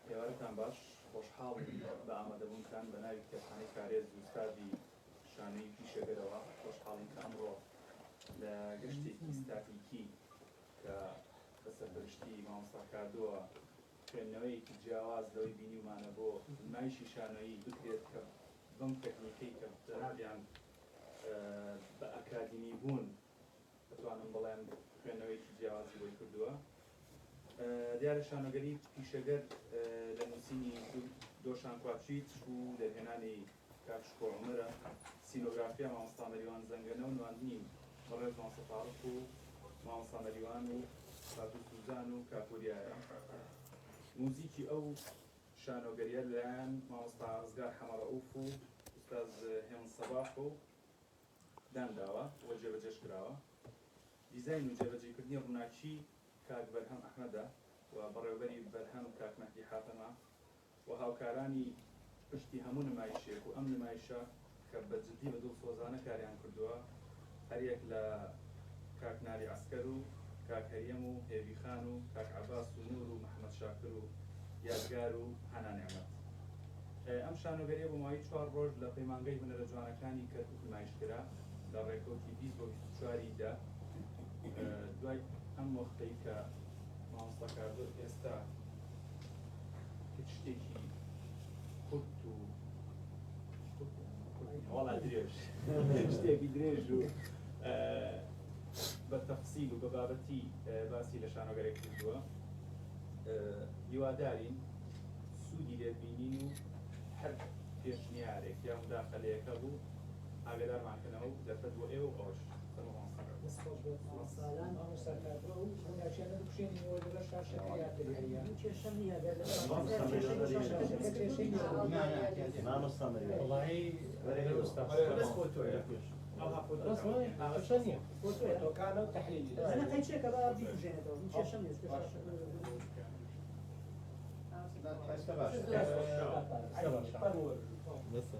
ئێوارەتان باش، خۆشحاڵین بە ئامادەبوونتان بە ناوی کتێبخانەی کارێز و ستادی شانۆیی پیشەگەرەوە. خۆشحاڵین کە ئەمڕۆ لە گەشتێکی ستاتیکی کە بە سەرپەرشتی مامۆستا کاردۆوە خوێندنەوەیەکی جیاواز لەوەی بینیومانە بۆ نمایشی شانۆیی بکرێت کە بەم تەکنیکەی کە جەنابیان بە ئەکادیمی بوون ئەتوانم بڵێم خوێندنەوەیەکی جیاوازی بۆی کردووە. دیارە شانۆگەری پیشەگەر لە نووسینی دۆشان کواچیچ و دەرهێنانی کاک شکۆ عومەرە، سینۆگرافیا مامۆستا مەریوان زەنگەنە و نواندنی بەڕێز مامۆستا تارق و مامۆستا مەریوان و خاتوو سوزان و کاک وریایە. موزیکی ئەو شانۆگەریە لەلایەن مامۆستا ڕزگار حەمەڕەئوف و ئوستاز هێمن سەباح و دانراوە و جێبەجێش کراوە. دیزاین و جێبەجێکردنی ڕووناکی کاک بەرهەم ئەحمەدە و بەڕێوەبەری بەرهەم کاک مەهدی حاتەمە و هاوکارانی پشتی هەموو نمایشێک و ئەم نمایشە کە بە جدی بە دڵسۆزانە کاریان کردووە هەریەک لە کاک نالی عەسکەر و کاک هەریەم و هێڤی خان و کاک عەباس و نور و محەمەد شاکر و یادگار و هانا نعمەت. ئەم شانۆگەریە بۆ ماوەی چوار ڕۆژ لە پەیمانگای هونەرە جوانەکانی کەرکوک نمایش کرا لە ڕێکەوتی 20 بۆ 24 ی دە دوای ئەم وەختەی کە مامۆستا کاردۆ ئێستا هیچ شتێکی کورت و وەڵا درێژ شتێکی درێژ و بە تەفسیل و بە بابەتی باسی لە شانۆگەرێک کردووە هیوادارین سوودی لێ بینین و هەر پێشنیارێک یا مداخەلەیەک هەبوو ئاگادارمان کەنەوە و دەرفەت بۆ ئێوە و ئەوەش. فەرموو مامۆستا کاردۆ. دەست خۆش بێت مامۆستالان. مامۆستا کاردۆ ئەو ڕووناکیانە بکوژێنینەوە لەبەر شاشەکە یا دەریاییە؟ من کێشەم نییە گەر لە شاشەکە کێشەی لە شاشەکە دروست کێشەی نییە. نا نا کێشەی نییە. مامۆستا مەریوان. وەڵاهی ئوستاز. بەس فۆتۆیە. ئەوها فۆتۆ. بەس وایە کێشە نییە. فۆتۆیە. فۆتۆکانە و تەحلیلی. نا قەیچێکە با بیکوژێنێتەوە من کێشەم نییە چونکە شاشەکە. ئێستا باشە. بەسە.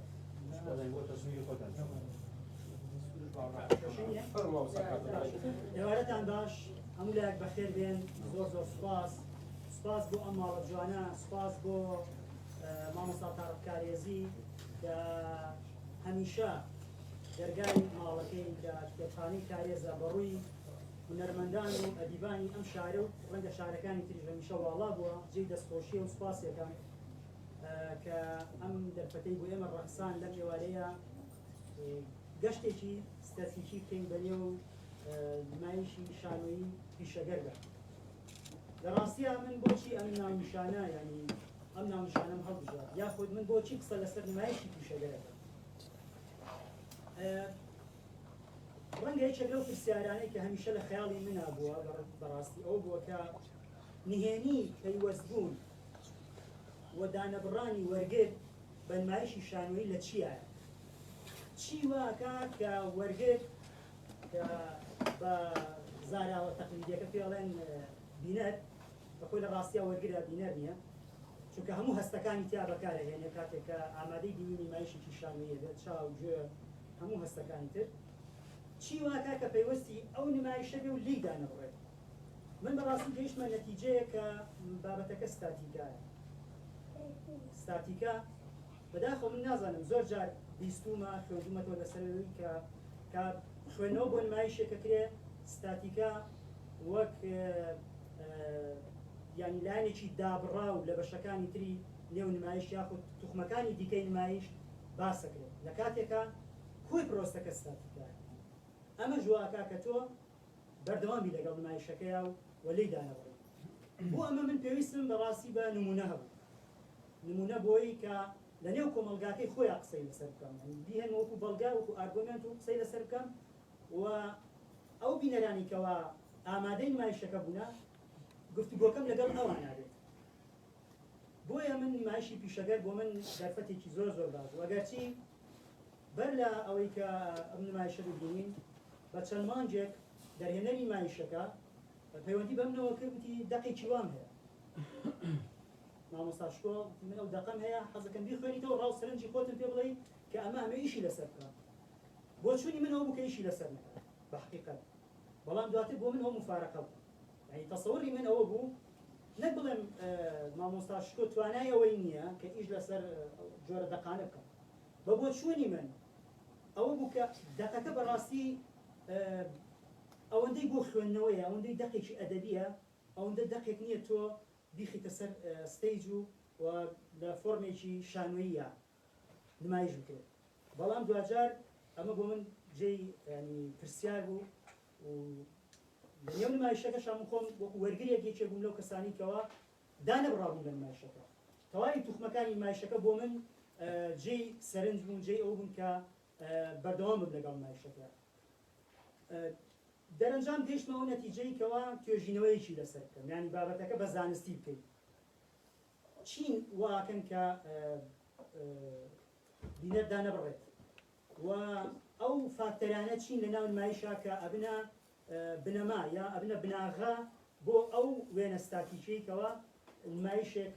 ئێوارەتان باش هەموو لایەک بەخێر بێن زۆر زۆر سوپاس سوپاس بۆ ئەم ماڵە جوانە سوپاس بۆ مامۆستا تارق کارێزی کە هەمیشە دەرگای ماڵەکەی کە کتێبخانەی کارێزە بەڕووی هونەرمەندان و ئەدیبانی ئەم شارە و ڕەنگە شارەکانی تریش هەمیشە واڵا بووە جێی دەستخۆشیە و سوپاسێکە کە ئەم دەرفەتەی بۆ ئێمە ڕەخسان لەم ئێوارەیە گەشتێکی ستاتیکی بکەین بە نێو نمایشی شانۆیی پیشەگەردا. لە ڕاستیا من بۆچی ئەم ناونیشانە یانی ئەم ناونیشانەم هەڵبژارد یاخود من بۆچی قسە لەسەر نمایشی پیشەگەرەکەم؟ ڕەنگە یەکێک لەو پرسیارانەی کە هەمیشە لە خەیاڵی منا بووە بەڕاستی ئەو بووە کە نهێنی پەیوەستبوون و دانەبڕانی وەرگر بە نمایشی شانۆیی لە چیایە؟ چی وا ئەکات کە وەرگر کە بە زاراوە تەقلیدیەکە پێ ئەڵێن بینەر کە خۆی لە ڕاستیا وەرگرە بینەر نییە چونکە هەموو هەستەکانی تیا بەکارەهێنێ کاتێک کە ئامادەی بینینی نمایشێکی شانۆییە بێت چاو گوێ هەموو هەستەکانی تر چی واکا کە پەیوەستی ئەو نمایشە بێ و لێی دانەبڕێت من بەڕاستی گەیشتمە نەتیجەیەک کە بابەتەکە ستاتیکایە ستاتیکا بەداخەوە من نازانم زۆر جار بیستومە خوێندومەتەوە لەسەر ئەوەی کە کە خوێندنەوە بۆ نمایشێک ئەکرێ ستاتیکا وەک یانی لایەنێکی دابڕاو لە بەشەکانی تری نێو نمایش یاخود توخمەکانی دیکەی نمایش باسەکرێت لە کاتێکا کۆی پرۆسەکە ستاتیکایە ئەمەش وا ئەکا کە تۆ بەردەوام بی لەگەڵ نمایشەکەیا و و لێی دانەبڕی. بۆ ئەمە من پێویستم بە ڕاستی بە نموونە هەبوو. نموونە بۆی کە لە نێو کۆمەڵگاکەی خۆیا قسەی لەسەر بکەم. یانی بیهێنمە وەکوو بەڵگە، وەکوو ئارگۆمێنت و قسەی لەسەر بکەم و ئەو بینەرانی کەوا ئامادەی نمایشەکە بوونە گفتوگۆکەم لەگەڵ ئەوانا بێت. بۆیە من نمایشی پیشەگەر بۆ من دەرفەتێکی زۆر زۆر باش بوو. ئەگەرچی بەر لە ئەوەی کە ئەم نمایشە ببینین بە چەند مانگێک. دەرهێنەری نمایشەکە پەیوەندی بەمنەوە کرد وتی دەقێکی وام هەیە مامۆستا شکۆ وتی من ئەو دەقەم هەیە حەزەکەم بیخوێنیتەوە ڕاو سەرنجی خۆتم پێ بڵێی کە ئەمە ئەمە ئیشی لەسەر بکە بۆچوونی من ئەوە بوو کە ئیشی لەسەر نەکات بە حقیقەت بەڵام دواتر بۆ من ئەوە موفارەقە بوو یعنی تەسەوری من ئەوە بوو نەک بڵێم مامۆستا شکۆ توانای ئەوەی نییە کە ئیش لەسەر جۆرە دەقانە بکات بە بۆچوونی من ئەوە بوو کە دەقەکە بەڕاستی ئەوەندەی بۆ خوێندنەوەیە، ئەوەندەی دەقێکی ئەدەبییە، ئەوەندە دەقێک نییە تۆ بیخیتە سەر stage و و لە فۆرمێکی شانۆییە نمایش بکرێت. بەڵام دواجار ئەمە بۆ من جێی یانی پرسیار بوو و لە نێو نمایشەکەشا من خۆم وەکو وەرگرێک یەکێک بووم لەو کەسانی کەوا دانەبڕابووم لە نمایشەکە. تەواوی توخمەکانی نمایشەکە بۆ من جێی سەرنج بوون، جێی ئەوە بوون کە بەردەوام بم لەگەڵ نمایشەکە. دەرەنجام گەیشتمە ئەو نەتیجەی کەوا توێژینەوەیەکی لەسەر بکەم، یانی بابەتەکە بە زانستی بکەیت. چین واکەن کە بینەر دانەبڕێت و ئەو فاکتەرانە چین لە ناو نمایشا کە ئەبنە بنەما یا ئەبنە بناغە بۆ ئەو وێنە ستاتیکیەی کەوا نمایشێک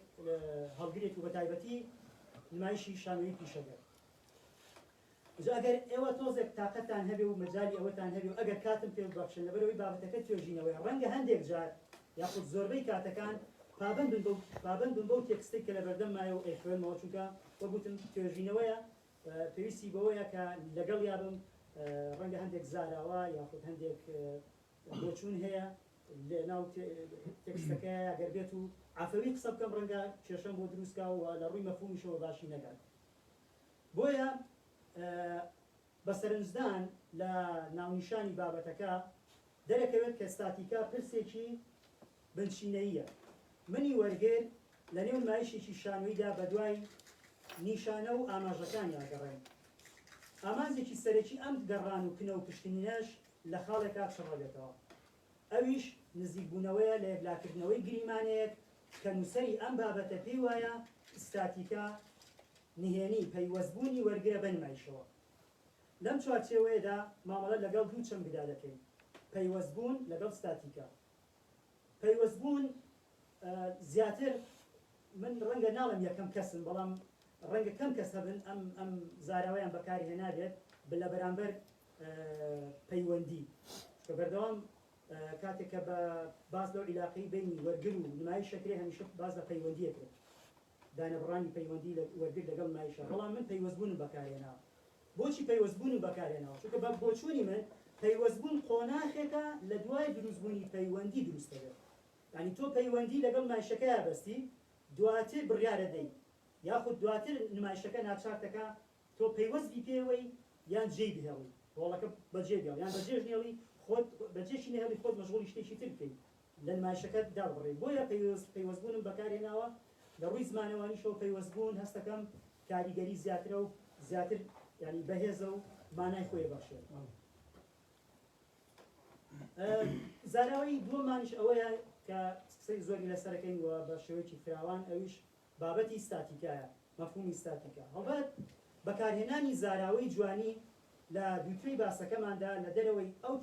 هەڵگرێت و بەتایبەتی نمایشی شانۆیی پیشەگەر. جا ئەگەر ئێوە تۆزێک تاقەتتان هەبێ و مەجالی ئەوەتان هەبێ و ئەگەر کاتم پێ ببەخشن لەبەرئەوەی بابەتەکە توێژینەوەیە ڕەنگە هەندێک جار یاخود زۆربەی کاتەکان پابەند بن بەو پابەند بم بەو تێکستەی کە لەبەردەممایە و ئەیخوێنمەوە چونکە وەک وتم توێژینەوەیە پێویستی بەوەیە کە لەگەڵیا بم ڕەنگە هەندێک زاراوە یاخود هەندێک بۆچوون هەیە لە ناو تێکستەکەیە گەر بێت و عەفەوی قسە بکەم ڕەنگە کێشەم بۆ دروست کا و لە ڕووی مەفهومیشەوە باشی نەکات بۆیە بە سەرنجدان لە ناونیشانی بابەتەکە دەرەکەوێت کە ستاتیکا پرسێکی بنچینەییە. منی وەرگر لە نێو نمایشێکی شانۆییدا بەدوای نیشانە و ئاماژەکانیا گەڕێم. ئامانجێکی سەرەکی ئەم گەڕان و کنە و پشکنینەش لە خاڵێکا چڕدەبێتەوە. ئەویش نزیکبوونەوەیە لە یەکلاکردنەوەی گریمانەیەک کە نووسەری ئەم بابەتە پێی وایە ستاتیکا نهێنی پەیوەستبوونی وەرگرە بە نمایشەوە. لەم چوارچێوەیەدا مامەڵە لەگەڵ دوو چەمکدا دەکەین، پەیوەستبوون لەگەڵ ستاتیکا. پەیوەستبوون زیاتر من ڕەنگە ناڵێم یەکەم کەسم بەڵام ڕەنگە کەم کەس هەبن ئەم ئەم زاراوەیان بەکارهێنابێت لە بەرامبەر پەیوەندی کە بەردەوام کاتێک کە بە باس لەو عیلاقەی بینی وەرگر و نمایش ئەکرێ هەمیشە باس لە پەیوەندی ئەکرێت دانەبڕانی پەیوەندی وەرگر لەگەڵ نمایشە بەڵام من پەیوەستبوونم بەکارهێناوە بۆچی پەیوەستبوونم بەکارهێناوە چونکە بە بۆچوونی من پەیوەستبوون قۆناخێکە لە دوای دروستبوونی پەیوەندی دروست دەبێت یعنی تۆ پەیوەندی لەگەڵ نمایشەکەیا بەستی دواتر بڕیارە دەی یاخود دواتر نمایشەکە ناچارتەکە تۆ پەیوەست بی پێوەی یان جێی بهێڵی هۆڵەکە بەجێ بێڵ یان بەجێش نێڵی خۆت بەجێشی نەهێڵی خۆت مەشغوڵی شتێکی تر بکەی لە نمایشەکەت دابڕێی بۆیە پەیوەست پەیوەستبوونم بەکارهێناوە لە ڕووی زمانەوانیشەوە پەیوەستبوون هەستەکەم کاریگەری زیاترە و زیاتر یانی بەهێزە و مانای خۆی بەخشێت. زاراوەی دووەمانیش ئەوەیە کە قسەی زۆری لەسەرەکەین و بە شێوەیەکی فراوان ئەویش بابەتی ستاتیکایە، مەفهومی ستاتیکا. هەڵبەت بەکارهێنانی زاراوەی جوانی لە دووتوێی باسەکەماندا لە دەرەوەی ئەو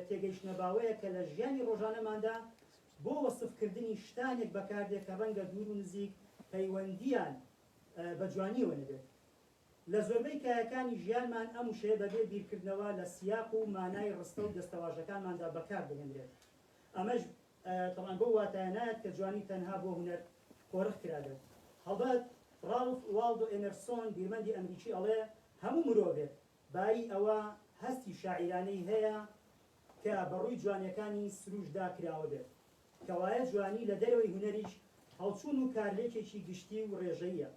تێگەیشتنە باوەیە کە لە ژیانی ڕۆژانەماندا بۆ وەسفکردنی شتانێک بەکاردێ کە ڕەنگە دوور و نزیک پەیوەندییان بە جوانییەوە نەبێت. لە زۆربەی کایەکانی ژیانمان ئەم وشەیە بەبێ بیرکردنەوە لە سیاق و مانای ڕستە و دەستەواژەکانماندا بەکاردەهێنرێت. ئەمەش تەبعەن بەو واتایە نایەت کە جوانی تەنها بۆ هونەر قۆرخ کرابێت. هەڵبەت ڕاڵف واڵدۆ ئێمێرسۆن بیرمەندی ئەمریکی ئەڵێ هەموو مرۆڤێک بایی ئەوە هەستی شاعیرانەی هەیە کە بە ڕووی جوانیەکانی سروشتدا کراوە بێت. کەوایە جوانی لە دەرەوەی هونەریش هەڵچوون و کارلێکێکی گشتی و ڕێژەییە.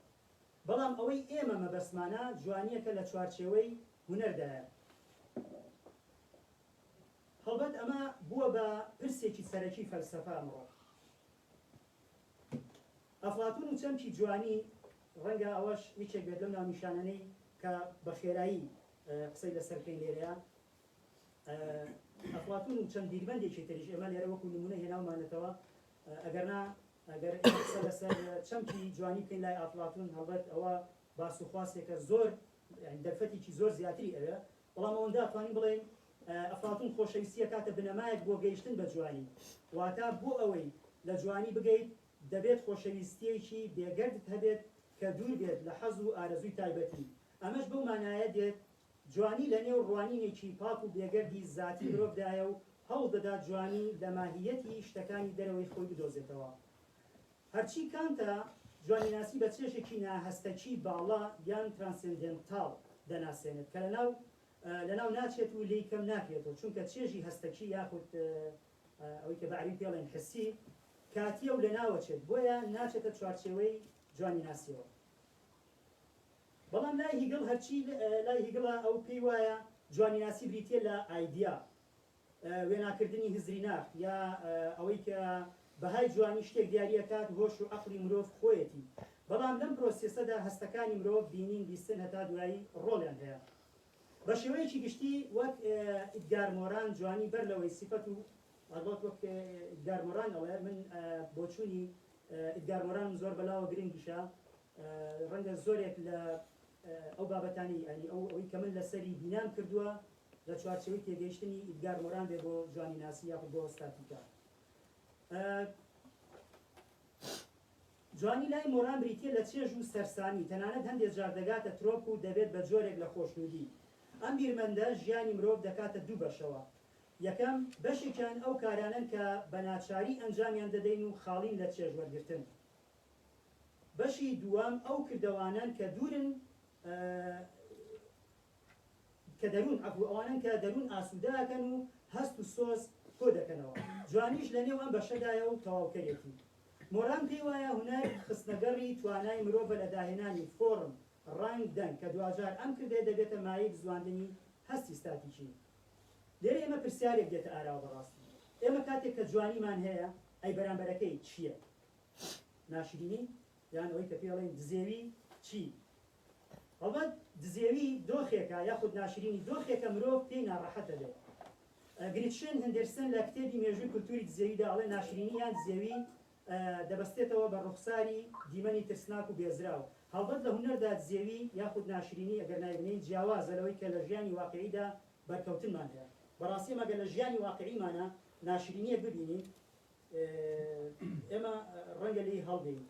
بەڵام ئەوەی ئێمە مەبەستمانە جوانیەکە لە چوارچێوەی هونەردایە. هەڵبەت ئەمە بووە بە پرسێکی سەرەکی فەلسەفە ئەمڕۆ. ئەفلاتون و چەمکی جوانی، ڕەنگە ئەوەش یەکێک بێت لەو ناونیشانانەی کە بە خێرایی قسەی لەسەر بکەین لێرەیا. ئەفلاتون و چەند بیرمەندێکی تریش ئێمە لێرە وەکو نمونە هێناومانەتەوە، ئەگەرنا ئەگەر ئێمە قسە لەسەر چەمکی جوانی بکەین لای ئەفلاتون هەڵبەت ئەوە باس و خواسێکە زۆر یانی دەرفەتێکی زۆر زیاتری ئەوێ، بەڵام ئەوەندە ئەتوانین بڵێین. ئەفلاتون خۆشەویستی ئەکاتە بنەمایەک بۆ گەیشتن بە جوانی، واتە بۆ ئەوەی لە جوانی بگەیت دەبێت خۆشەویستییەکی بێگەردت هەبێت کە دوور بێت لە حەز و ئارەزووی تایبەتی، ئەمەش بەو مانایە دێت جوانی لە نێو ڕوانینێکی پاک و بێگەردی زاتی مرۆڤدایە و هەوڵ دەدات جوانی لە ماهییەتی شتەکانی دەرەوەی خۆی بدۆزێتەوە. هەرچی کانتە، جوانیناسی بە چێژێکی ناهەستەکی باڵا یان transcendental دەناسێنێت کە لەناو لەناو ناچێت و لێی کەم ناکرێتەوە، چونکە چێژی هەستەکی یاخود ئەوەی کە بە عەرەبی پێڵێن حسی کاتییە و لەناوەچێت، بۆیە ناچێتە چوارچێوەی جوانیناسییەوە. بەڵام لای هیگڵ هەرچی لای هیگڵە ئەو پێی وایە جوانیناسی بریتییە لە ئایدیا، وێناکردنی هزری ناخ یا ئەوەی کە بەهای جوانی شتێک دیاری ئەکات هۆش و عەقڵی مرۆڤ خۆیەتی، بەڵام لەم پرۆسێسەدا هەستەکانی مرۆڤ، بینین، بیستن هەتا دوایی ڕۆڵیان هەیە. بە شێوەیەکی گشتی وەک ئیدگار مۆران جوانی بەر لەوەی سیفەت و هەڵبەت وەک ئیدگار مۆران ئەڵێ من بۆچوونی ئیدگار مۆرانم زۆر بەلاوە گرنگیشە ڕەنگە زۆرێک لە ئەو بابەتانەی یانی ئەو ئەوەی کە من لەسەری بینام کردووە لە چوارچێوەی تێگەیشتنی ئیدگار مۆران بێ بۆ جوانیناسی یاخود بۆ ستاتیکا. جوانی لای مۆران بریتییە لە چێژ و سەرسامی، تەنانەت هەندێ جار دەگاتە ترۆپ و دەبێت بە جۆرێک لە خۆشنوودی. ئەم بیرمەندە ژیانی مرۆڤ دەکاتە دوو بەشەوە. یەکەم، بەشێکیان ئەو کارانەن کە بە ناچاری ئەنجامیان دەدەین و خاڵین لە چێژ وەرگرتن. بەشی دووەم، ئەو کردەوانەن کە دوورن کە دەروون، عەفو، ئەوانەن کە دەروون ئاسوودە ئەکەن و هەست و سۆز کۆ دەکەنەوە. جوانیش لە نێو ئەم بەشەدایە و تەواوکەرێتی. مۆران پێی وایە هونەر خستنەگەڕی توانای مرۆڤە لە داهێنانی فۆرم، ڕەنگ، دەنگ، کە دواجار ئەم کردەیە دەبێتە مایەی بزواندنی هەستی ستاتیکی. لێرە ئێمە پرسیارێک دێتە ئاراوە بەڕاستی ئێمە کاتێک کە جوانیمان هەیە ئەی بەرامبەرەکەی چییە؟ ناشرینی یان ئەوەی کە پێی ئەڵێن دزێوی چی؟ هەڵبەت دزێوی دۆخێکە یاخود ناشرینی دۆخێکە مرۆڤ پێی ناڕەحەت دەبێت. گریتشن هندرسن لە کتێبی مێژووی کولتوری دزێویدا ئەڵێ ناشرینی یان دزێوی دەبەستێتەوە بە ڕوخساری دیمەنی ترسناک و بێزراو. هەڵبەت لە هونەردا دزێوی یاخود ناشرینی ئەگەر ناوی بنێین جیاوازە لەوەی کە لە ژیانی واقیعیدا بەرکەوتنمان هەیە. بەڕاستی ئێمە گەر لە ژیانی واقیعیمانا ناشرینیەک ببینین ئێمە ڕەنگە لێی هەڵبێین.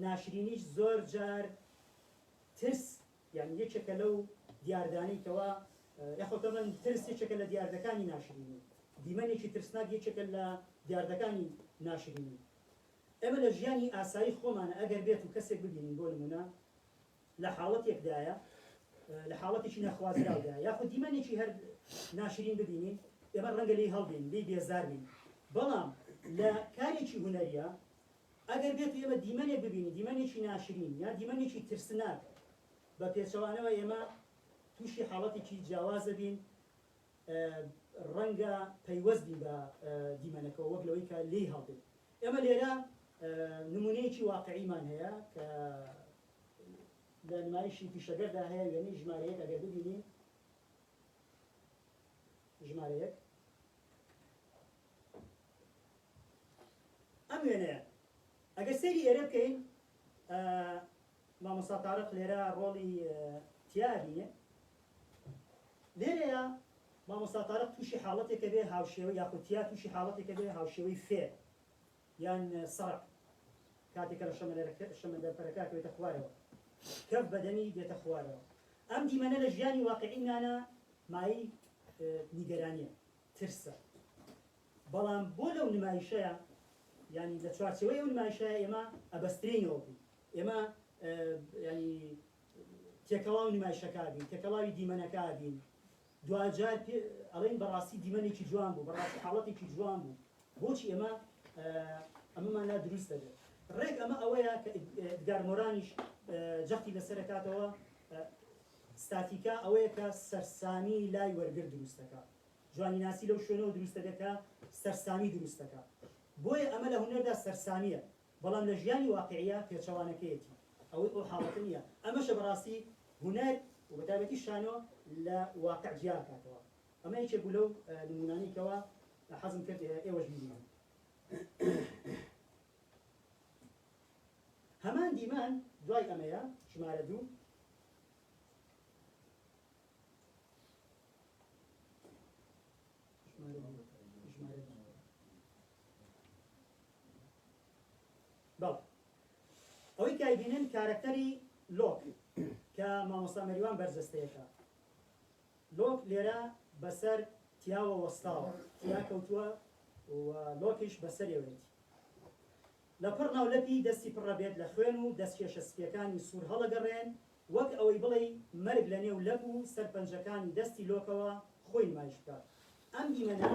ناشرینیش زۆر جار ترس یانی یەکێکە لەو دیاردانەی کەوا یاخۆ تەبەن ترس یەکێکە لە دیاردەکانی ناشرینی، دیمەنێکی ترسناک یەکێکە لە دیاردەکانی ناشرینی. ئێمە لە ژیانی ئاسایی خۆمانە ئەگەر بێت و کەسێک ببینین بۆ نمونە لە حاڵەتێکدایە لە حاڵەتێکی نەخوازراودایە یاخود دیمەنێکی هەر ناشرین ببینین ئێمە ڕەنگە لێی هەڵبین لێی بێزار بین بەڵام لە کارێکی هونەریە ئەگەر بێت و ئێمە دیمەنێک ببینین دیمەنێکی ناشرین یا دیمەنێکی ترسناک بە پێچەوانەوە ئێمە تووشی حاڵەتێکی جیاواز دەبین ڕەنگە پەیوەست بین بە دیمەنەکەوە وەک لەوەی کە لێی هەڵبێت ئێمە لێرە نمونەیەکی واقعیمان هەیە کە لە نمایشی پیشەگەردا هەیە وێنەی ژمارە یەک ئەگەر ببینین ژمارە یەک ئەم وێنەیە ئەگەر سەیری ئێرە بکەین مامۆستا تارق لێرە ڕۆڵی تیا بینێ لێرەیە مامۆستا تارق تووشی حاڵەتێکە بێ هاوشێوە یاخود تیا تووشی حاڵەتێکە بێ هاوشێوەی فێ یان سەڕع کاتێک کە لە شەمەندەفەرەکە ئەکەوێتە خوارەوە کەف بەدەمی دێتە خوارەوە ئەم دیمەنە لە ژیانی واقعیمانە مایەی نیگەرانیە ترسە بەڵام بۆ لەو نمایشەیە ینی لە چوارچێوەی ئەو نمایشەیە ئێمە ئەبەسترینەوە بین ئێمە ینی تێکەڵاو نمایشەکە بین تێکەڵاوی دیمەنەکە بین دواجار ئەڵێن بەڕاستی دیمەنێکی جوان بوو بەڕاستی حاڵەتێکی جوان بوو بۆچی ئێمە ئەمەمان لا دروست دەبێت ڕێک ئەمە ئەوەیە کە ئێدگار مۆرانیش جەختی لەسەر دەکاتەوە ستاتیکا ئەوەیە کە سەرسامی لای وەرگر دروست دەکات جوانیناسی لەو شوێنەوە دروست دەبێت کە سەرسامی دروست دەکات بۆیە ئەمە لە هونەردا سەرسامیە بەڵام لە ژیانی واقعیە پێچەوانەکەیەتی ئەوەی ئەو حاڵەتە نییە ئەمەشە بەڕاستی هونەر و بەتایبەتی شانۆ لە واقع جیاکاتەوە ئەمە یەکێک بوو لەو نموونانەی کەوا حەزم کرد ئێوەش بیبینن. هەمان دیمەن دوای ئەمەیە ژمارە دوو. ئەیبینن کارەکتەری لۆک کە مامۆستا مەریوان بەرجەستەیەکە. لۆک لێرە بەسەر تیاوە وەستاوە، تیا کەوتووە و لۆکیش بەسەریەوەیەتی. لە پڕ ناولەپی دەستی پڕەبێت لە خوێن و دەستکێشە سپییەکانی سوور هەڵەگەڕێن، وەک ئەوەی بڵێی مەرگ لە نێو لەپ و سەر پەنجەکانی دەستی لۆکەوە خۆی نمایش بکات. ئەم دیمەنە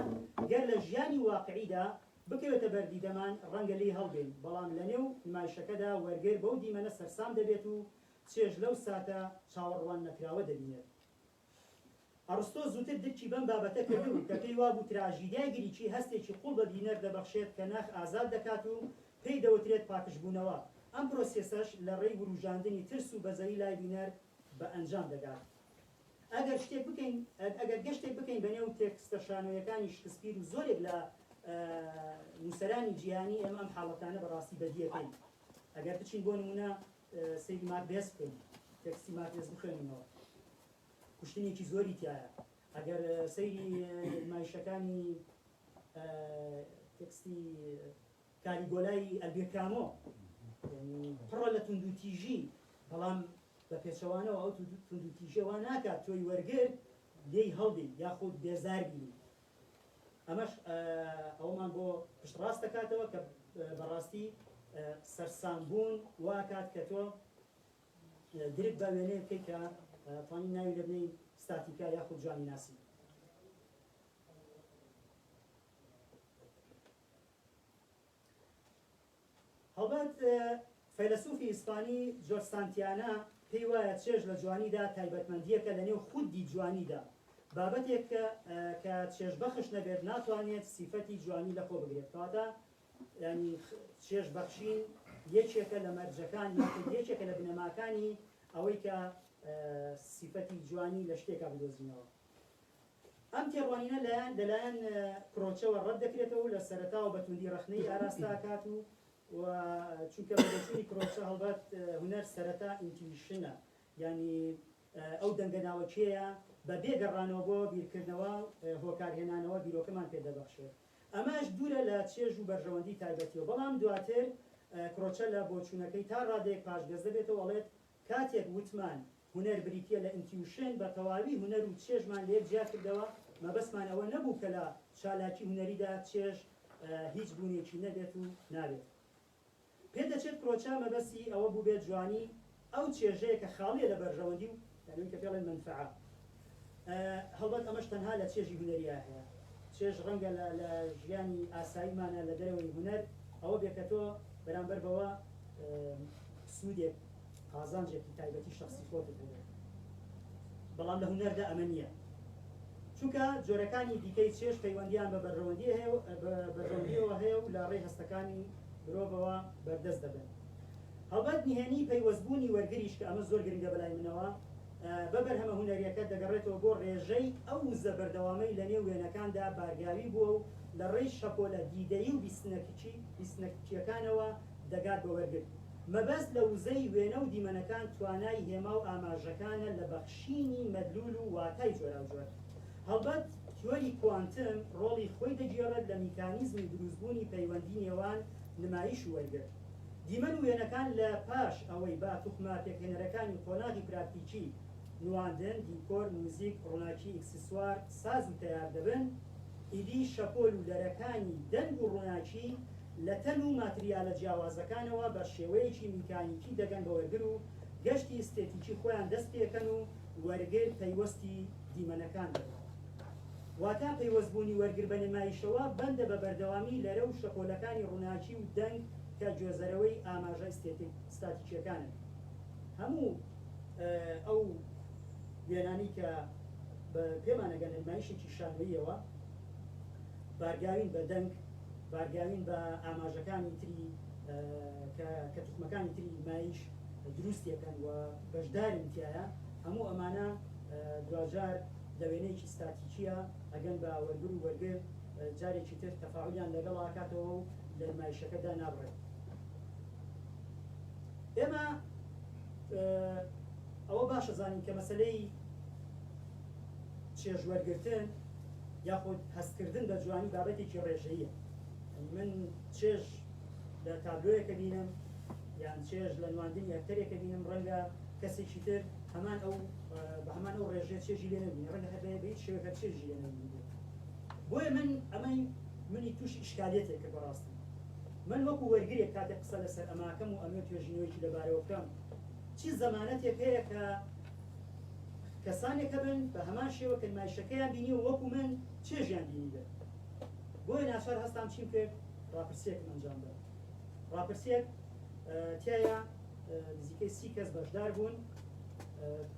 گەر لە ژیانی واقعیدا بکەوێتە بەر دیدەمان ڕەنگە لێی هەڵبێین، بەڵام لە نێو نمایشەکەدا وەرگر بەو دیمەنە سەرسام دەبێت و چێژ لەو ساتە چاوەڕوان نەکراوە دەبینێت. ئەڕستۆ زووتر درکی بەم بابەتە کردبوو کە پێی وابوو تراژیدیای گریکی هەستێکی قووڵ بە بینەر دەبەخشێت کە ناخ ئازاد دەکات و پێی دەوترێت پاکژبوونەوە، ئەم پرۆسێسەش لە ڕێی وروژاندنی ترس و بەزەیی لای بینەر بە ئەنجام دەگات. ئەگەر شتێک بکەین ئەگەر گەشتێک بکەین بە نێو تێکستە شانۆیەکانی شکسپیر و زۆرێک لە نووسەرانی جیهانی ئێمە ئەم حاڵەتانە بەڕاستی بەدیەکەین. ئەگەر بچین بۆ نموونە سەیری ماکبێس بکەین، تێکستی ماکبێس بخوێنینەوە، کوشتنێکی زۆری تایە. ئەگەر سەیری نمایشەکانی تێکستی کالیگۆلای ئەلبێر کامۆ پڕە لە توندوتیژی، بەڵام بە پێچەوانەوە ئەو توندوتیژیە وا ناکات تۆی وەرگر لێی هەڵبی یاخود بێزار بی. ئەمەش ئەوەمان بۆ پشتڕاست دەکاتەوە کە بەڕاستی سەرسامبوون واکات کە تۆ درک بە وێنەیە بکەیت کە توانین ناوی لێ بنێین ستاتیکا یاخود جوانی ناسی. هەڵبەت فەیلەسوفی ئیسپانی جۆرج سانتیانا پێی وایە چێژ لە جوانیدا تایبەتمەندییەکە لەنێو خودی جوانیدا، بابەتێک کە چێژبەخش نەبێت ناتوانێت سیفەتی جوانی لەخۆ بگرێت، کەواتە یانی چێژبەخشین یەکێکە لە مەرجەکان یاخود یەکێکە لە بنەماکانی ئەوەی کە سیفەتی جوانی لە شتێکا بدۆزینەوە. ئەم تێڕوانینە لایەن لەلایەن کرۆچەوە ڕەت دەکرێتەوە و لە سەرەتاوە بە توندی ڕەخنەی ئاراستە ئەکات و و چونکە بە بۆچوونی کرۆچە هەڵبەت هونەر سەرەتا intuition ە یانی ئەو دەنگە ناوەکیەیە بە بێ گەڕانەوە بۆ بیرکردنەوە هۆکارهێنانەوە بیرۆکەمان پێ دەبەخشێت. ئەمەش دوورە لە چێژ و بەرژەوەندی تایبەتیەوە. بەڵام دواتر کرۆچە لە بۆچوونەکەی تا ڕادەیەک پاشگەز دەبێتەوە ئەڵێت کاتێک وتمان هونەر بریتییە لە intuition، بە تەواوی هونەر و چێژمان لەیەک جیا کردەوە، مەبەستمان ئەوە نەبوو کە لە چالاکی هونەریدا چێژ هیچ بوونێکی نەبێت و نابێت. پێدەچێت کرۆچە مەبەستی ئەوە بووبێت جوانی ئەو چێژەیە کە خاڵییە لە بەرژەوەندی و یانی ئەوەی کە پێڵێن مەنفەعە. هەڵبەت ئەمەش تەنها لە چێژی هونەرییا هەیە. چێژ ڕەنگە لە لە ژیانی ئاساییمانا لە دەرەوەی هونەر ئەوە بێ کە تۆ بەرامبەر بەوە سوودێک قازانجێکی تایبەتی شەخسی خۆتت هەبێت. بەڵام لە هونەردا ئەمە نییە. چونکە جۆرەکانی دیکەی چێژ پەیوەندییان بە بەرژەوەندی هەیە و بە بەرژەوەندییەوە هەیە و لە ڕێی هەستەکانی مرۆڤەوە بەردەست دەبن. هەڵبەت نهێنی پەیوەستبوونی وەرگریش کە ئەمە زۆر گرنگە بەلای منەوە بە بەرهەمە هونەرییەکە دەگەڕێتەوە بۆ ڕێژەی ئەو وزە بەردەوامەی لەنێو وێنەکاندا بارگاوی بووە و لە ڕێی شەپۆلە دیدەیی و بیستنەکییەکانەوە دەگات بە وەرگر. مەبەست لە وزەی وێنە و دیمەنەکان توانای هێما و ئاماژەکانە لە بەخشینی مەدلوول و واتای جۆراوجۆر. هەڵبەت تیۆری کوانتم ڕۆڵی خۆی دەگێڕێت لە میکانیزمی دروستبوونی پەیوەندی نێوان نمایش و وەرگر. دیمەن و وێنەکان لە پاش ئەوەی بە توخمە پێکهێنەرەکانی قۆناغی پراکتیکی نواندن، دیکۆر، موزیک، ڕووناکی، ئیکسسوار، ساز و تەیار دەبن، ئیدی شەپۆل و لەرەکانی دەنگ و ڕووناکی لە تەن و ماتریالە جیاوازەکانەوە بە شێوەیەکی میکانیکی دەگەن بە وەرگر و گەشتی ئیستێتیکی خۆیان دەست پێکەن و وەرگر پەیوەستی دیمەنەکان دەبن. واتە پەیوەستبوونی وەرگر بە نمایشەوە بەندە بە بەردەوامی لەرە و شەپۆلەکانی ڕووناکی و دەنگ کە گوێزەرەوەی ئاماژە ئیستێتیک ستاتیکییەکانن. هەموو ئەو وێنانەی کە بە پێمان ئەگەن لە نمایشێکی شانۆییەوە بارگاوین بە دەنگ، بارگاوین بە ئاماژەکانی تری کە کە توخمەکانی تری نمایش دروستیەکەن و بەشدارن تیایا، هەموو ئەمانە دواجار لە وێنەیەکی ستاتیکیە ئەگەن بە وەرگر و وەرگر جارێکی تر تەفاعولیان لەگەڵ ئاکاتەوە و لە نمایشەکەدا نابڕێت. ئێمە ئەوە باشە زانین کە مەسەلەی چێژ وەرگرتن یاخود هەستکردن بە جوانی بابەتێکی ڕێژەییە. من چێژ لە تابلۆیەکە بینم. یان چێژ لە نواندنی ئەکتەرێک ئەبینم ڕەنگە کەسێکی تر هەمان ئەو بە هەمان ئەو ڕێژەیە چێژی لێ نەبینێ، ڕەنگە هەر بە هیچ شێوەیەک هەر چێژی لێ نەبینیبێت. بۆیە من ئەمەی منی تووشی ئیشکالیەتێک کرد بەڕاستی. من وەکو وەرگرێک کاتێک قسە لەسەر ئەماکەم و ئەمەوێت توێژینەوەیەکی لەبارەوە بکەم، چی زەمانەتێک هەیە کە کەسانێک هەبن بە هەمان شێوە کە نمایشەکەیان بینیوە وەکو من چێژیان بینیبێت؟ بۆیە ناچار هەستام چیم کرد؟ ڕاپرسییەکم ئەنجام دا. ڕاپرسییەک تیایا نزیکەی سی کەس بەشدار بوون،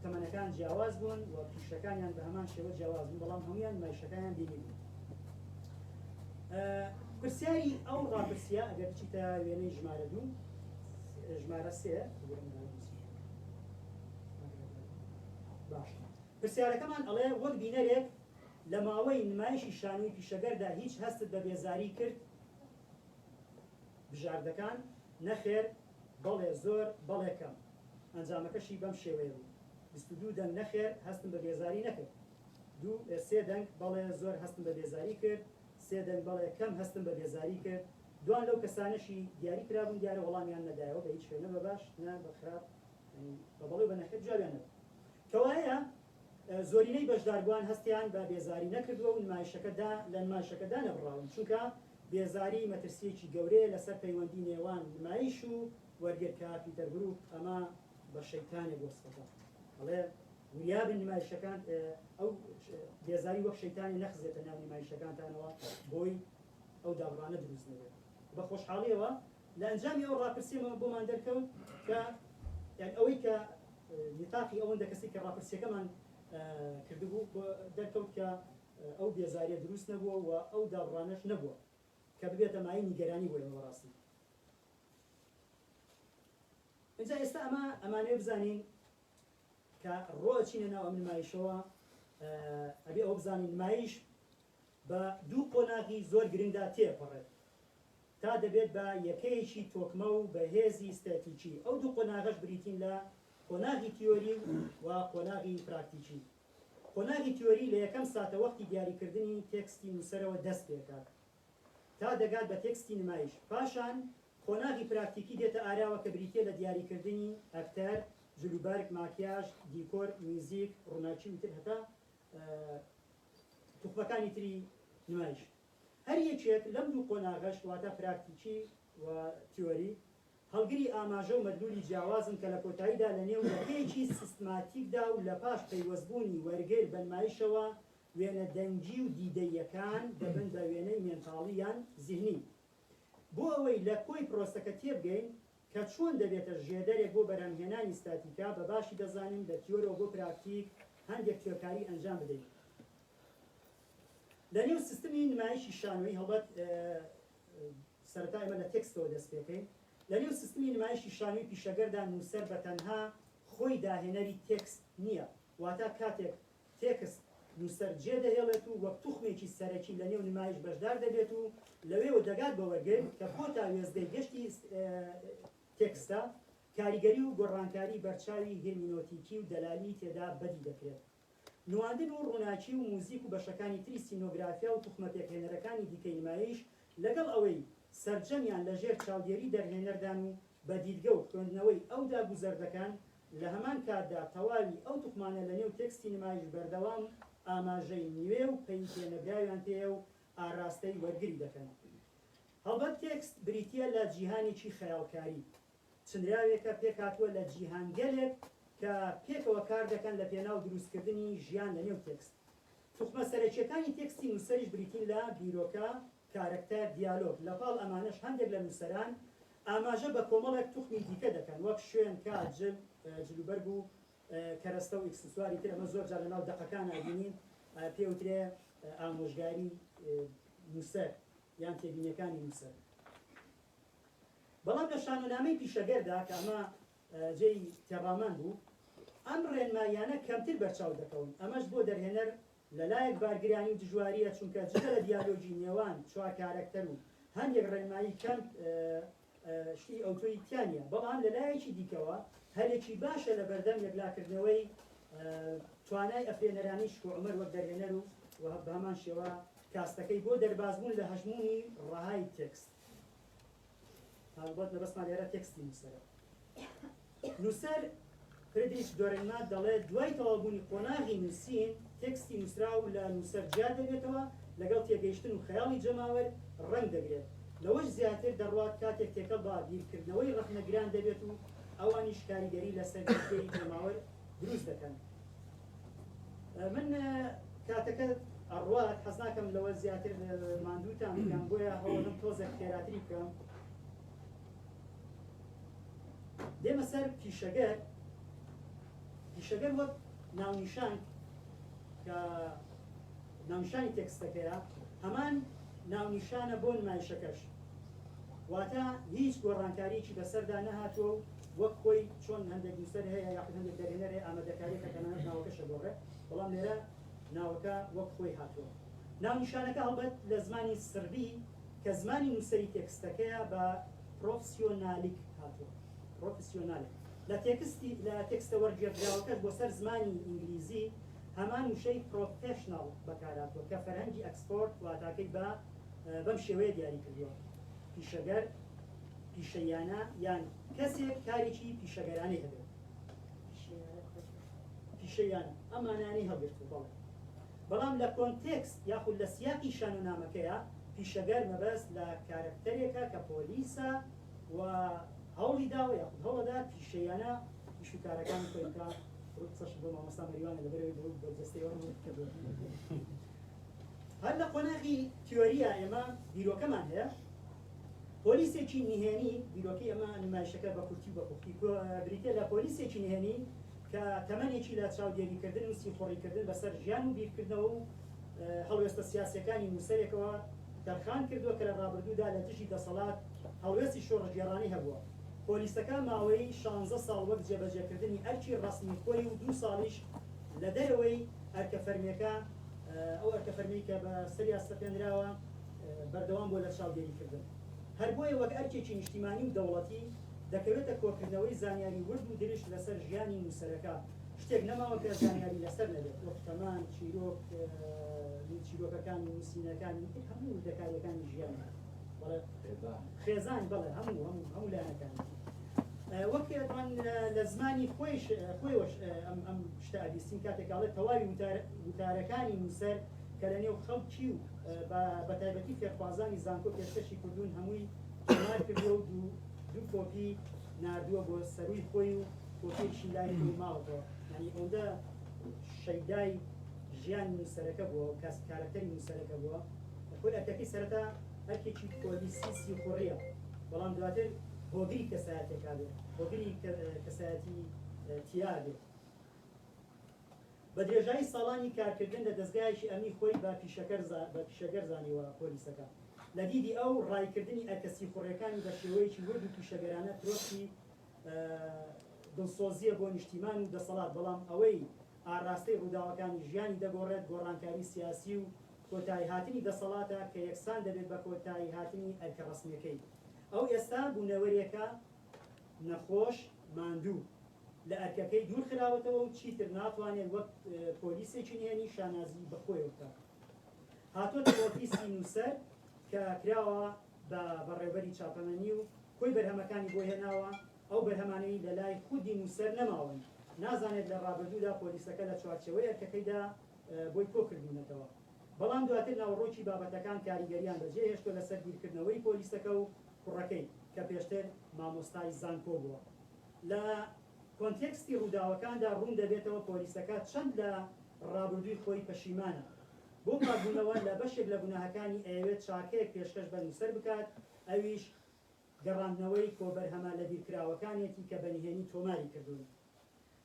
تەمەنەکان جیاواز بوون و پیشەکانیان بە هەمان شێوە جیاواز بوون، بەڵام هەموویان نمایشەکانیان بینیبوو. پرسیاری ئەو ڕاپرسیە ئەگەر بچیتە وێنەی ژمارە دوو ژمارە سێ باش پرسیارەکەمان ئەڵێ وەک بینەرێک لە ماوەی نمایشی شانۆی پیشەگەردا هیچ هەستت بە بێزاری کرد؟ بژاردەکان، نەخێر، بەڵێ زۆر، بەڵێ کەم. ئەنجامەکەشی بەم شێوەیە بوو، 22 دەنگ نەخێر هەستم بە بێزاری نەکرد، دوو سێ دەنگ بەڵێ زۆر هەستم بە بێزاری کرد، سێ دەنگ بەڵێ کەم هەستم بە بێزاری کرد، دوان لەو کەسانەشی دیاری کرابوون دیارە وەڵامیان نەدایەوە بە هیچ شێوە نە بە باش نە بە خراپ یانی بە بەڵێ و بە نەخێر جوابیان نەدا. کەوایە زۆرینەی بەشداربووان هەستیان بە بێزاری نەکردووە و نمایشەکەدا لە نمایشەکە دانەبڕاون، چونکە بێزاری مەترسییەکی گەورەیە لەسەر پەیوەندی نێوان نمایش و وەرگر کە پیتەر بروک ئەمە بە شەیتانێک وەسفەکا ئەڵێ وریابن نمایشەکان ئەو بێزاری وەک شەیتانی نەخزێتە ناو نمایشەکانتانەوە بۆی ئەو دابڕانە دروست نەبێت. بە خۆشحاڵیەوە لە ئەنجامی ئەو ڕاپرسیەمەوە بۆمان دەرکەوت کە یان ئەوەی کە نیتاقی ئەوەندە کەسی کە ڕاپرسیەکەمان کردبوو دەرکەوت کە ئەو بێزاریە دروست نەبووە و ئەو دابڕانەش نەبووە کە ببێتە مایەی نیگەرانی بۆ ئێمە بەڕاستی. ئینجا ئێستا ئەمە ئەمانەوێ بزانین کە ڕۆ ئەچینە ناو ئەم نمایشەوە ئەبێ ئەوە بزانین نمایش بە دوو قۆناغی زۆر گرنگدا تێپەڕێت تا دەبێت بە یەکەیەکی تۆکمە و بەهێزی ستاتیکی، ئەو دوو قۆناغەش بریتین لە قۆناغی تیۆری و قۆناغی پراکتیکی. قۆناغی تیۆری لە یەکەم ساتەوەختی دیاریکردنی تێکستی نووسەرەوە دەست پێکات تا دەگات بە تێکستی نمایش، پاشان قۆناغی پراکتیکی دێتە ئاراوە کە بریتییە لە دیاریکردنی ئەکتەر، جلوبەرگ، ماکیاژ، دیکۆر، میوزیک، ڕووناکی و تر هەتا توخمەکانی تری نمایش. هەر یەکێک لەم دوو قۆناغەش واتە پراکتیکی و تیۆری، هەڵگری ئاماژە و مەدلولی جیاوازن کە لە کۆتاییدا لە نێو یەکەیەکی سیستماتیکدا و لە پاش پەیوەستبوونی وەرگر بە نمایشەوە وێنە دەنگی و دیدەییەکان دەبن بە وێنەی مێنتاڵی یان زیهنی. بۆ ئەوەی لە کۆی پرۆسەکە تێبگەین کە چۆن دەبێتە ژێدەرێک بۆ بەرهەمهێنانی ستاتیکا، بە باشی دەزانین لە تیۆرەوە بۆ پراکتیک هەندێک تێکاری ئەنجام بدەین. لە نێو سیستمی نمایشی شانۆیی، هەڵبەت سەرەتا ئێمە لە تێکستەوە دەست پێکەین، لە نێو سیستمی نمایشی شانۆی پیشەگەردا نووسەر بە تەنها خۆی داهێنەری تێکست نییە، واتە کاتێک تێکست نووسەر جێ دەهێڵێت و وەک توخمێکی سەرەکی لە نێو نمایش بەشدار دەبێت و لەوێوە دەگات بە وەرگر کە کۆتا وێستگەی گەشتی تێکستە، کاریگەری و گۆڕانکاری بەرچاوی هێرمینۆتیکی و دەلالی تێدا بەدی دەکرێت. نواندن و ڕووناکی و موزیک و بەشەکانی تری سینۆگرافیا و توخمە پێکهێنەرەکانی دیکەی نمایش، لەگەڵ ئەوەی سەرجەمیان لە ژێر چاودێری دەرهێنەردان و بە دیدگە و خوێندنەوەی ئەودا گوزەر دەکەن، لە هەمان کاتدا تەواوی ئەو توخمانە لە نێو تێکستی نمایش بەردەوام ئاماژەی نوێ و پەی پێنەبراویان پێیە و ئاراستەی وەرگری دەکەن. هەڵبەت تێکست بریتییە لە جیهانێکی خەیاڵکاری، چنراوێکە پێکهاتووە لە جیهانگەلێک کە پێکەوە کاردەکەن لە پێناو دروستکردنی ژیان لە نێو تێکست. توخمە سەرەکییەکانی تێکستی نووسەریش بریتین لە، بیرۆکە، کارەکتەر، دیالۆگ، لەپاڵ ئەمانەش هەندێک لە نووسەران ئاماژە بە کۆمەڵێک توخمی دیکە دەکەن وەک شوێن، کات، جل، جلوبەرگ و کەرەستە و ئیکسسواری تر، ئەمە زۆر جار لەناو دەقەکانا بینین پێوترێ ئامۆژگاری نووسەر یان تێبینیەکانی نووسەر. بەڵام لە شانۆنامەی پیشەگەردا کە ئەمە جێی تێڕامان بوو، ئەم ڕێنماییانە کەمتر بەرچاو دەکەون، ئەمەش بۆ دەرهێنەر لەلایەک بارگرانی و دژوارییە، چونکە جگە لە دیالۆگی نێوان چوار کارەکتەر و هەندێک ڕێنمایی کەم شتی ئەوتۆی تیا نییە، بەڵام لەلایەکی دیکەوە هەلێکی باشە لەبەردەم یەکلاکردنەوەی توانای ئەفرێنەرانەی شکۆ عومەر وەک دەرهێنەر و بەهەمان شێوە کاستەکەی بۆ دەربازبوون لە هەژموونی ڕەهای تێکست. هەڵبەت مەبەستمان لێرە تێکستی نووسەرە. نووسەر فرێدریش دۆرێنمات دەڵێت دوای تەواوبوونی قۆناغی نووسین، تێکستی نووسراو لە نووسەر جیا دەبێتەوە، لەگەڵ تێگەیشتن و خەیاڵی جەماوەر ڕەنگ دەگرێت. لەوەش زیاتر دەڕوات کاتێک تێکەڵ بە بیرکردنەوەی ڕەخنەگران دەبێت و ئەوانیش کاریگەری لەسەر دیدگەی جەماوەر دروست دەکەن. من کاتەکە ئەڕوات حەز ناکەم لەوە زیاتر ماندووتان بکەم بۆیە هەوڵم تۆزێک خێراتری بکەم. دێمە سەر پیشەگەر پیشەگەر وەک ناونیشان کە ناونیشانی تێکستەکەیە هەمان ناونیشانە بۆ نمایشەکەش واتە هیچ گۆڕانکاریەکی بەسەردا نەهاتووە و وەک خۆی چۆن هەندێک نووسەر هەیە یاخود هەندێک دەرهێنەر هەیە ئامادەکاریەکە تەنانەت ناوەکەش ئەگۆڕێ بەڵام لێرە ناوەکە وەک خۆی هاتووە ناونیشانەکە هەڵبەت لە زمانی سربی کە زمانی نووسەری تێکستەکەیە بە پرۆفسیۆنالیک هاتووە Professionalik. لە تێکستی لە تێکستە وەرگێڕدراوەکەش بۆ سەر زمانی ئینگلیزی هەمان وشەی professional بەکارهاتووە کە فەرهەنگی ئەکسفۆرد واتاکەی بە بەم شێوەیە دیاری کردووە، پیشەگەر، پیشەییانە یان کەسێک کارێکی پیشەگەرانەی هەبێت. پیشەییانە ئەم مانایانەی هەڵگرتووە، بەڵێ. بەڵام لە کۆنتێکست یاخود لە سیاقی شانۆنامەکەیا پیشەگەر مەبەست لە کارەکتەرێکە کە پۆلیسە و هەوڵی داوە یاخود هەوڵەدات پیشەییانە ئیش و کارەکانی خۆی بکا. ئەو قسەش بۆ مامۆستا مەریوانە لەبەرئەوەی بۆ بەرجەستەی ئەوە ڕوون کردووە. هەر لە قۆناغی تیۆرییا ئێمە بیرۆکەمان هەیە، پۆلیسێکی نهێنی، بیرۆکەی ئەمە نمایشەکە بە کورتی و بە پوختی بریتیە لە پۆلیسێکی نهێنی کە تەمەنێکی لە چاودێریکردن و سیخوڕیکردن بەسەر ژیان و بیرکردنەوە و هەڵوێستە سیاسیەکانی نووسەرێکەوە تەرخان کردووە کە لە ڕابردوودا لە دژی دەسەڵات هەڵوێستی شۆڕشگێڕانەی هەبووە. پۆلیسەکە ماوەی شانزە ساڵ وەک جێبەجێکردنی ئەرکی ڕەسمی خۆی و دوو ساڵیش لە دەرەوەی ئەرکە فەرمیەکە، ئەو ئەرکە فەرمیەی کە بە سەریا سەپێنراوە، بەردەوام بووە لە چاودێریکردن. هەر بۆیە وەک ئەرکێکی نیشتیمانی و دەوڵەتی دەکەوێتە کۆکردنەوەی زانیاری ورد و درشت لەسەر ژیانی نووسەرەکە، شتێک نەماوە کە زانیاری لەسەر نەبێت، وەک تەمان، چیرۆک، چیرۆکەکانی، نووسینەکانی، ئیتر هەموو وردەکارییەکانی ژیانی. بەڵێ. خێزان، بەڵێ، هەموو، هەموو، هەموو لایەنەکانی. وەک ئەتوان لە زمانی خۆیش خۆیەوەش ئەم ئەم شتە ئەبیستین کاتێک ئەڵێ تەواوی وتار وتارەکانی نووسەر کە لە نێو خەڵکی و بە تایبەتی فێرخوازانی زانکۆ پێشکەشی کردوون هەمووی تۆمار کردووە و دوو دوو کۆپی ناردووە بۆ سەرووی خۆی و کۆپیەکیشی لای خۆی ماوەتەوە یانی ئەوەندە شەیدای ژیانی نووسەرەکە بووە و کاس کارەکتەری نووسەرەکە بووە خۆی ئەرکەکەی سەرەتا ئەرکێکی پۆلیسی سیخوڕیە بەڵام دواتر هۆگری کەسایەتێکا بێت هۆگری کەسایەتی تیا بێت بە درێژایی ساڵانی کارکردن لە دەزگایەکی ئەمنی خۆی بە پیشەکەر بە پیشەگەر زانیوە پۆلیسەکە لە دیدی ئەو ڕایکردنی ئەرکە سیخوڕیەکانی بە شێوەیەکی ورد و پیشەگەرانە ترۆپکی دڵسۆزیە بۆ نیشتیمان و دەسەڵات بەڵام ئەوەی ئاراستەی ڕووداوەکانی ژیانی دەگۆڕێت گۆڕانکاری سیاسی و کۆتاییهاتنی دەسەڵاتە کە یەکسان دەبێت بە کۆتاییهاتنی ئەرکە ڕەسمیەکەی. ئەو ئێستا بوونەوەرێکە نەخۆش، ماندوو، لە ئەرکەکەی دوور خراوەتەوە و چیتر ناتوانێت وەک پۆلیسێکی نهێنی شانازی بە خۆیەوە بکات. هاتۆتە ئۆفیسی نووسەر کە کراوە بە بەڕێوبەری چاپەمەنی و کۆی بەرهەمەکانی بۆ هێناوە، ئەو بەرهەمانەی لەلای خودی نووسەر نەماون. نازانێت لە ڕابردوودا پۆلیسەکە لە چوارچێوەی ئەرکەکەیدا بۆی کۆکردوونەتەوە. بەڵام دواتر ناوەڕۆکی بابەتەکان کاریگەریان بەجێهێشتوە لەسەر بیرکردنەوەی پۆلیسەکە و کوڕەکەی کە پێشتر مامۆستای زانکۆ بووە. لە کۆنتێکستی ڕووداوەکاندا ڕوون دەبێتەوە پۆلیسەکە چەند لە ڕابردووی خۆی پەشیمانە. بۆ پاکبوونەوە لە بەشێک لە گوناهەکانی ئەیەوێت چاکەیەک پێشکەش بە نووسەر بکات، ئەویش گەڕاندنەوەی کۆبەرهەمە لەبیرکراوەکانیەتی کە بە نهێنی تۆماری کردوون.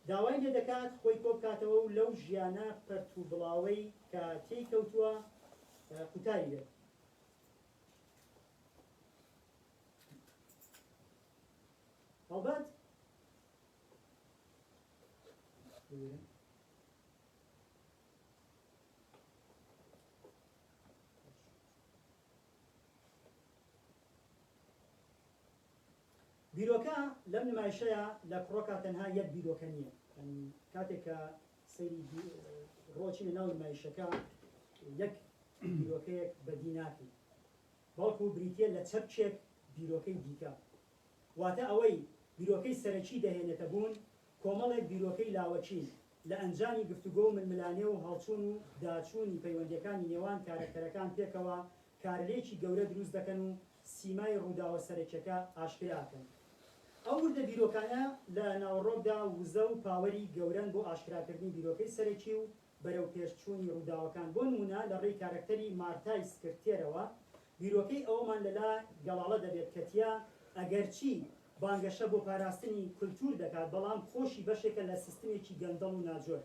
داوای لێدەکات خۆی کۆبکاتەوە و لەو ژیانە پەرت و بڵاوەی کە تێی کەوتووە قوتاری بێت. هەڵبەت بیرۆکە لەم نمایشەیا لە کڕۆکا تەنها یەک بیرۆکە نییە یانی کاتێک کە سەیری ڕۆچینە ناو نمایشەکە یەک بیرۆکەیەک بەدی ناکەی بەڵکو بریتە لە چەپکێک بیرۆکەی دیکە. واتە ئەوەی بیرۆکەی سەرەکی دەهێنێتە بوون، کۆمەڵێک بیرۆکەی لاوەکین، لە ئەنجامی گفتوگۆ و ململانێ و هەڵچوون و داچوونی پەیوەندییەکانی نێوان کارەکتەرەکان پێکەوە کارلێکی گەورە دروست دەکەن و سیمای ڕووداوە سەرەکیەکە ئاشکرا ئەکەن. ئەو وردە بیرۆکانە لە ناوەڕۆکدا وزە و power ی گەورەن بۆ ئاشکراکردنی بیرۆکەی سەرەکی و بەرەو پێش چوونی ڕووداوەکان بۆ نموونە لە ڕێی کارەکتەری مارتای سکرتێرەوە بیرۆکەی ئەوەمان لەلا گەڵاڵە دەبێت کە تیا ئەگەرچی بانگەشە بۆ پاراستنی کولتوور دەکات بەڵام خۆشی بەشێکە لە سیستمێکی گەندەڵ و ناجۆر.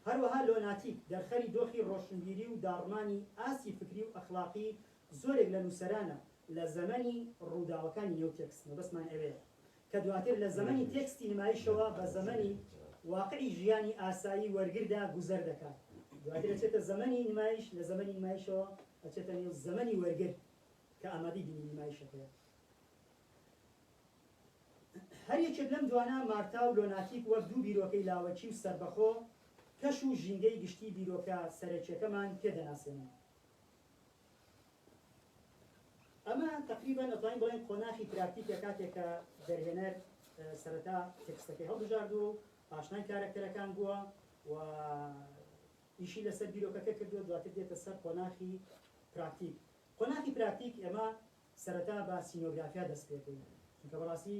هەروەها لۆناتیک دەرخەری دۆخی ڕۆشنبیری و داڕمانی ئاستی فکری و ئەخلاقی زۆرێک لە نووسەرانە لە زەمەنی ڕووداوەکانی نێو تێکست، مەبەستمان ئەوەیە کە دواتر لە زەمەنی تێکستی نمایشەوە بە زەمەنی واقعی ژیانی ئاسایی وەرگردا گوزەر دەکات، دواتر ئەچێتە زەمەنی نمایش، لە زەمەنی نمایشەوە ئەچێتە نێو زەمەنی وەرگر کە ئامادەی بینینی نمایشەکەیە. هەر یەکێک لەم دوانە، مارتا و لۆناتیک، وەک دوو بیرۆکەی لاوەکی و سەربەخۆ، کەش و ژینگەی گشتی بیرۆکە سەرەکیەکەمان پێ دەناسێنن. ئەمە تەقریبەن ئەتوانین بڵێین قۆناخی پراکتیکە کاتێک کە دەرهێنەر سەرەتا تێکستەکەی هەڵبژاردووە و ئاشنای کارەکتەرەکان بووە و ئیشی لەسەر بیرۆکەکە کردووە، دواتر دێتە سەر قۆناخی پراکتیک. قۆناخی پراکتیک ئێمە سەرەتا بە سینۆگرافیا دەست پێکەین، چونکە بەڕاستی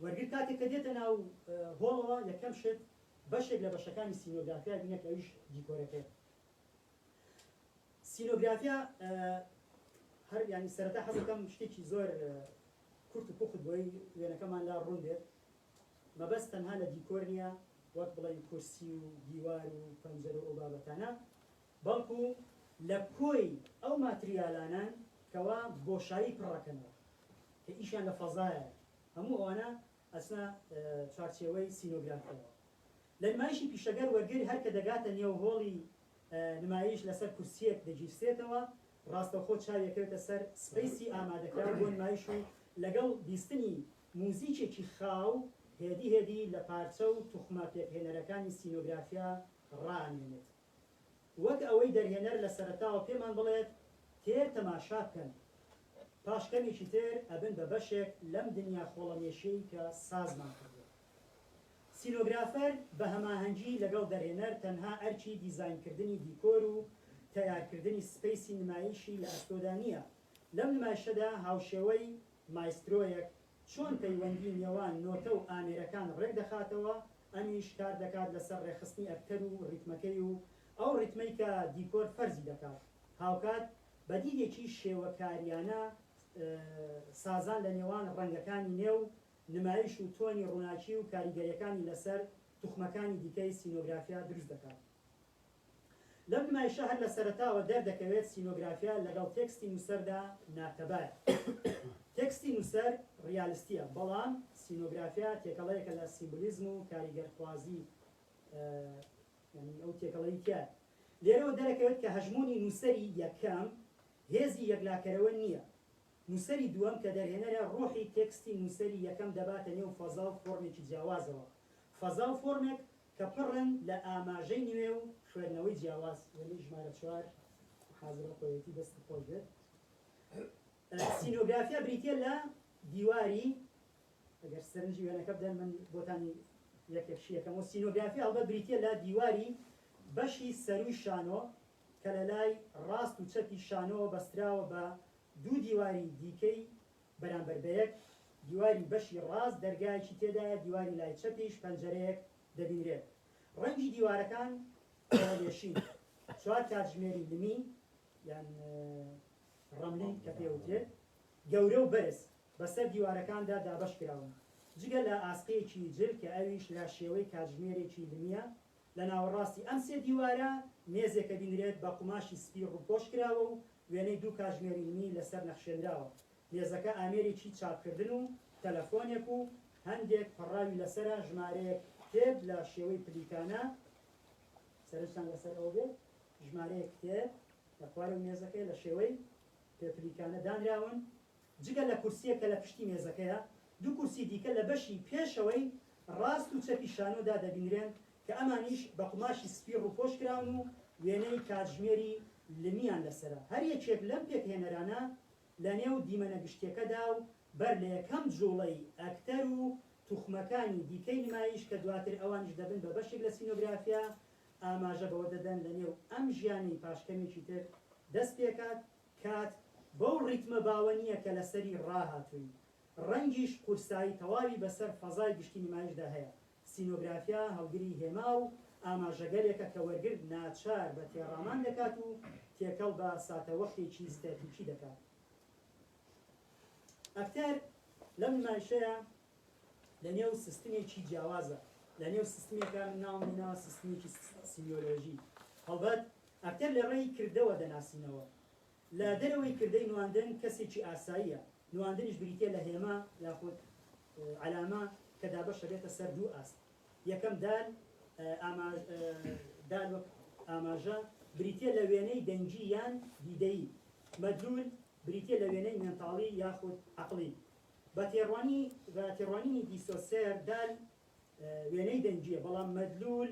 وەرگر کاتێک کە دێتە ناو هۆڵەوە یەکەم شت بەشێک لە بەشەکانی سینۆگرافیا بینە کە ئەویش دیکۆرەکەیە. سینۆگرافیا هەر یانی سەرەتا حەزەکەم شتێکی زۆر کورت و پوخت بۆی وێنەکەمان لا ڕوون بێت. مەبەست تەنها لە دیکۆر نییە وەک بڵێن کورسی و دیوار و پەنجەرە و ئەو بابەتانە، بەڵکو لە کۆی ئەو ماتریالانەن کەوا بۆشایی پڕەکەنەوە کە ئیشیان لە فەزایە، هەموو ئەوانە ئەچنە چوارچێوەی سینۆگرافیەوە. لە نمایشی پیشەگەر وەرگر هەر کە دەگاتە نێو هۆڵی نمایش لەسەر کورسیەک دەگیرسێتەوە، ڕاستەوخۆ چاوی ئەکەوێتە سەر space ی ئامادەکراو بۆ نمایش و لەگەڵ بیستنی موزیکێکی خاو هێدی هێدی لە پارچە و توخمە پێکهێنەرەکانی سینۆگرافیا ڕائەمێنێت. وەک ئەوەی دەرهێنەر لە سەرەتاوە پێمان بڵێت تێر تەماشا بکەن، پاش کەمێکی تر ئەبن بە بەشێک لەم دنیا خۆڵەمێشیەی کە سازمان کردووە. سینۆگرافەر بە هەماهەنگی لەگەڵ دەرهێنەر تەنها ئەرکی دیزاینکردنی دیکۆر و تەیارکردنی space ی نمایشی لە ئەستۆدا نییە، لەم نمایشەدا هاوشێوەی مایسترۆیەک چۆن پەیوەندی نێوان نۆتە و ئامێرەکان ڕێکدەخاتەوە، ئەمیش کار دەکات لەسەر ڕێکخستنی ئەکتەر و ڕیتمەکەی و ئەو ڕیتمەی کە دیکۆر فەرزی دەکات، هاوکات بە دیدێکی شێوەکاریانە سازان لە نێوان ڕەنگەکانی نێو نمایش و تۆنی ڕووناکی و کاریگەریەکانی لەسەر توخمەکانی دیکەی سینۆگرافیا دروست دەکات. لەم نمایشە هەر لە سەرەتاوە دەردەکەوێت سینۆگرافیا لەگەڵ تێکستی نووسەردا ناتەبایە. تێکستی نووسەر ڕیالستییە، بەڵام سینۆگرافیا تێکەڵەیەکە لە سیمبولیزم و کاریگەرخوازی، یانی ئەو تێکەڵەی تیایە. لێرەوە دەرەکەوێت کە هەژموونی نووسەری یەکەم هێزی یەکلاکەرەوە نییە. نووسەری دووەم کە دەرهێنەرە ڕۆحی تێکستی نووسەری یەکەم دەباتە نێو فەزا و فۆرمێکی جیاوازەوە، فەزا و فۆرمێک کە پڕن لە ئاماژەی نوێ و خوێندنەوەی جیاواز، وێنەی ژمارە چوار حازرە خۆیەتی دەستت خۆش بێت. سینۆگرافیا بریتیە لە دیواری، ئەگەر سەرنجی وێنەکە بدەن من بۆتانی یەک یەک شی ئەکەمەوە، سینۆگرافیا هەڵبەت بریتیە لە دیواری بەشی سەرووی شانۆ کە لە لای ڕاست و چەپی شانۆوە بەستراوە بە دوو دیواری دیکەی بەرامبەر بەیەک، دیواری بەشی ڕاست دەرگایەکی تێدایە، دیواری لای چەپیش پەنجەرەیەک دەبینرێت. ڕەنگی دیوارەکان خۆڵەمێشین. چوار کاتژمێری لمی یان ڕەملی کە پێوترێت، گەورە و بەرز بەسەر دیوارەکاندا دابەش کراون. جگە لە ئاسقەیەکی جل کە ئەویش لە شێوەی کاتژمێرێکی لمییە، لە ناوەڕاستی ئەم سێ دیوارە مێزێکە بینرێت بە قوماشی سپی ڕووپۆش کراوە و وێنەی دوو کاژمێری لمی لەسەر نەخشێنراوە. مێزەکە ئامێرێکی چاپکردن و تەلەفۆنێک و هەندێک پەڕاوی لەسەرە، ژمارەیەک کتێب لە شێوەی پلیکانە، سەرنجتان لەسەر ئەوە بێت ژمارەیەک کتێب لە خوارەوەی مێزەکەیە لە شێوەی پێپلیکانە دانراون، جگە لە کورسییەک کە لە پشتی مێزەکەیە، دوو کورسی دیکە لە بەشی پێشەوەی ڕاست و چەپی شانۆدا دەبینرێن کە ئەمانیش بە قوماشی سپی ڕووپۆش کراون و وێنەی کاتژمێری لمیان لەسەرە. هەر یەکێک لەم پێکهێنەرانە لەنێو دیمەنە گشتییەکەدا و. بەر لە یەکەم جوڵەی ئەکتەر و توخمەکانی دیکەی نمایش کە دواتر ئەوانیش دەبن بە بەشێک لە سینۆگرافیا، ئاماژە بەوە دەدەن لە نێو ئەم ژیانەی پاش کەمێکی تر دەست پێکات، کات بەو ڕیتمە باوە نییە کە لەسەری ڕاهاتووین. ڕەنگیش قورسایی تەواوی بەسەر فەزای گشتی نمایشدا هەیە. سینۆگرافیا هەڵگری هێما و ئاماژەگەلێکە کە وەرگر ناچار بە تێڕامان دەکات و تێکەڵ بە ساتەوەختێکی ستاتیکی دەکات. ئەکتەر لەم نمایشەیا لە نێو سیستمێکی جیاوازە، لە نێو سیستمێکە من ناوم لێناوە سیستمێکی سیمیۆلۆژی. هەڵبەت ئەکتەر لە ڕێی کردەوە دەناسینەوە. لە دەرەوەی کردەی نواندن کەسێکی ئاساییە، نواندنیش بریتییە لە هێما یاخود عەلامە کە دابەشەبێتە سەر دوو ئاست. یەکەم دال، دال وەک ئاماژە، بریتییە لە وێنەی دەنگی یان دیدەیی. مەدلول بریتییە لە وێنەی مێنتاڵی یاخود عەقڵی. بە تێڕوانینی دیسۆسێر دال وێنەی دەنگییە، بەڵام مەدلول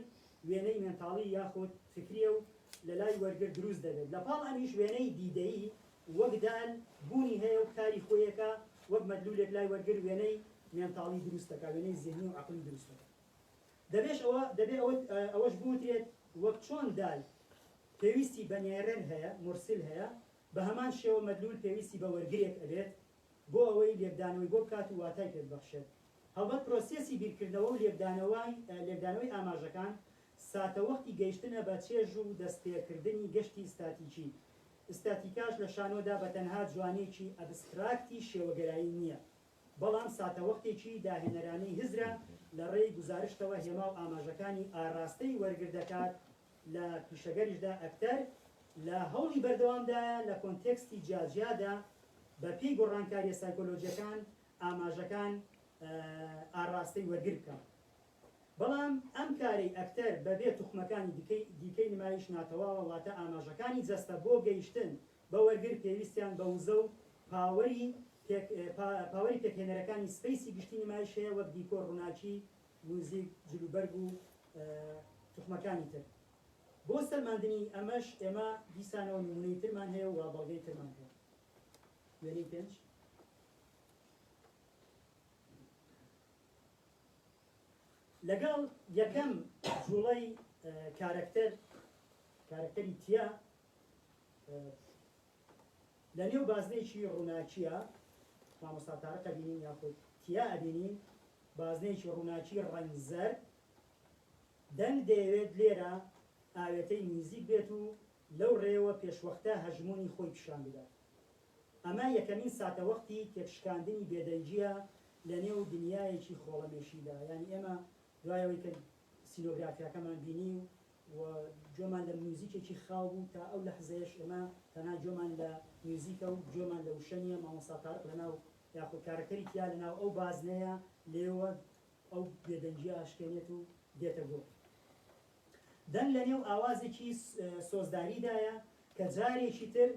وێنەی مێنتاڵی یاخود فکرییە و لە لای وەرگر دروست دەبێت. لە پاڵ ئەمیش وێنەی دیدەیی وەک دال بوونی هەیە و کاری خۆیەکە وەک مەدلولێک لای وەرگر وێنەی مێنتاڵی دروست دەکات، وێنەی زیهنی و عەقڵی دروست دەکات. دەبێش ئەوە دەبێ ئەوە ئەوەش بوترێت وەک چۆن دال پێویستی بە نێرەر هەیە، مرسل هەیە، بە هەمان شێوە مەدلول پێویستی بە وەرگرێک ئەبێت بۆ ئەوەی لێکدانەوەی بۆ بکات و واتای پێ ببەخشێت. هەڵبەت پرۆسێسی بیرکردنەوە و لێکدانەوەی لێکدانەوەی ئاماژەکان ساتەوەختی گەیشتنە بە چێژ و دەستپێکردنی گەشتی ئیستاتیکی. ئیستاتیکاش لە شانۆدا بە تەنها جوانییەکی ئەبستراکتی شێوەگەرایی نییە، بەڵام ساتەوەختێکی داهێنەرانەی هزرە لە ڕێی گوزارشتەوە هێما و ئاماژەکانی ئاراستەی وەرگر دەکات، لە پیشەگەریشدا ئەکتەر لە هەوڵی بەردەوامدایە لە کۆنتێکستی جیاجیادا بە پێی گۆڕانکارییە سایکۆلۆژییەکان ئاماژەکان ئاڕاستەی وەرگر بکات. بەڵام ئەم کارەی ئەکتەر بەبێ توخمەکانی دیکەی نمایش ناتەواوە، واتە ئاماژەکانی جەستە بۆ گەیشتن بە وەرگر پێویستیان بە وزە و پاوەری پاوەری پێکهێنەرەکانی space ی گشتی نمایش هەیە وەک دیکۆر، ڕووناکی، موزیک، جلوبەرگ و توخمەکانی تر. بۆ سەلماندنی ئەمەش ئێمە دیسانەوە نموونەی ترمان هەیە و بەڵگەی ترمان هەیە. وێنەی پێنج. لەگەڵ یەکەم جوڵەی کارەکتەر کارەکتەری تیا لە نێو بازنەیەکی ڕووناکیە مامۆستا تارق ئەبینین یاخود تیا ئەبینین بازنەیەکی ڕووناکی ڕەنگ زەرد دەنگ دەیەوێت لێرە ئاوێتەی میوزیک بێت و لەو ڕێوە پێشوەختە هەژموونی خۆی پیشان بدات. ئەمە یەکەمین ساتەوەختی تێکشکاندنی بێدەنگییە لەنێو دنیایەکی خۆڵەمێشیدا. یانی ئێمە دوای ئەوەی کە سینۆگرافیاکەمان بینی و گوێمان لە میوزیکێکی خاو بوو تا ئەو لەحزەیەش ئێمە تەنها گوێمان لە میوزیکە و گوێمان لە وشە نییە، مامۆستا تارق لەناو یاخود کارەکتەری تیا لەناو ئەو بازنەیە لێوە ئەو بێدەنگییە ئەشکێنێت و دێتە گۆ. دەنگ لەنێو ئاوازێکی سۆزداریدایە کە جارێکی تر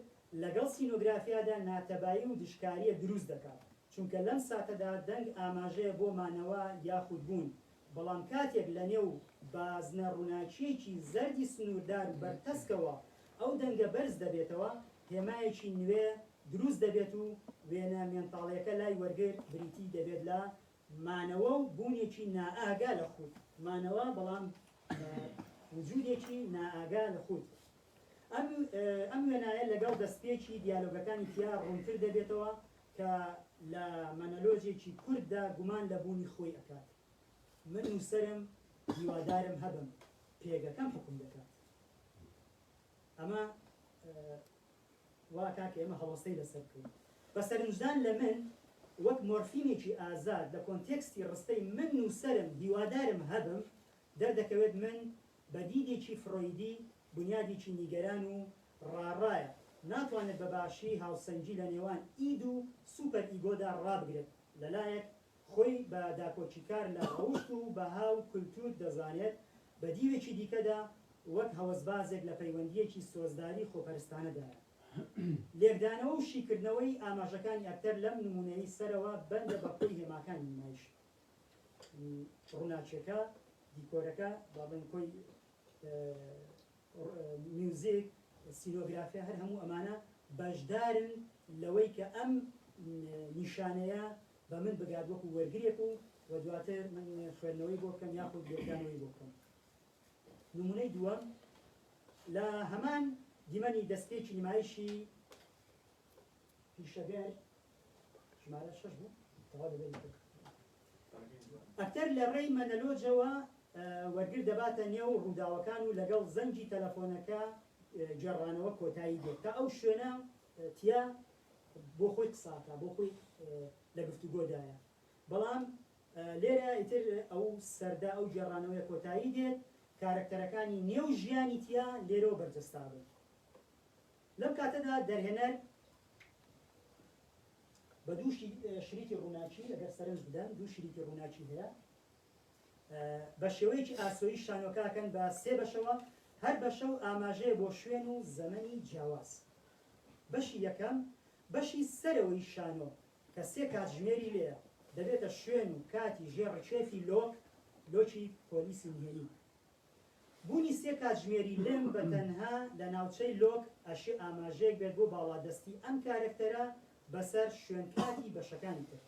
لەگەڵ سینۆگرافیادا ناتەبایی و دژکارییەک دروست دەکات، چونکە لەم ساتەدا دەنگ ئاماژەیە بۆ مانەوە یاخود بوون، بەڵام کاتێک لەنێو بازنە ڕووناکییەکی زەردی سنووردار و بەرتەسکەوە ئەو دەنگە بەرز دەبێتەوە، هێمایەکی نوێ دروست دەبێت و وێنە مێنتاڵییەکە لای وەرگر بریتی دەبێت لە مانەوە و بوونێکی نائاگا لە خود، مانەوە بەڵام وجودێکی نائاگا لە خود. ئەم ئەم وێنایە لەگەڵ دەستپێکی دیالۆگەکانی تیا ڕوونتر دەبێتەوە کە لە مەنەلۆجێکی کورتدا گومان لە بوونی خۆی ئەکات. من نووسەرم، هیوادارم هەبم، پێگەکەم حوکم دەکات. ئەمە وا کاکە ئێمە هەڵوەستەی لەسەر بکەین. بە سەرنجدان لە من وەک مۆرفیمێکی ئازاد لە کۆنتێکستی ڕستەی من نووسەرم هیوادارم هەبم دەردەکەوێت من بە دیدێکی فرۆیدی بونیادێکی نیگەران و ڕاڕایە ناتوانێت بە باشی هاوسەنگی لە نێوان ئید و سوپەر ئیگۆدا ڕابگرێت لەلایەک خۆی بە داکۆکیکار لە ڕەوشت و بەها و کولتوور دەزانێت، بە دیوێکی دیکەدا وەک هەوەسبازێک لە پەیوەندییەکی سۆزداری خۆپەرستانەدایە. لێکدانەوە و شیکردنەوەی ئاماژەکانی ئەکتەر لەم نموونەی سەرەوە بەندە بە کۆی هێماکانی نمایش. ڕووناکییەکە، دیکۆرەکە، با بڵێین کۆی میوزیک، سینۆگرافیا هەر هەموو ئەمانە بەشدارن لەوەی کە ئەم. نیشانەیە بە من بگات وەکو وەرگرێک و و دواتر من خوێندنەوەی بۆ بکەم یاخود لێکدانەوەی بۆ بکەم. نمونەی دووەم، لە هەمان دیمەنی دەستپێکی نمایشی پیشەگەر ژمارە شەش بوو تەواو لەبەری کرد. ئەکتەر لە ڕێی مەنەلۆجەوە وەرگر دەباتە نێو ڕووداوەکان و لەگەڵ زەنگی تەلەفۆنەکە گێڕانەوە کۆتایی دێت تا ئەو شوێنە تیا بۆ خۆی قساکە بۆ خۆی لە گفتوگۆدایە بەڵام لێرە ئیتر ئەو سەردە ئەو گێڕانەوەیە کۆتایی دێت کارەکتەرەکانی نێو ژیانی تیا لێرەوە بەرجەستابن لەم کاتەدا دەرهێنەر بە دوو شریتی ڕووناکی، ئەگەر سەرنج بدەن دوو شریتی ڕووناکی هەیە، بە شێوەیەکی ئاسۆیی شانۆکە ئەکەن بە سێ بەشەوە، هەر بەشە و ئاماژەیە بۆ شوێن و زەمەنی جیاواز. بەشی یەکەم، بەشی سەرەوەی شانۆ کە سێ کاتژمێری لێیە، دەبێتە شوێن و کاتی ژێر ڕکێفی لۆک، لۆکی پۆلیسی نهێنی. بوونی سێ کاتژمێری لم بە تەنها لە ناوچەی لۆک ئەشێ ئاماژەیەک بێت بۆ باڵادەستی ئەم کارەکتەرە بەسەر شوێنکاتی بەشەکانی تر.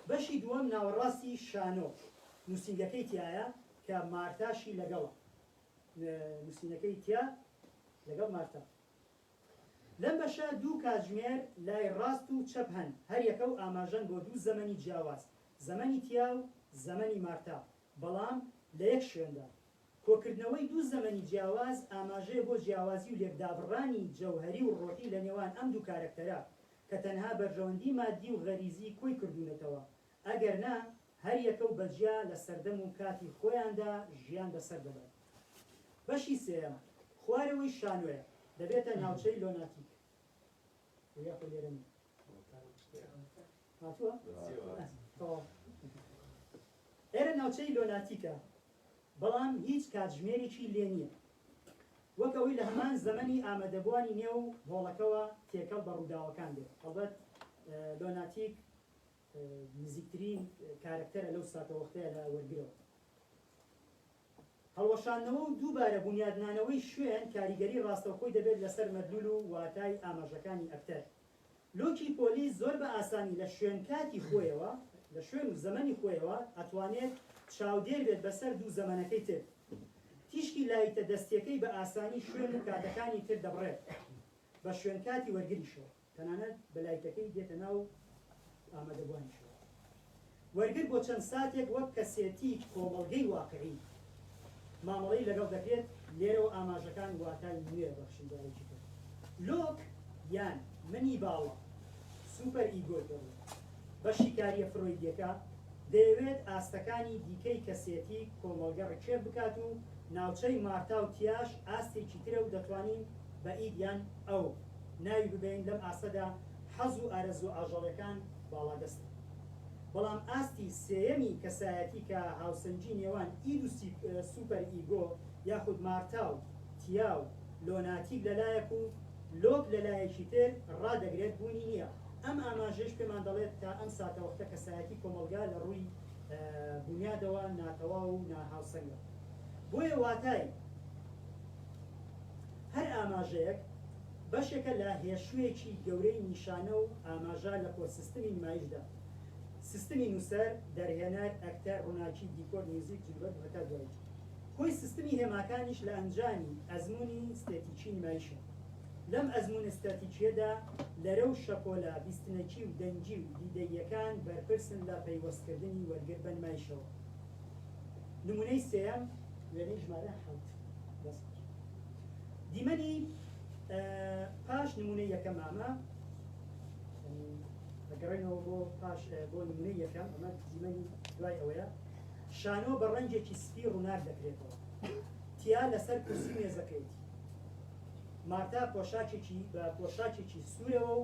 بەشی دووەم ناوەڕاستی شانۆ نووسینگەکەی تیایە کە مارتاشی لەگەڵە. نووسینەکەی تیا لەگەڵ مارتا. لەم بەشە دوو کاتژمێر لای ڕاست و چەپ هەن، هەریەکە و ئاماژەن بۆ دوو زەمەنی جیاواز، زەمەنی تیا و زەمەنی مارتا. بەڵام لە یەک شوێندا. کۆکردنەوەی دوو زەمەنی جیاواز ئاماژەیە بۆ جیاوازی و لێکدابڕانی جەوهەری و ڕۆحی لە نێوان ئەم دوو کارەکتەرە کە تەنها بەرژەوەندی مادی و غەریزی کۆی کردوونەتەوە، ئەگەر نا هەریەکە و بەجیا لە سەردەم و کاتی خۆیاندا ژیان بەسەر دەبەن. بەشی سێیەم، خوارەوەی شانۆیە، دەبێتە ناوچەی لۆناتیک. یاخۆ لێرە نییە. هاتووە؟ تەواو. ئێرە ناوچەی لۆناتیکە، بەڵام هیچ کاتژمێرێکی لێ نییە. وەک ئەوەی لە هەمان زەمەنی ئامادەبووانی نێو هۆڵەکەوە تێکەڵ بە ڕووداوەکان بێت. هەڵبەت لۆناتیک نزیکترین کارەکتەرە لەو ساتەوەختەیە لە وەرگرەوە. هەڵوەشاندنەوە و دووبارە بونیادنانەوەی شوێن کاریگەری ڕاستەوخۆی دەبێت لەسەر مەدلول و واتای ئاماژەکانی ئەکتەر. لۆکی پۆلیس زۆر بە ئاسانی لە شوێنکاتی خۆیەوە، لە شوێن و زەمەنی خۆیەوە ئەتوانێت چاودێر بێت بەسەر دوو زەمەنەکەی تر. تیشکی لایتە دەستیەکەی بە ئاسانی شوێن و کاتەکانی تر دەبڕێت بە شوێنکاتی وەرگریشەوە. تەنانەت بە لایتەکەی دێتە ناو ئامادەبوانیشەوە. وەرگر بۆ چەند ساتێک وەک کەسێتی کۆمەڵگەی واقعی مامەڵەی لەگەڵ دەکرێت، لێرەوە ئاماژەکان واتای نوێ ئەبەخشن جارێکی تر. لۆک یان منی باڵا، super ego پێ بڵێن، بە شیکارییە فرۆیدییەکە دەیەوێت ئاستەکانی دیکەی کەسێتی کۆمەڵگە ڕکێف بکات و ناوچەی مارتا و تیاش ئاستێکی ترە و دەتوانین بە ئید یان ئەو ناوی ببەین لەم ئاستەدا حەز و ئارەزووە ئاژەڵیەکان باڵادەستن بەڵام ئاستی سێیەمی کەسایەتی کە هاوسەنگی نێوان ئید و super ego یاخود مارتا و تیا و لۆناتیک لەلایەک و لۆک لەلایەکی تر ڕادەگرێت بوونی نییە ئەم ئاماژەیش پێمان دەڵێت تا ئەم ساتەوەختە کەسایەتی کۆمەڵگا لە ڕووی بونیادەوە ناتەواو و ناهاوسەنگە بۆیە واتای هەر ئاماژەیەک بەشێکە لە هێشوویەکی گەورەی نیشانە و ئاماژە لە کۆسیستمی نمایشدا، سیستمی نووسەر، دەرهێنەر، ئەکتەر، ڕووناکی، دیکۆر، میوزیک، جلوبەرگ و هەتا دوایی. کۆی سیستمی هێماکانیش لە ئەنجامی ئەزموونی ستێتیکی نمایشە. لەم ئەزموونە ستاتیکییەدا لەرە و شەپۆلە بیستنەکی و دەنگی و دیدەییەکان بەرپرسن لە پەیوەستکردنی وەرگر بە نمایشەوە. نموونەی سێیەم، وێنەی ژمارە حەوت. دەست خۆش. دیمەنی پاش نموونەی یەکەم ئەمە دەگەڕێنەوە بۆ پاش بۆ نموونەی یەکەم ئەمە دیمەنی دوای ئەوەیە شانۆ بە ڕەنگێکی سپی ڕووناک دەکرێتەوە تیا لەسەر کورسی مێزەکەیەتی مارتا پۆشاکێکی بە پۆشاکێکی سوورەوە و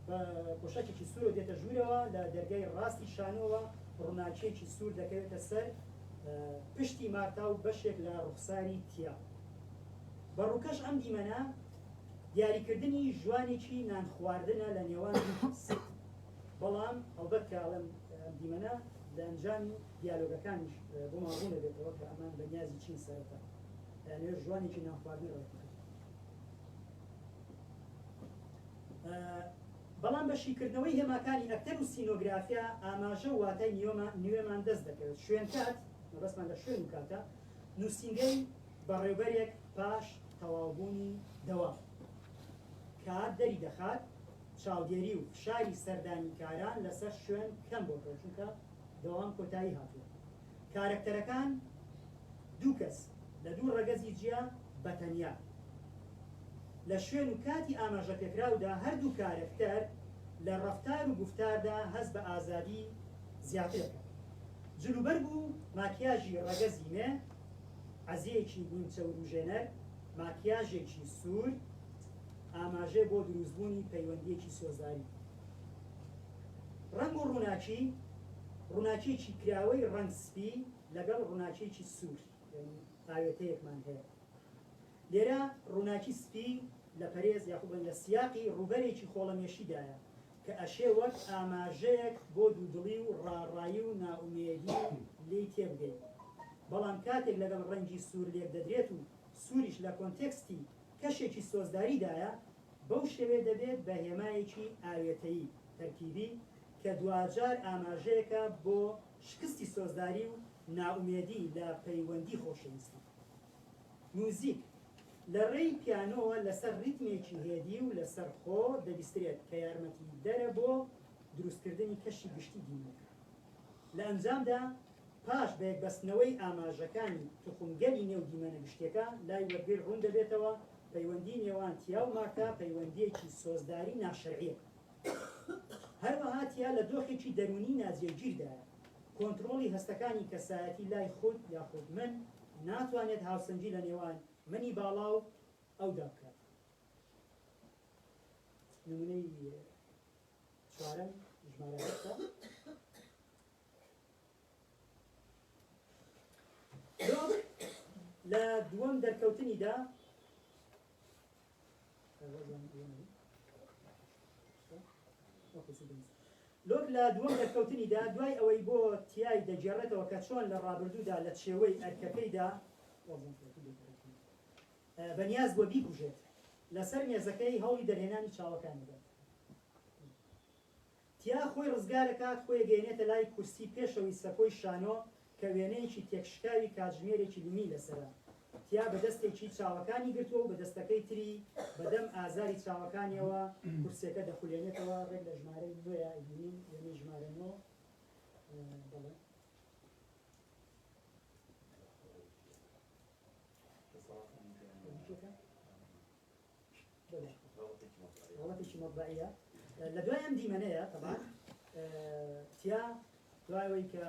بە پۆشاکێکی سوورەوە دێتە ژوورەوە لە دەرگای ڕاستی شانۆوە ڕووناکییەکی سوور دەکەوێتە سەر پشتی مارتا و بەشێک لە ڕوخساری تیا. بە ڕووکەش ئەم دیمەنە دیاریکردنی ژوانێکی نانخواردنە لە نێوان دوو کەس. بەڵام هەڵبەت کە ئەڵێم ئەم دیمەنە لە ئەنجامی دیالۆگەکانیش بۆمان ڕوون دەبێتەوە کە ئەمان بە نیازی چین سەرەتا ئەیانەوێت ژوانێکی نانخواردن ڕێک بخەن. بەڵام بە. بە شیکردنەوەی هێماکانی ئەکتەر و سینۆگرافیا ئاماژە و واتای نوێمان دەست دەکەوێت. شوێنکات، مەبەستمان لە شوێن و کاتە، نووسینگەی بەڕێوبەرێک پاش تەواوبوونی دەوام. کات دەری دەخات چاودێری و فشاری سەردانیکاران لەسەر شوێن کەم بۆتەوە چونکە دەوام کۆتایی هاتووە. کارەکتەرەکان دوو کەس لە دوو ڕەگەزی جیا بە تەنیا. لە شوێن و کاتی ئاماژەپێکراودا هەردوو کارەکتەر لە ڕەفتار و گوفتاردا هەست بە ئازادی زیاتر ئەکەن. جلوبەرگ و ماکیاژی ڕەگەزی مێ، عەزیەیەکی نیمچە وروژێنەر، ماکیاژێکی سوور، ئاماژەیە بۆ دروستبوونی پەیوەندییەکی سۆزداری. ڕەنگ و ڕووناکی، ڕووناکییەکی کراوەی ڕەنگ سپی لەگەڵ ڕووناکییەکی سوور، یانی ئاوێتەیەکمان هەیە. لێرە ڕووناکی سپی لە پەرێز یاخود بڵێین لە سیاقی ڕووبەرێکی خۆڵەمێشیدایە کە ئەشێ وەک ئاماژەیەک بۆ دوودڵی و ڕاڕایی و نائومێدی لێی تێبگەین. بەڵام کاتێک لەگەڵ ڕەنگی سوور لێکدەدرێت و سووریش لە کۆنتێکستی کەشێکی سۆزداریدایە، بەو شێوەیە دەبێت بە هێمایەکی ئاوێتەیی، تەرکیبی، کە دواجار ئاماژەیەکە بۆ شکستی سۆزداری و نائومێدی لە پەیوەندی خۆشەویستی. موزیک، لە ڕێی پیانۆوە لەسەر ڕیتمێکی هێدی و لەسەرخۆ دەبیسترێت کە یارمەتیدەرە بۆ دروستکردنی کەشی گشتی دیمەنەکە. لە ئەنجامدا پاش بەیەکبەستنەوەی ئاماژەکانی توخمگەلی نێو دیمەنە گشتیەکە، لای وەرگر ڕوون دەبێتەوە پەیوەندی نێوان تیا و مارتا پەیوەندییەکی سۆزداری ناشەرعییە. هەروەها تیا لە دۆخێکی دەروونی ناجێگیردایە. کۆنترۆڵی هەستەکانی کەسایەتی لای خود یاخود من ناتوانێت هاوسەنگی لە نێوان منی باڵا و ئەودا بکات. نمونەی چوارەم ژمارە هەشتە. لۆک لە دووەم دەرکەوتنیدا لۆک لە دووەم دەرکەوتنیدا دوای ئەوەی بۆ تیای دەگێڕێتەوە کە چۆن لە ڕابردوودا لە چێوەی ئەرکەکەیدا بەنیاز بووە بیکوژێت لەسەر مێزەکەی هەوڵی دەرهێنانی چاوەکانی دات. تیا خۆی ڕزگارەکات خۆی ئەگەیەنێتە لای کورسی پێشەوەی سەکۆی شانۆ کە وێنەیەکی تێکشکاوی کاتژمێرێکی لمی لەسەرە. تیا بە دەستێکی چاوەکانی گرتووە و بە دەستەکەی تری بە دەم ئازاری چاوەکانیەوە کورسیەکە دەخولێنێتەوە ڕێک لە ژمارەی نۆیە ئەیبینین وێنەی ژمارە نۆ بەڵێ. غەڵەتێکی مەطبەعیە لە دوای ئەم دیمەنەیە تەبان تیا دوای ئەوەی کە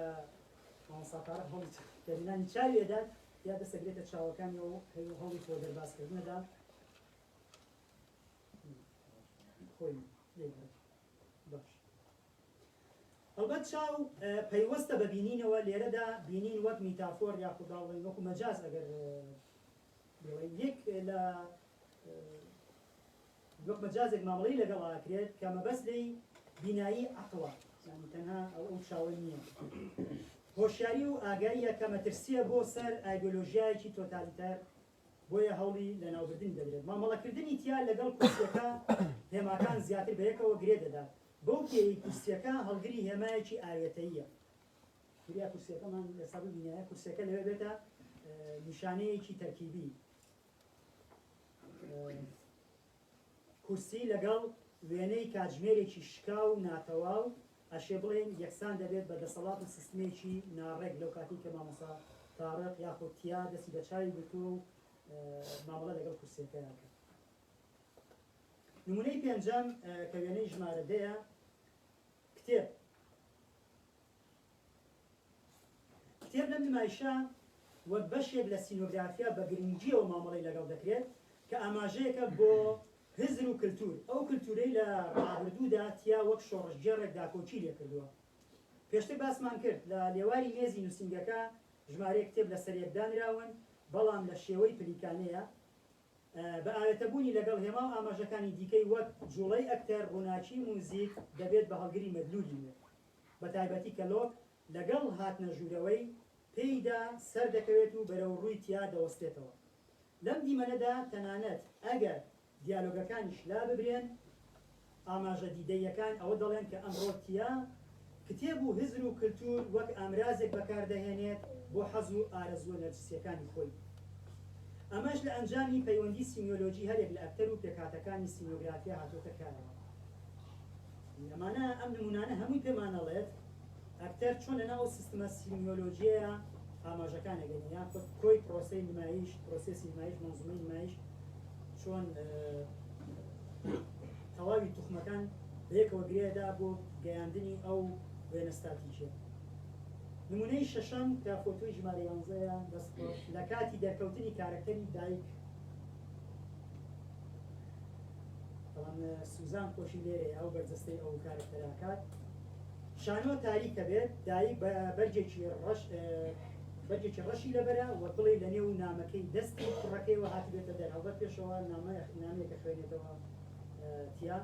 مامۆستا تارق هەوڵی دەرهێنانی چاوی ئەدات تیا دەستەگرێتە چاوەکانیەوە و هەوڵی خۆ دەربازکردنەدا خۆی باش هەڵبەت چاو پەیوەستە بە بینینەوە لێرەدا بینین وەک میتافۆر یاخود باڵێن وەکو مەجاز ئەگەر بڵێین یەک لە وەک مەجازێک مامەڵەی لەگەڵ ئاکرێت کە مەبەست لێی بینایی عەقڵە یانی تەنها ئەو ئەو چاوە نییە هۆشیاری و ئاگاییە کە مەترسییە بۆ سەر ئایدۆلۆژیایەکی تۆتالیتەر بۆیە هەوڵی لەناوبردنی دەدرێت مامەڵەکردنی تیا لەگەڵ کورسیەکە هێماکان زیاتر بەیەکەوە گرێ دەدات بەو پێیەی کورسیەکە هەڵگری هێمایەکی ئاوێتەییە بریا کورسیەکەمان ئێستا ببینایە کورسیەکە لەوێ بێتە نیشانەیەکی تەرکیبی کورسی لەگەڵ وێنەی کاتژمێرێکی شکاو و ناتەواو ئەشێ بڵێین یەکسان دەبێت بە دەسەڵات و سیستمێکی ناڕێک لەو کاتی کە مامۆستا تارق یاخود تیا دەستی بە چاوی گرتووە و مامەڵە لەگەڵ کورسیەکەیان کرد. نمونەی پێنجەم کە وێنەی ژمارە دەیە کتێب کتێب لەم نمایشە وەک بەشێک لە سینۆگرافیا بە گرنگییەوە مامەڵەی لەگەڵ دەکرێت کە ئاماژەیەکە بۆ هزر و کلتور، ئەو کلتورەی لە ڕابردوودا تیا وەک شۆڕشگێڕێک داکۆکی لێکردووە. پێشتر باسمان کرد لە لێواری مێزی نووسینگەکە ژمارەیەک کتێب لەسەر یەک دانراون، بەڵام لە شێوەی پلیکانەیە، بە ئاوێتەبوونی لەگەڵ هێما و ئاماژەکانی دیکەی وەک جوڵەی ئەکتەر، ڕووناکی، موزیک، دەبێت بە هەڵگری مەدلولی نوێ. بەتایبەتی کە لۆک لەگەڵ هاتنە ژوورەوەی پێیدا سەردەکەوێت و بەرەو ڕووی تیا دەوەستێتەوە. لەم دیمەنەدا تەنانەت ئەگەر دیالۆگەکانیش لاببرێن، ئاماژە دیدەییەکان ئەوە دەڵێن کە ئەمڕۆ تیا کتێب و هزر و کلتور وەک ئامرازێک بەکاردەهێنێت بۆ حەز و ئارەزووە نەرجسییەکانی خۆی. ئەمەش لە ئەنجامی پەیوەندی سیمیۆلۆجی هەرێک لە ئەکتەر و پێکهاتەکانی سینۆگرافیا هاتۆتە کایەوە. ئەمانە ئەم نمونانە هەمووی پێمان ئەڵێت ئەکتەر چۆن لەناو ئەو سیستمە سیمیۆلۆجیەیە ئاماژەکان ئەگەنێ یاخود کۆی پرۆسەی نمایش، پرۆسێسی نمایش، مەنزومەی نمایش چۆن تەواوی توخمەکان بەیەکەوە گرێدا بۆ گەیاندنی ئەو وێنە ستاتیکیە. نمونەی شەشەم کە فۆتۆی ژمارە یانزەیە لە کاتی دەرکەوتنی کارەکتەری دایک بەڵام سوزان خۆشی لێرەیە ئەو بەرجەستەی ئەو کارەکتەرە ئەکات. شانۆ تاریکە بێت دایک بە بەرگێکی ڕەش بەرگێکی ڕەشی لەبەرە و بڵێ لە نێو نامەکەی دەستی کوڕەکەیەوە هاتبێتە دەر هەڵبەت پێشەوە نامە نامەیەکە خوێنێتەوە تیا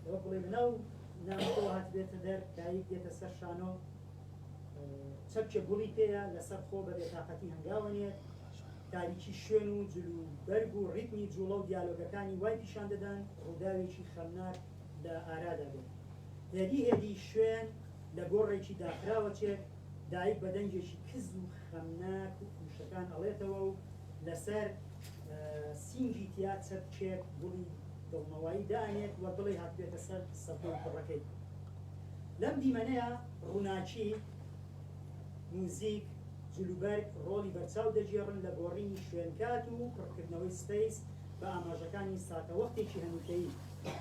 لەوە بڵێ لەناو نامەکەوە هاتبێتە دەر دایک دێتە سەر شانۆ چەپکێ گوڵی پێیە لەسەر خۆ بە بێتاقەتی هەنگاوەنێت تاریکی شوێن و جل و بەرگ و ڕیتمی جوڵە و دیالۆگەکانی وای پیشان دەدەن ڕووداوێکی خەمناک لە ئارادا بێت. هێدی هێدی شوێن لە گۆڕێکی داخراوە چێت، دایک بە دەنگێکی کز و خەمناک وشەکان ئەڵێتەوە و لەسەر سینگی تیا چەپکێک گوڵی دڵنەوایی دائەنێت وەک بڵێی هاتبێتە سەر سەکۆی کوڕەکەی. لەم دیمەنەیا ڕووناکی، موزیک، جلوبەرگ ڕۆڵی بەرچاو دەگێڕن لە گۆڕینی شوێنکات و پڕکردنەوەی space بە ئاماژەکانی ساتەوەختێکی هەنووکەیی.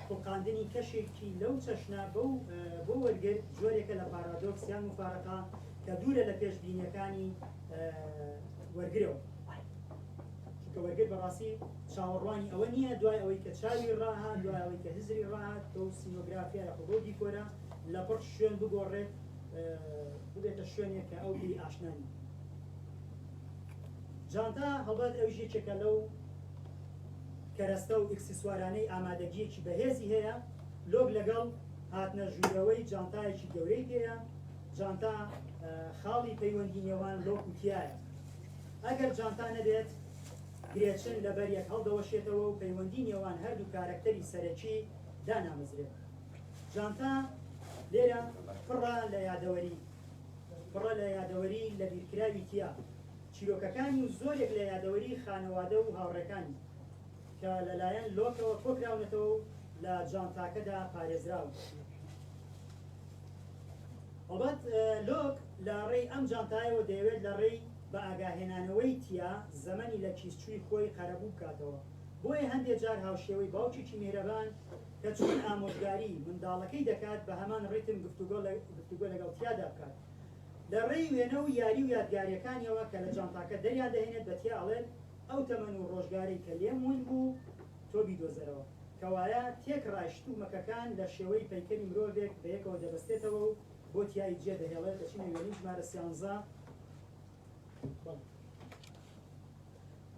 خوڵقاندنی کەشێکی لەو چەشنە بەو بۆ وەرگر جۆرێکە لە پارادۆکس یان موفارەقە کە دوورە لە پێشبینییەکانی وەرگرەوە. چونکە وەرگر بەڕاستی چاوەڕوانی ئەوە نییە دوای ئەوەی کە چاوی ڕاهات، دوای ئەوەی کە هزری ڕاهات بەو سینۆگرافیا یاخۆ بەو دیکۆرە لەپڕ شوێن بگۆڕێت ببێتە شوێنێک کە ئەو پێی ئاشنا نییە. جانتا هەڵبەت ئەویش یەکێکە لەو کەرەستە و ئیکسسوارانەی ئامادەگییەکی بەهێزی هەیە، لۆک لەگەڵ هاتنە ژوورەوەی جانتایەکی گەورەی پێیە، جانتا خاڵی پەیوەندی نێوان لۆک و تیایە. ئەگەر جانتا نەبێت، گرێچن لەبەر یەک هەڵدەوەشێتەوە و پەیوەندی نێوان هەردوو کارەکتەری سەرەکی دانامەزرێت. جانتا لێرە پڕە لە یادەوەری، پڕە لە یادەوەری لەبیرکراوی تیا. چیرۆکەکانی و زۆرێک لە یادەوەری خانەوادە و هاوڕێکانی کە لەلایەن لۆکەوە کۆکراونەتەوە و لە جانتاکەدا پارێزراون. هەڵبەت لۆک لە ڕێی ئەم جانتایەوە دەیەوێت لە ڕێی بەئاگاهێنانەوەی تیا زەمەنی لە کیسچووی خۆی قەرەبوو بکاتەوە، بۆیە هەندێ جار هاوشێوەی باوکێکی میهرەبان کە چۆن ئامۆژگاری منداڵەکەی دەکات بە هەمان ڕیتم گفتوگۆ لەگەڵ تیادا بکات. لە ڕێی وێنە و یاری و یادگارییەکانیەوە کە لە جانتاکە دەریان دەهێنێت بە تیا ئەڵێت ئەو تەمەن و ڕۆژگارەی کە لێم ون بوو تۆ بیدۆزەرەوە. کەوایە تێکڕای شت و مەکەکان لە شێوەی پەیکەری مرۆڤێک بەیەکەوە دەبەستێتەوە و بۆ تیای جێ دەهێڵێت دەچینە وێنەی ژمارە سیانزە. بەڵێ.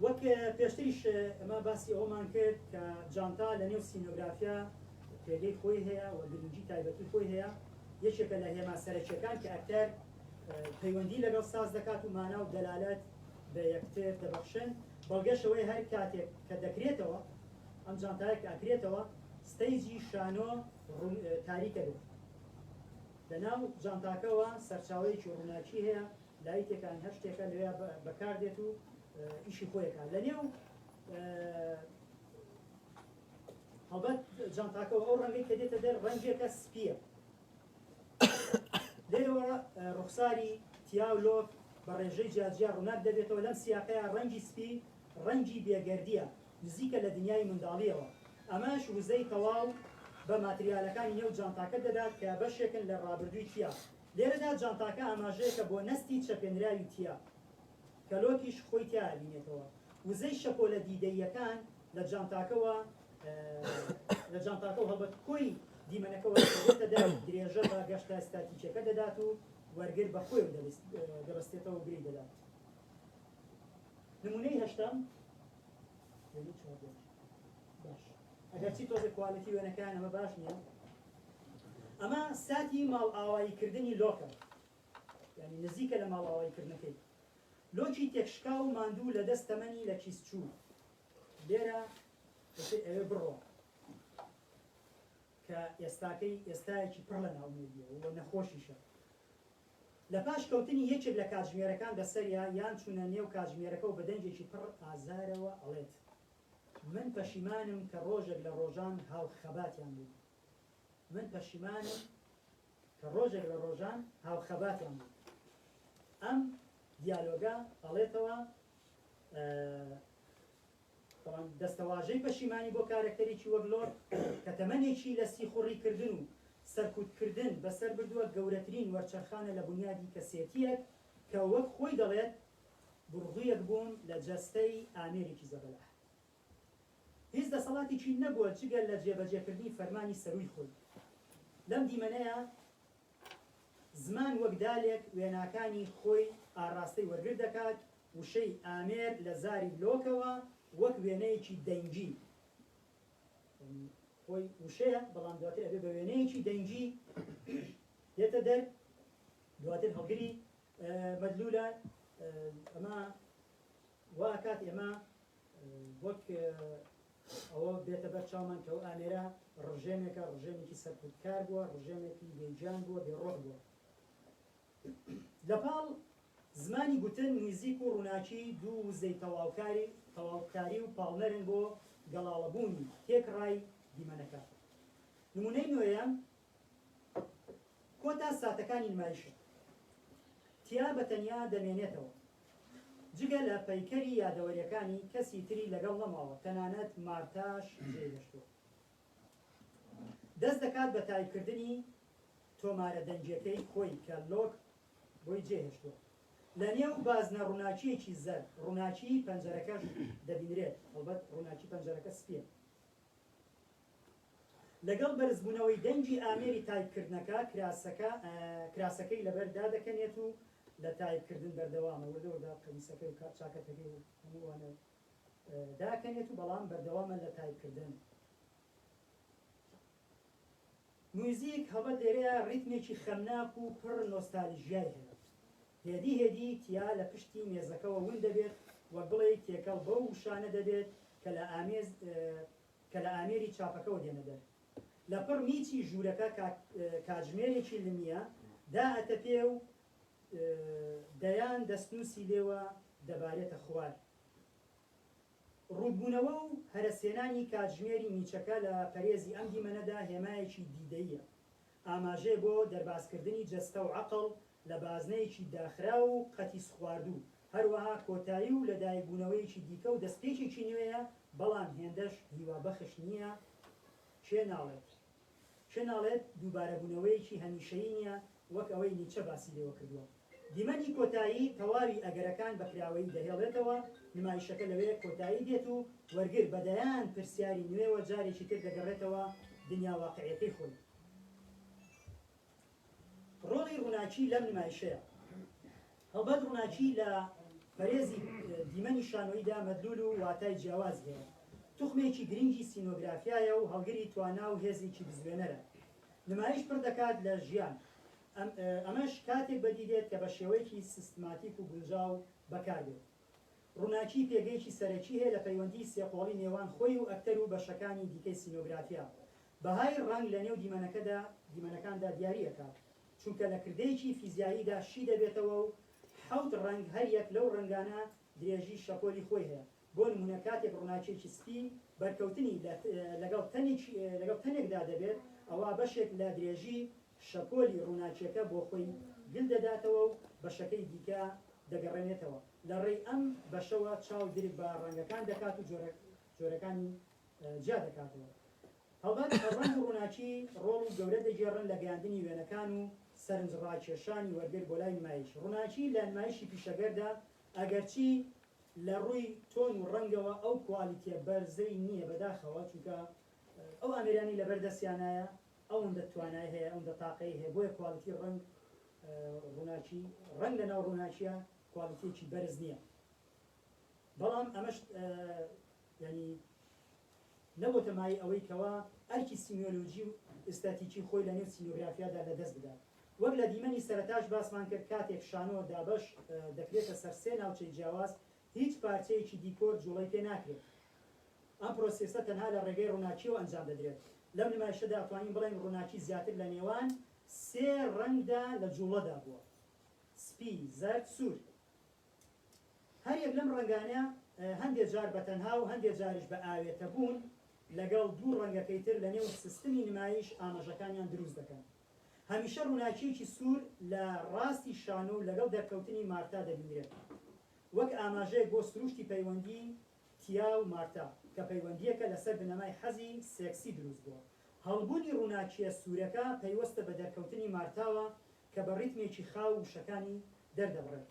وەک پێشتریش ئەمە باسی ئەوەمان کرد کە جانتا لە نێو سینۆگرافیا پێگەی خۆی هەیە و گرنگی تایبەتی خۆی هەیە. یەکێکە لە هێما سەرەکیەکان کە ئەکتەر پەیوەندی لەگەڵ ساز دەکات و مانا و دەلالەت بە یەکتر دەبەخشن، بەڵگەش ئەوەیە هەر کاتێک کە دەکرێتەوە ئەم جانتایە کە ئەکرێتەوە stage ی شانۆ تاریکە بێت لەناو جانتاکەوە سەرچاوەیەکی ڕووناکی هەیە light ێکان هەر شتێکە لەوێ بەکاردێت و ئیشی خۆیەکە لەنێو هەڵبەت جانتاکەوە ئەو ڕەنگەی کە دێتە دەر ڕەنگێکە سپییە. لێرەوە ڕوخساری تیا و لۆک بە ڕێژەی جیاجیا ڕووناک دەبێتەوە، لەم سیاقەیا ڕەنگی سپی ڕەنگی بێگەردییە، نزیکە لە دنیای منداڵییەوە. ئەمەش وزەی تەواو بە ماتریالەکانی نێو جانتاکە دەدات کە بەشێکن لە ڕابردووی تیا. لێرەدا جانتاکە ئاماژەیەکە بۆ نەستی چەپێنراوی تیا. کە لۆکیش خۆی تیا ئەبینێتەوە. وزەی شەپۆلە دیدەییەکان لە جانتاکەوە لە جانتاکەوە هەڵبەت کۆی دیمەنەکەوە دێتە دەر، درێژە بە گەشتە ستاتیکیەکە دەدات و وەرگر بە خۆیەوە دەبەستێتەوە و گرێی دەدات. نمونەی هەشتەم باش ئەگەرچی تۆزێک quality وێنەکان ئەمە باش نییە ئەمە ساتی ماڵئاواییکردنی لۆکە یانی نزیکە لە ماڵئاوایی کردنەکەی. لۆکی تێکشکاو و ماندوو لە دەست تەمەنی لە کیس چوو. لێرە ئیتر ئەوێ بڕوا. کە ئێستاکەی ئێستایەکی پڕ لە نائومێدییە و نەخۆشیشە. لە پاش کەوتنی یەکێک لە کاتژمێرەکان بە سەریا یان چوونە نێو کاتژمێرەکەوە بە دەنگێکی پڕ ئازارەوە ئەڵێت، من پەشیمانم کە ڕۆژێک لە ڕۆژان هاوخەباتیان بووم. من پەشیمانم کە ڕۆژێک لە ڕۆژان هاوخەباتیان بووم. ئەم دیالۆگە ئەڵێتەوە بەڵام دەستەواژەی پەشیمانی بۆ کارەکتەرێکی وەک لۆک کە تەمەنێکی لە سیخوڕیکردن و سەرکوتکردن بەسەر بردووە گەورەترین وەرچەرخانە لە بونیادی کەسێتییەک کە وەک خۆی دەڵێت بڕغویەک بووم لە جەستەی ئامێرێکی زەبەلاح. هیچ دەسەڵاتێکی نەبووە جگە لە جێبەجێکردنی فەرمانی سەرووی خۆی. لەم دیمەنەیا زمان وەک دالێک وێناکانی خۆی ئاڕاستەی وەرگر دەکات، وشەی ئامێر لە زاری لۆکەوە وەک وێنەیەکی دەنگی، خۆی وشەیە بەڵام دواتر ئەبێ بە وێنەیەکی دەنگی دێتە دەر، دواتر هەڵگری مەدلولە. ئەمە وا ئەکات ئێمە وەک ئەوە بێتە بەر چاومان کە ئەو ئامێرە ڕژێمێکە، ڕژێمێکی سەرکوتکار بووە، ڕژێمێکی بێگیان بووە، بێڕۆح بووە. لەپاڵ زمانی گوتن، میوزیک و ڕووناکی دوو وزەی تەواوکاری تەواوکاری و پاڵنەرن بۆ گەڵاڵەبوونی تێکڕای دیمەنەکە. نموونەی نۆیەم، کۆتا ساتەکانی نمایشە. تیا بە تەنیا دەمێنێتەوە. جگە لە پەیکەری یادەوەریەکانی کەسی تری لەگەڵ نەماوە تەنانەت مارتاش جێی هێشتووە. دەست دەکات بە تایپکردنی تۆمارە دەنگیەکەی خۆی کە لۆک بۆی جێهێشتووە. لە نێو بازنە ڕووناکییەکی زەرد، ڕووناکیی پەنجەرەکەش دەبینرێت، هەڵبەت ڕووناکی پەنجەرەکە سپییە. لەگەڵ بەرزبوونەوەی دەنگی ئامێری تایپکردنەکە، کراسەکە کراسەکەی لەبەر دادەکەنێت و لە تایپکردن بەردەوامە، وردە وردە قەمیسەکەی و چاکەتەکەی و هەموو ئەوانە داکەنێت و بەڵام بەردەوامە لە تایپکردن. میوزیک هەڵبەت لێرەیا ڕیتمێکی خەمناک و پڕ نۆستالژیای هەیە. هێدی هێدی تیا لە پشتی مێزەکەوە ون دەبێت، وەک بڵێی تێکەڵ بەو وشانە دەبێت کە لە ئامێز کە لە ئامێری چاپەکەوە دێنە دەر. لە پڕ میچی ژوورەکە کاتژمێرێکی لمییە دائەتەپێ و دەیان دەستنووسی لێوە دەبارێتە خوار. ڕووتبوونەوە و هەرەسهێنانی کاتژمێری میچەکە لە پەرێزی ئەم دیمەنەدا هێمایەکی دیدەییە، ئاماژەیە بۆ دەربازکردنی جەستە و عەقڵ لە بازنەیەکی داخراو و قەتیسخواردوو، هەروەها کۆتایی و لەدایکبوونەوەیەکی دیکە و دەستپێکێکی نوێیە، بەڵام هێندەش هیوابەخش نییە، کێ ناڵێت؟ کێ ناڵێت دووبارەبوونەوەیەکی هەمیشەیی نییە وەک ئەوەی نیچە باسی لێوە کردووە؟ دیمەنی کۆتایی تەواوی ئەگەرەکان بە کراوەیی دەهێڵێتەوە، نمایشەکە لەوێ کۆتایی دێت و وەرگر بە دەیان پرسیاری نوێوە جارێکی تر دەگەڕێتەوە دنیا واقعیەکەی خۆی. ڕۆڵی ڕووناکی لەم نمایشەیە. هەڵبەت ڕووناکی لە پەرێزی دیمەنی شانۆییدا مەدلوول و واتای جیاوازی هەیە. توخمێکی گرنگی سینۆگرافیایە و هەڵگری توانا و هێزێکی بزوێنەرە. نمایش پڕ دەکات لە ژیان. ئەمەش کاتێک بەدی دێت کە بە شێوەیەکی سیستماتیک و گونجاو بەکار بێت. ڕووناکی پێگەیەکی سەرەکی هەیە لە پەیوەندیی سێقۆڵی نێوان خۆی و ئەکتەر و بەشەکانی دیکەی سینۆگرافیا. بەهای ڕەنگ لە نێو دیمەنەکەدا دیمەنەکاندا دیاری ئەکات، چونکە لە کردەیەکی فیزیاییدا شی دەبێتەوە و حەوت ڕەنگ هەریەک لەو ڕەنگانە درێژی شەپۆلی خۆی هەیە، بۆ نموونە کاتێک ڕووناکییەکی سپی بەرکەوتنی لەگەڵ تەنێکی لەگەڵ تەنێکدا دەبێت ئەوا بەشێک لە درێژی شەپۆلی ڕووناکییەکە بۆ خۆی گل دەداتەوە و بەشەکەی دیکە دەگەڕێنێتەوە، لە ڕێی ئەم بەشەوە چاو درک بە ڕەنگەکان دەکات و جۆرەکانی جیا دەکاتەوە. هەڵبەت ڕەنگ و ڕووناکی ڕۆڵ و گەورە دەگێڕن لە گەیاندنی وێنەکان و سەرنجڕاکێشانی وەرگر بۆ لای نمایش. ڕووناکی لە نمایشی پیشەگەردا ئەگەرچی لە ڕووی تۆن و ڕەنگەوە ئەو کوالیتیە بەرزەی نییە بەداخەوە چونکە ئەو ئامێرانەی لەبەر دەستیانایە ئەوەندە توانای هەیە ئەوەندە تاقەی هەیە بۆیە کوالیتی ڕەنگ ڕووناکی ڕەنگ لەناو ڕووناکیە کوالیتیەکی بەرز نییە بەڵام ئەمەش یانی نەبۆتە مایەی ئەوەی کەوا ئەرکی سیمیۆلۆجی و ئیستاتیکی خۆی لەنێو سینۆگرافیادا لەدەست بدات. وەک لە دیمەنی سەرەتاش باسمان کرد کاتێک شانۆ دابەش دەکرێتە سەر سێ ناوچەی جیاواز هیچ پارچەیەکی دیکۆر جوڵەی پێ ناکرێت. ئەم پرۆسێسە تەنها لە ڕێگەی ڕووناکییەوە ئەنجام دەدرێت. لەم نمایشەدا ئەتوانین بڵێین ڕووناکی زیاتر لە نێوان سێ ڕەنگدا لە جووڵەدا بووە، سپی، زەرد، سوور. هەر یەک لەم ڕەنگانە هەندێ جار بە تەنها و هەندێ جاریش بە ئاوێتەبوون لەگەڵ دوو ڕەنگەکەی تر لە نێو سیستمی نمایش ئاماژەکانیان دروست دەکەن. هەمیشە ڕووناکییەکی سوور لە ڕاستی شانۆ و لەگەڵ دەرکەوتنی مارتا دەبینرێت. وەک ئاماژەیەک بۆ سروشتی پەیوەندی تیا و مارتا، کە پەیوەندییەکە لەسەر بنەمای حەزی سێکسی دروست بووە. هەڵبوونی ڕووناکییە سوورەکە پەیوەستە بە دەرکەوتنی مارتاوە کە بە ڕیتمێکی خاو وشەکانی دەردەبڕێت.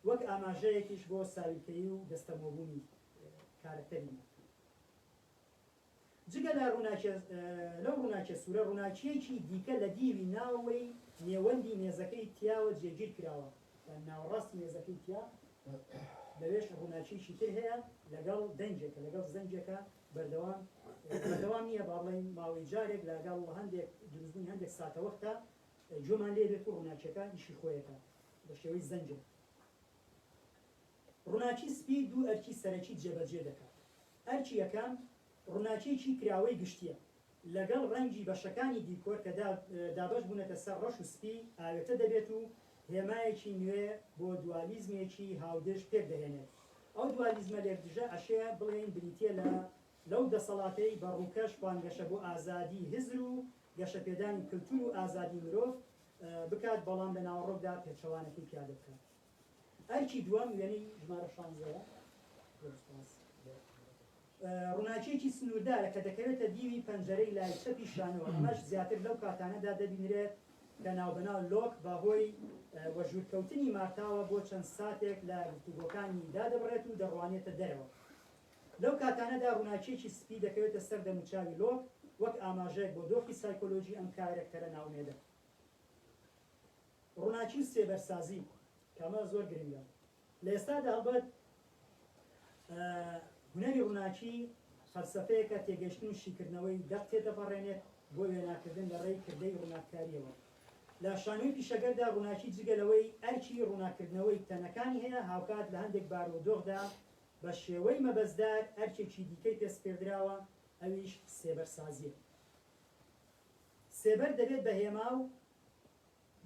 وەک ئاماژەیەکیش بۆ ساویلکەیی و دەستەمۆبوونی کارەکتەری مارتا. جگە لە ڕووناکیە لەو ڕووناکیە سوورە، ڕووناکییەکی دیکە لە دیوی ناوەوەی نێوەندی مێزەکەی تیاوە جێگیر کراوە، یان ناوەڕاستی مێزەکەی تیا، لەوێش ڕووناکییەکی تر هەیە لەگەڵ دەنگێکە، لەگەڵ زەنگێکە بەردەوام، بەردەوام نییە با بڵێین ماوەی جارێک لەگەڵ هەندێک دروستبوونی هەندێک ساتەوەختە گوێمان لێ بێت و ڕووناکیەکە ئیشی خۆیەکە بە شێوەی زەنگێک. ڕووناکی سپی دوو ئەرکی سەرەکی جێبەجێ دەکات. ئەرکی یەکەم، ڕووناکیی کراوەی گشتییە، لەگەڵ ڕەنگی بەشەکانی دیکۆر کە دابەش بوونەتە سەر ڕەش و سپی ئاوێتە دەبێت و هێمایەکی نوێ بۆ دوالیزمێکی هاودژ پێکدەهێنێت. ئەو دوالیزمە لێکدژە ئەشێ بڵێین بریتییە لە لەو دەسەڵاتەی بە ڕووکەش بانگەشە بۆ ئازادی هزر و گەشەپێدانی کلتور و ئازادی مرۆڤ بکات، بەڵام لە ناوەڕۆکدا پێچەوانەکەی پیادە بکات. ئەرکی دووەم وێنەی ژمارە شانزەیە. زۆر سوپاس. ڕووناکییەکی سنووردارە کە دەکەوێتە دیوی پەنجەرەی لای چەپی شانۆوە، ئەمەش زیاتر لەو کاتانەدا دەبینرێت کە ناوبەناو لۆک بەهۆی وەژوورکەوتنی مارتاوە بۆ چەند ساتێک لە گفتوگۆکانی دادەبڕێت و دەڕوانێتە دەرەوە. لەو کاتانەدا ڕووناکییەکی سپی دەکەوێتە سەر دەموچاوی لۆک وەک ئاماژەیەک بۆ دۆخی سایکۆلۆژی ئەم کارەکتەرە نائومێدە. ڕووناکی و سێبەرسازی، کە ئەمە زۆر گرنگە لە ئێستادا. هەڵبەت هونەری ڕووناکی فەلسەفەیەکە تێگەیشتن و شیکردنەوەی دەق تێدەپەڕێنێت بۆ وێناکردن لە ڕێی کردەی ڕووناککارییەوە. لە شانۆی پیشەگەردا ڕووناکی جگە لەوەی ئەرکی ڕووناککردنەوەی تەنەکانی هەیە، هاوکات لە هەندێک بارودۆخدا بە شێوەی مەبەستدار ئەرکێکی دیکەی پێ سپێردراوە، ئەویش سێبەرسازییە. سێبەر دەبێت بە هێما و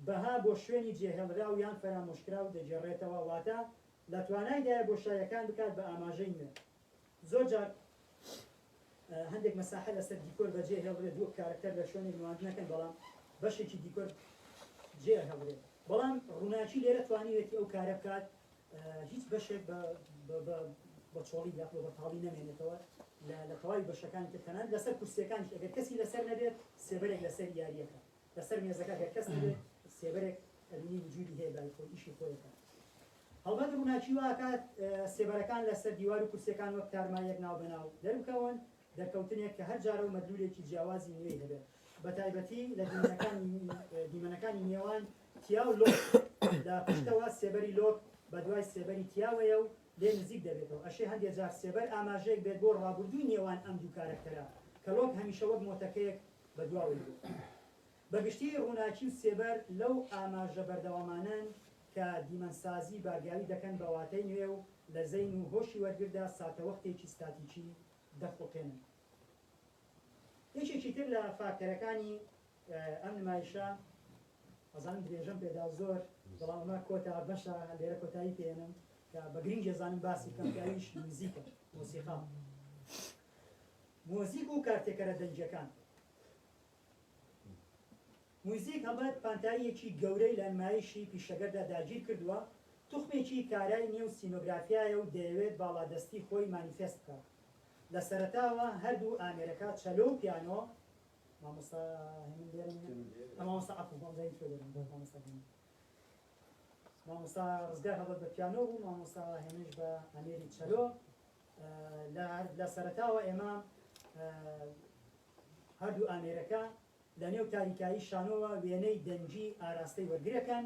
بەها بۆ شوێنی جێهێڵراو یان فەرامۆشکراو دەگێڕێتەوە، واتە لە توانایدایە بۆشاییەکان بکات بە ئاماژەی نوێ. زۆر جار هەندێک مەساحە لەسەر دیکۆر بەجێ هێڵرێت وەک کارەکتەر لە شوێنێک نواندن نەکەن، بەڵام بەشێکی دیکۆر جێ ئەهێڵرێت. بەڵام ڕووناکی لێرە توانیوێتی ئەو کارە بکات هیچ بەشێک بە چۆڵی یاخود بە بەتاڵی نەمێنێتەوە لە تەواوی بەشەکانی تر، تەنانەت لەسەر کورسیەکانیش ئەگەر کەسی لەسەر نەبێت سێبەرێک لەسەر یاریەکە لەسەر مێزەکە گەر کەس نەبێت سێبەرێک ئەبینی وجودی هەیە بای خۆی ئیشی خۆی ئەکات. هەڵبەت ڕووناکی وا ئەکات سێبەرەکان لەسەر دیوار و کورسیەکان وەک تارماییەک ناوبەناو دەربکەون، دەرکەوتنێک کە هەر جارە و مەدلولێکی جیاوازی نوێی هەبێت بەتایبەتی لە دیمەنەکانی دیمەنەکانی نێوان تیا و لۆک. لە پشتەوە سێبەری لۆک بەدوای سێبەری تیاوەیە و لێ نزیک دەبێتەوە. ئەشێ هەندێ جار سێبەر ئاماژەیەک بێت بۆ ڕابوردووی نێوان ئەم دوو کارەکتەرە کە لۆک هەمیشە وەک مۆتەکەیەک بە دواوەی بوو. بە گشتی ڕووناکی و سێبەر لەو ئاماژە بەردەوامانەن کە دیمەنسازی بارگاوی دەکەن بە واتەی نوێ و لە زەین و هۆشی وەرگردا ساتەوەختێکی ستاتیکی دەخوڵقێنن. یەکێکی تر لە فاکتەرەکانی ئەم نمایشە، ئەزانم درێژەم پێدا زۆر، بەڵام ئەمە کۆتا بەشە لێرە کۆتایی پێێنم کە بە گرنگی ئەزانم باسی بکەم، کە ئەویش موزیکە، مۆسیقا. مۆزیک و کارتێکەرە دەنگیەکان. موزیک هەڵبەت پانتاییەکی گەورەی لە نمایشی پیشەگەردا داگیر کردووە، توخمێکی کارای نێو سینۆگرافیایە و دەیەوێت باڵادەستی خۆی مانیفێست بکات. لە سەرەتاوە هەردوو ئامێرەکە چەلۆ و پیانۆ، مامۆستا هێمن لێرە نییە؟ مامۆستا عەفو، وامزانی تۆ لێرە نیت، مامۆستا هێمن. مامۆستا ڕزگار هەڵبەت بە پیانۆ بوو، مامۆستا هێمنیش بە ئامێری چەلۆ. لە سەرەتاوە ئێمە هەردوو ئامێرەکە لە نێو تاریکایی شانۆوە وێنەی دەنگی ئاراستەی وەرگرەکەن،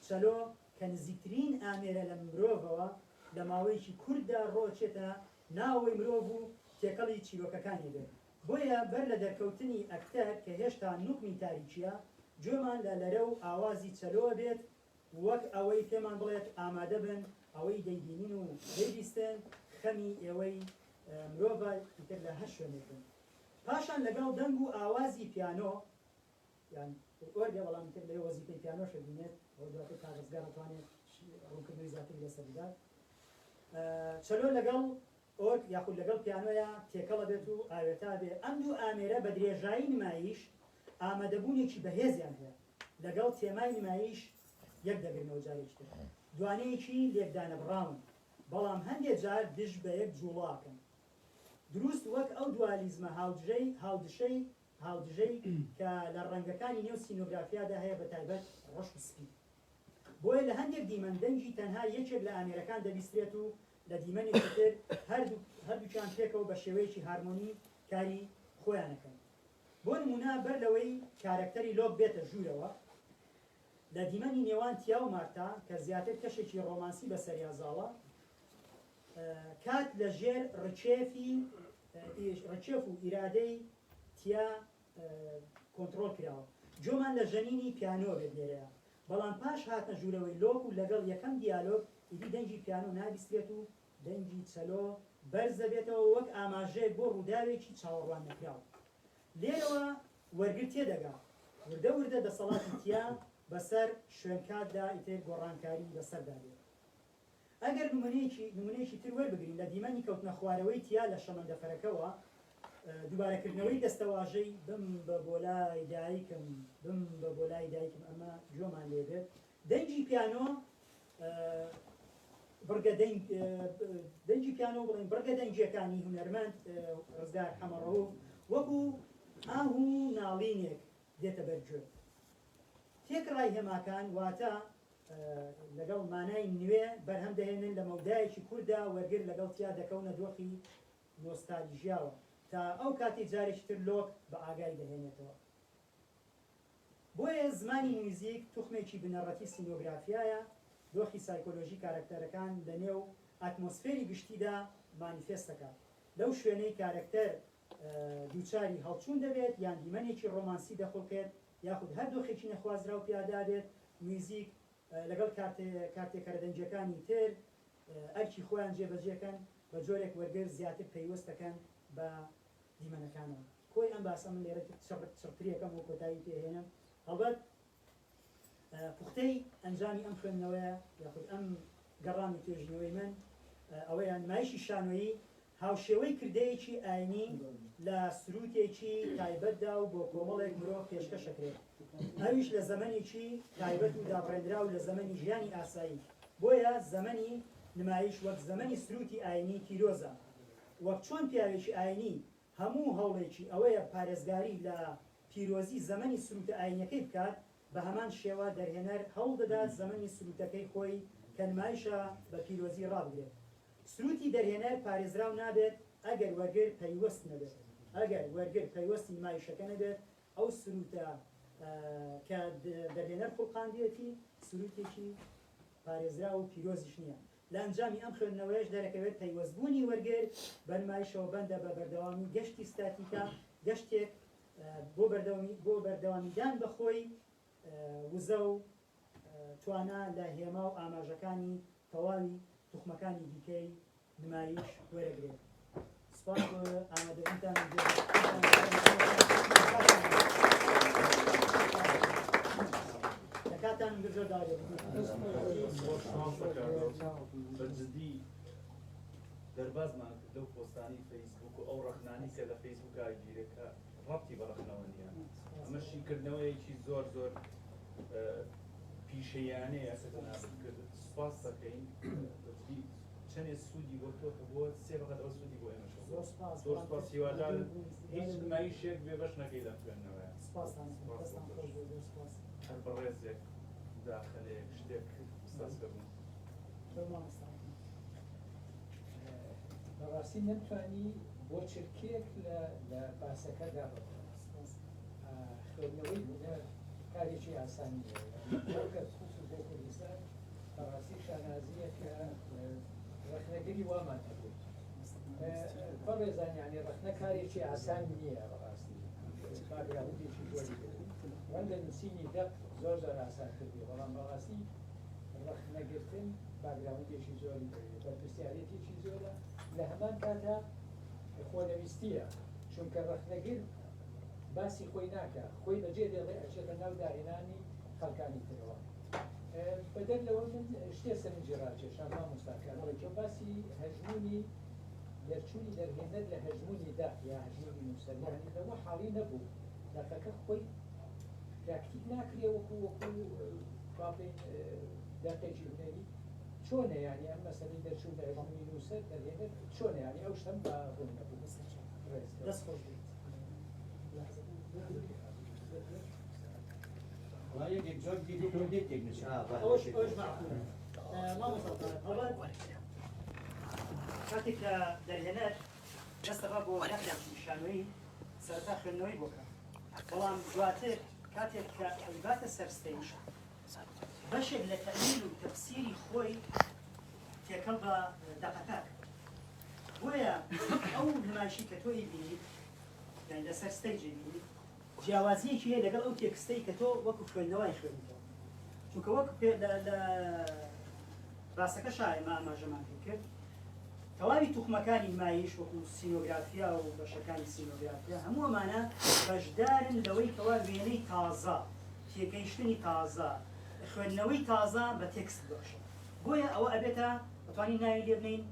چەلۆ کە نزیکترین ئامێرە لە مرۆڤەوە لە ماوەیەکی کورتدا ڕۆچێتە ناوەوەی مرۆڤ و تێکەڵی چیرۆکەکانی بێت، بۆیە بەر لە دەرکەوتنی ئەکتەر کە هێشتا نوقمی تاریکییە، گوێمان لە لەرە و ئاوازی چەلۆ بێت وەک ئەوەی پێمان بڵێت ئامادەبن ئەوەی دەیبینن و دەیبیستن خەمی ئێوەی. مرۆڤە ئیتر لە هەر شوێنێک بن. پاشان لەگەڵ دەنگ و ئاوازی پیانۆ یان ئۆرگە، بەڵام ئیتر لەوێ وەزیفەی پیانۆش ئەبینێت، ئەوە دواتر کاک ڕزگار ئەتوانێت ڕوونکردنەوەی زیاتری لەسەر بدات. چەلۆ لەگەڵ ئۆرگ یاخود لەگەڵ پیانۆیا تێکەڵ ئەبێت و ئاوێتە ئەبێ، ئەم دوو ئامێرە بە درێژایی نمایش ئامادەبوونێکی بەهێزیان هەیە، لەگەڵ تێمای نمایش یەک دەگرنەوە جارێکی تر دوانەیەکی لێکدانەبڕاون، بەڵام هەندێ جار دژ بەیەک جووڵە ئەکەن. دروست وەک ئەو دوالیزمە هاودژەی هاودشەی هاودژەی کە لە ڕەنگەکانی نێو سینۆگرافیادا هەیە بەتایبەت ڕەش و سپی. بۆیە لە هەندێک دیمەن دەنگی تەنها یەکێک لە ئامێرەکان دەبیسترێت و لە دیمەنێکی تر هەردوو هەردووکیان پێکەوە بە شێوەیەکی هارمۆنی کاری خۆیان ئەکەن. بۆ نموونە بەر لەوەی کارەکتەری لۆک بێتە ژوورەوە لە دیمەنی نێوان تیا و مارتا کە زیاتر کەشێکی ڕۆمانسی بەسەریا زاڵە، کات لە ژێر ڕکێفی ڕکێف و ئیرادەی تیا کۆنتڕۆڵ کراوە. گوێمان لە ژەنینی پیانۆ بێت لێرەیا. بەڵام پاش هاتنە ژوورەوەی لۆک و لەگەڵ یەکەم دیالۆگ ئیدی دەنگی پیانۆ نابیسترێت و دەنگی چەلۆ بەرز دەبێتەوە وەک ئاماژەیەک بۆ ڕووداوێکی چاوەڕوان نەکراو. لێرەوە وەرگر تێدەگا وردە وردە دەسەڵاتی تیا بەسەر شوێنکاتدا ئیتر گۆڕانکاری بەسەردا دێت. ئەگەر نمونەیەکی نمونەیەکی تر وەربگرین لە دیمەنی کەوتنە خوارەوەی تیا لە شەمەندەفەرەکەوە، دووبارەکردنەوەی دەستەواژەی بمبە بۆ لای دایکم، بمبە بۆ لای دایکم ئەمە گوێمان لێ بێت، دەنگی پیانۆ بڕگە دەنگ دەنگی پیانۆ بڵێن بڕگە دەنگییەکانی هونەرمەند ڕزگار حەمەڕەوف وەکو ئاه و ناڵینێک دێتە بەر گوێ. تێکڕای هێماکان واتە لەگەڵ مانای نوێ بەرهەم دەهێنن، لە مەودایەکی کورتدا وەرگر لەگەڵ تیا دەکەونە دۆخی نۆستالیژیاوە تا ئەو کاتەی جارێکی تر لۆک بە ئاگای دەهێنێتەوە. بۆیە زمانی میوزیک توخمێکی بنەڕەتی سینۆگرافیایە، دۆخی سایکۆلۆژی کارەکتەرەکان لەنێو ئەتمۆسفێری گشتیدا مانیفێست دەکات، لەو شوێنەی کارەکتەر دووچاری هەڵچوون دەبێت یان دیمەنێکی ڕۆمانسی دەخوڵقێت یاخود هەر دۆخێکی نەخوازراو پیادابێت، میوزیک لەگەڵ کارتێکەرە دەنگییەکانی تر ئەرکی خۆیان جێبەجێکەن، بە جۆرێک وەرگر زیاتر پەیوەست دەکەن بە دیمەنەکانەوە. کۆی ئەم باسە من لێرە چڕتریەکەم و کۆتایی پێهێنم. هەڵبەت پوختەی ئەنجامی ئەم خوێندنەوەیە یاخود ئەم گەڕان و توێژینەوەی من ئەوەیە نمایشی شانۆیی هاوشێوەی کردەیەکی ئاینی لە سروتێکی تایبەتدا و بۆ کۆمەڵێک مرۆڤ پێشکەشەکرێت، ئەویش لە زەمەنێکی تایبەت و دابڕێنراو لە زەمەنی ژیانی ئاسایی، بۆیە زەمەنی نمایش وەک زەمەنی سروتی ئاینی پیرۆزە، وەک چۆن پیاوێکی ئاینی هەموو هەوڵێکی ئەوەیە پارێزگاری لە پیرۆزی زەمەنی سروتە ئاینیەکەی بکات، بەهەمان شێوە دەرهێنەر هەوڵدەدات زەمەنی سروتەکەی خۆی کە نمایشە بە پیرۆزی ڕابگرێت. سروتی دەرهێنەر پارێزراو نابێت ئەگەر وەرگر پەیوەست نەبێت. ئەگەر وەرگر پەیوەستی نمایشەکە نەبێت، ئەو سروتە کە دەرهێنەر خوڵقاندویەتی سروتێکی پارێزراو و پیرۆزیش نییە. لە ئەنجامی ئەم خوێندنەوەیەش دەرەکەوێت پەیوەستبوونی وەرگر بە نمایشەوە بەندە بە بەردەوامی گەشتی ستاتیکا، گەشتێک بۆ بەردەوامی بۆ بەردەوامیدان بە خۆی وزە و توانا لە هێما و ئاماژەکانی تەواوی توخمەکانی دیکەی نمایش وەرەگرێت. سپاس بۆ ئامادەبوونتان و لە کاتان زۆر داوا لێبوردن. بە جدی دەربازمان کرد لەو پۆستانەی فەیسبوک و ئەو ڕەخنانەی کە لە فەیسبوکا گیرێ کە ڕەبتی بە ڕەخنەوە نییە. ئەمە شیکردنەوەیەکی زۆر زۆر پیشەیانەیە کە جەنابت کردت. سوپاس دەکەین بە جدی چەندێ سوودی بۆ تۆ هەبووە سێ بەقەد ئەوە سوودی بۆ ئێمەش هەبووە. زۆر سوپاس. زۆر سوپاس. هیوادارم هیچ نمایشێک بێبەش نەکەی لەم خوێندنەوەیە. سوپاستان دەکەم. دەستان خۆش بێت. زۆر سوپاس. هەر بەڕێزێک مداخەلەیەک شتێک ئوستاز فەرموو. فەرموو مامۆستا. بەڕاستی نەمتوانی بۆ چرکەیەک لە لە باسەکە دابڕم. خوێندنەوەی هونەر کارێکی ئاسان نییە. بۆ کەرکووک و بۆ کوردستان بەڕاستی شانازییە کە ڕەخنەگری وامان هەبێت. بەڕێزان یانی ڕەخنە کارێکی ئاسان نییە بەڕاستی باکگراوندێکی زۆری دەوێت. ڕەنگە نووسینی دەق زۆر زۆر ئاسانتر بێ بەڵام بەڕاستی ڕەخنەگرتن باکگراوندێکی زۆری دەوێت، بەرپرسیارێتێکی زۆرە، لە هەمان کاتا خۆنەویستییە، چونکە ڕەخنەگر باسی خۆی ناکا، خۆی بەجێ دێڵێ ئەچێتە ناو داهێنانی خەڵکانی ترەوە. بەدەر لەوە من شتێ سەرنجی ڕاکێشام مامۆستا کاک، تۆ باسی هەژموونی دەرچوونی دەرهێنەر لە هەژموونی دەق یا هەژموونی نووسەر، یانی لەوە حاڵی نەبوو دەقەکە خۆی پراکتیک ناکرێ وەکو وەکو با بڵێین دەقێکی هونەری چۆنە یانی ئەم مەسەلەی دەرچوون لە هەژموونی نووسەر دەرهێنەر چۆنە یانی ئەو شتەم بە ڕوون نەبوو. ڕێز. دەست خۆش بێت. ئەوەش ئەوەش مەعقولە. مامۆستا تارق، هەڵبەت کاتێک کە دەرهێنەر دەست دەبا بۆ دەقێکی شانۆیی سەرەتا خوێندنەوەی بۆ کە بەڵام دواتر کاتێک کە ئەیباتە سەر stage بەشێک لە تەئویل و تەفسیری خۆی تێکەڵ بە دەقەکە ئەکات. بۆیە ئەو نمایشی کە تۆ ئەیبینیت یانی لەسەر stage ئەیبینیت جیاوازییەکی هەیە لەگەڵ ئەو تێکستەی کە تۆ وەکو خوێندنەوە ئەیخوێنیتەوە. چونکە وەک لە باسەکەشا ئێمە ئاماژەمان پێ کرد تەواوی توخمەکانی نمایش وەکو سینۆگرافیا و بەشەکانی سینۆگرافیا هەموو ئەمانە بەشدارن لەوەی کەوا وێنەی تازە، تێگەیشتنی تازە، خوێندنەوەی تازە بە تێکست ببەخشن. بۆیە ئەوە ئەبێتە ئەتوانین ناوی لێ بنێین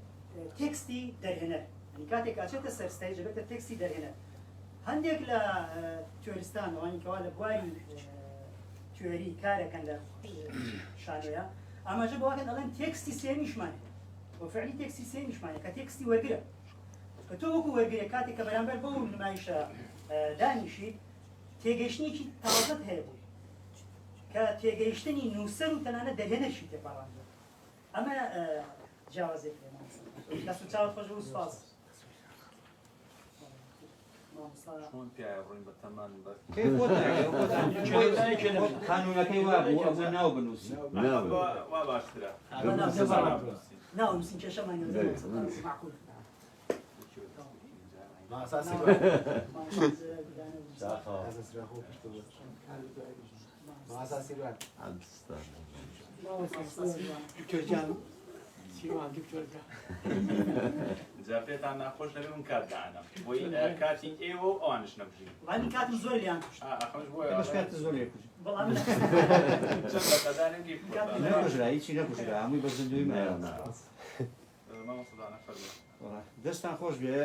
تێکستی دەرهێنەر. یانی کاتێک کە ئەچێتە سەر stage ئەبێتە تێکستی دەرهێنەر. هەندێک لە تیۆریستان ئەوانی کەوا لە بواری تیۆری کارەکەن لە شانۆیە ئاماژە بەوەکەن ئەڵێن تێکستی سێمیشمان هەیە و فعلی تێکستی سێمیشمان هەیە کە تێکستی وەرگرە کە تۆ وەکو وەرگرە کاتێک کە بەرامبەر بەو نمایشە دانیشیت تێگەیشتنێکی تازەت هەیە بووی کە تێگەیشتنی نووسەر و تەنانەت دەرهێنەرشی تێپەڕاندووە. ئەمە جیاوازێک هەیە مامۆستا. دەست و چاوت خۆش بوو سوپاس. چۆن پیاوە ڕۆین بە تەمان بە قانونەکەی وا بوو ئەبوو ناو بنووسی. وا باشترە. ناو نووسین کێشەمان معقول. جا پێتان ناخۆش نەبێ من کات دانەم بۆی کاتی ئێوە و ئەوانش نەبژین. وڵامی کاتم زۆر لیان کوشت. ئەخۆش بۆیە ئێمەش کاتت زۆر لێ کوشت. بەڵام چەند دەقەدانم گیر نەکوژرا هیچی نەکوژرا هەمووی بە زیندووی مایەوە. مامۆستا دانا فەرموو. دەستان خۆش بێ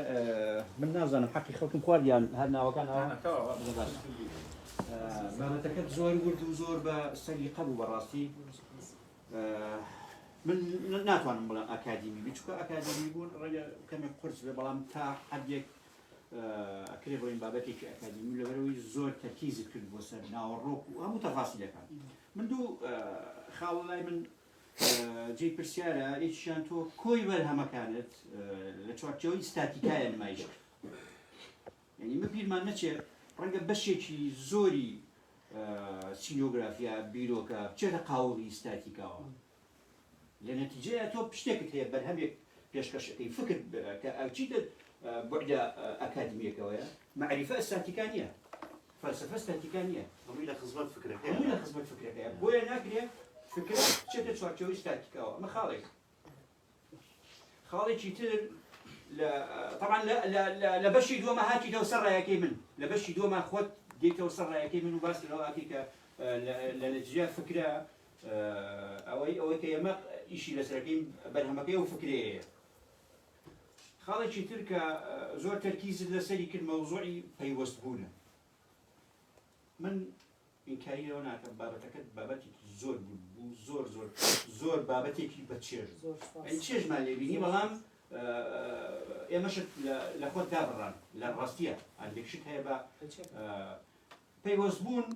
من نازانم حەقی خەڵکم خوارد یان هەر ناوەکان بابەتەکەت زۆر ورد و زۆر بە سەلیقە بوو بەڕاستی من ناتوانم بڵێم ئەکادیمی بی چونکە ئەکادیمی بوون ڕەنگە کەمێک قورس بێ بەڵام تا حەدێک ئەکرێ بڵێین بابەتێکی ئەکادیمی لەبەرەوەی زۆر تەرکیزت کرد بۆ سەر ناوەڕۆک و هەموو تەفاسیلەکان من دوو خاڵ لای من جێی پرسیارە یەکیشیان تۆ کۆی بەرهەمەکانت لە چوارچێوەی ستاتیکایە نمایش کرد یعنی من بیرمان نەچێ ڕەنگە بەشێکی زۆری سینۆگرافیا بیرۆکە بچێتە قاوغی ستاتیکاوە لە نەتیجەیە تۆ شتێکت هەیە بەرهەمێک پێشکەشەکەی فکر کە ئەچیتە بوعدە ئەکادمیەکەوەیە مەعریفە ستاتیکا نییە فەلسەفە ستاتیکا نییە. هەمووی لە خزمەت فکرەکەیە. هەمووی لە خزمەت فکرەکەیە. بۆیە ناکرێ فکرە بچێتە چوارچێوەی ستاتیکاوە. ئەمە خاڵێک. خاڵێکی تر لە طبعا لە لە لە لە بەشی دووەمە هاتیتەوە سەر ڕایەکەی من. لە بەشی دووەمە خۆت دێیتەوە سەر ڕایەکەی من و باس لەوە ئەکەی کە لە لە نەتیجە فکرە ئەوەی ئەوەی کە ئێمە ئیشی لەسەرەکەین بەرهەمەکەی ئەو فکرەیە. خاڵێکی تر کە زۆر تەرکیزت لەسەری کرد مەوزوعی پەیوەست بوونە. من ئینکاری لەوە ناکەم بابەتەکەت بابەتێکی زۆر ورد بوو زۆر زۆر زۆر بابەتێکی بە چێژ بوو یانی چێژمان لێ بینی بەڵام ئێمەشت لە خۆت دابڕان لە ڕاستیە هەندێک شت هەیە بە پەیوەست بوون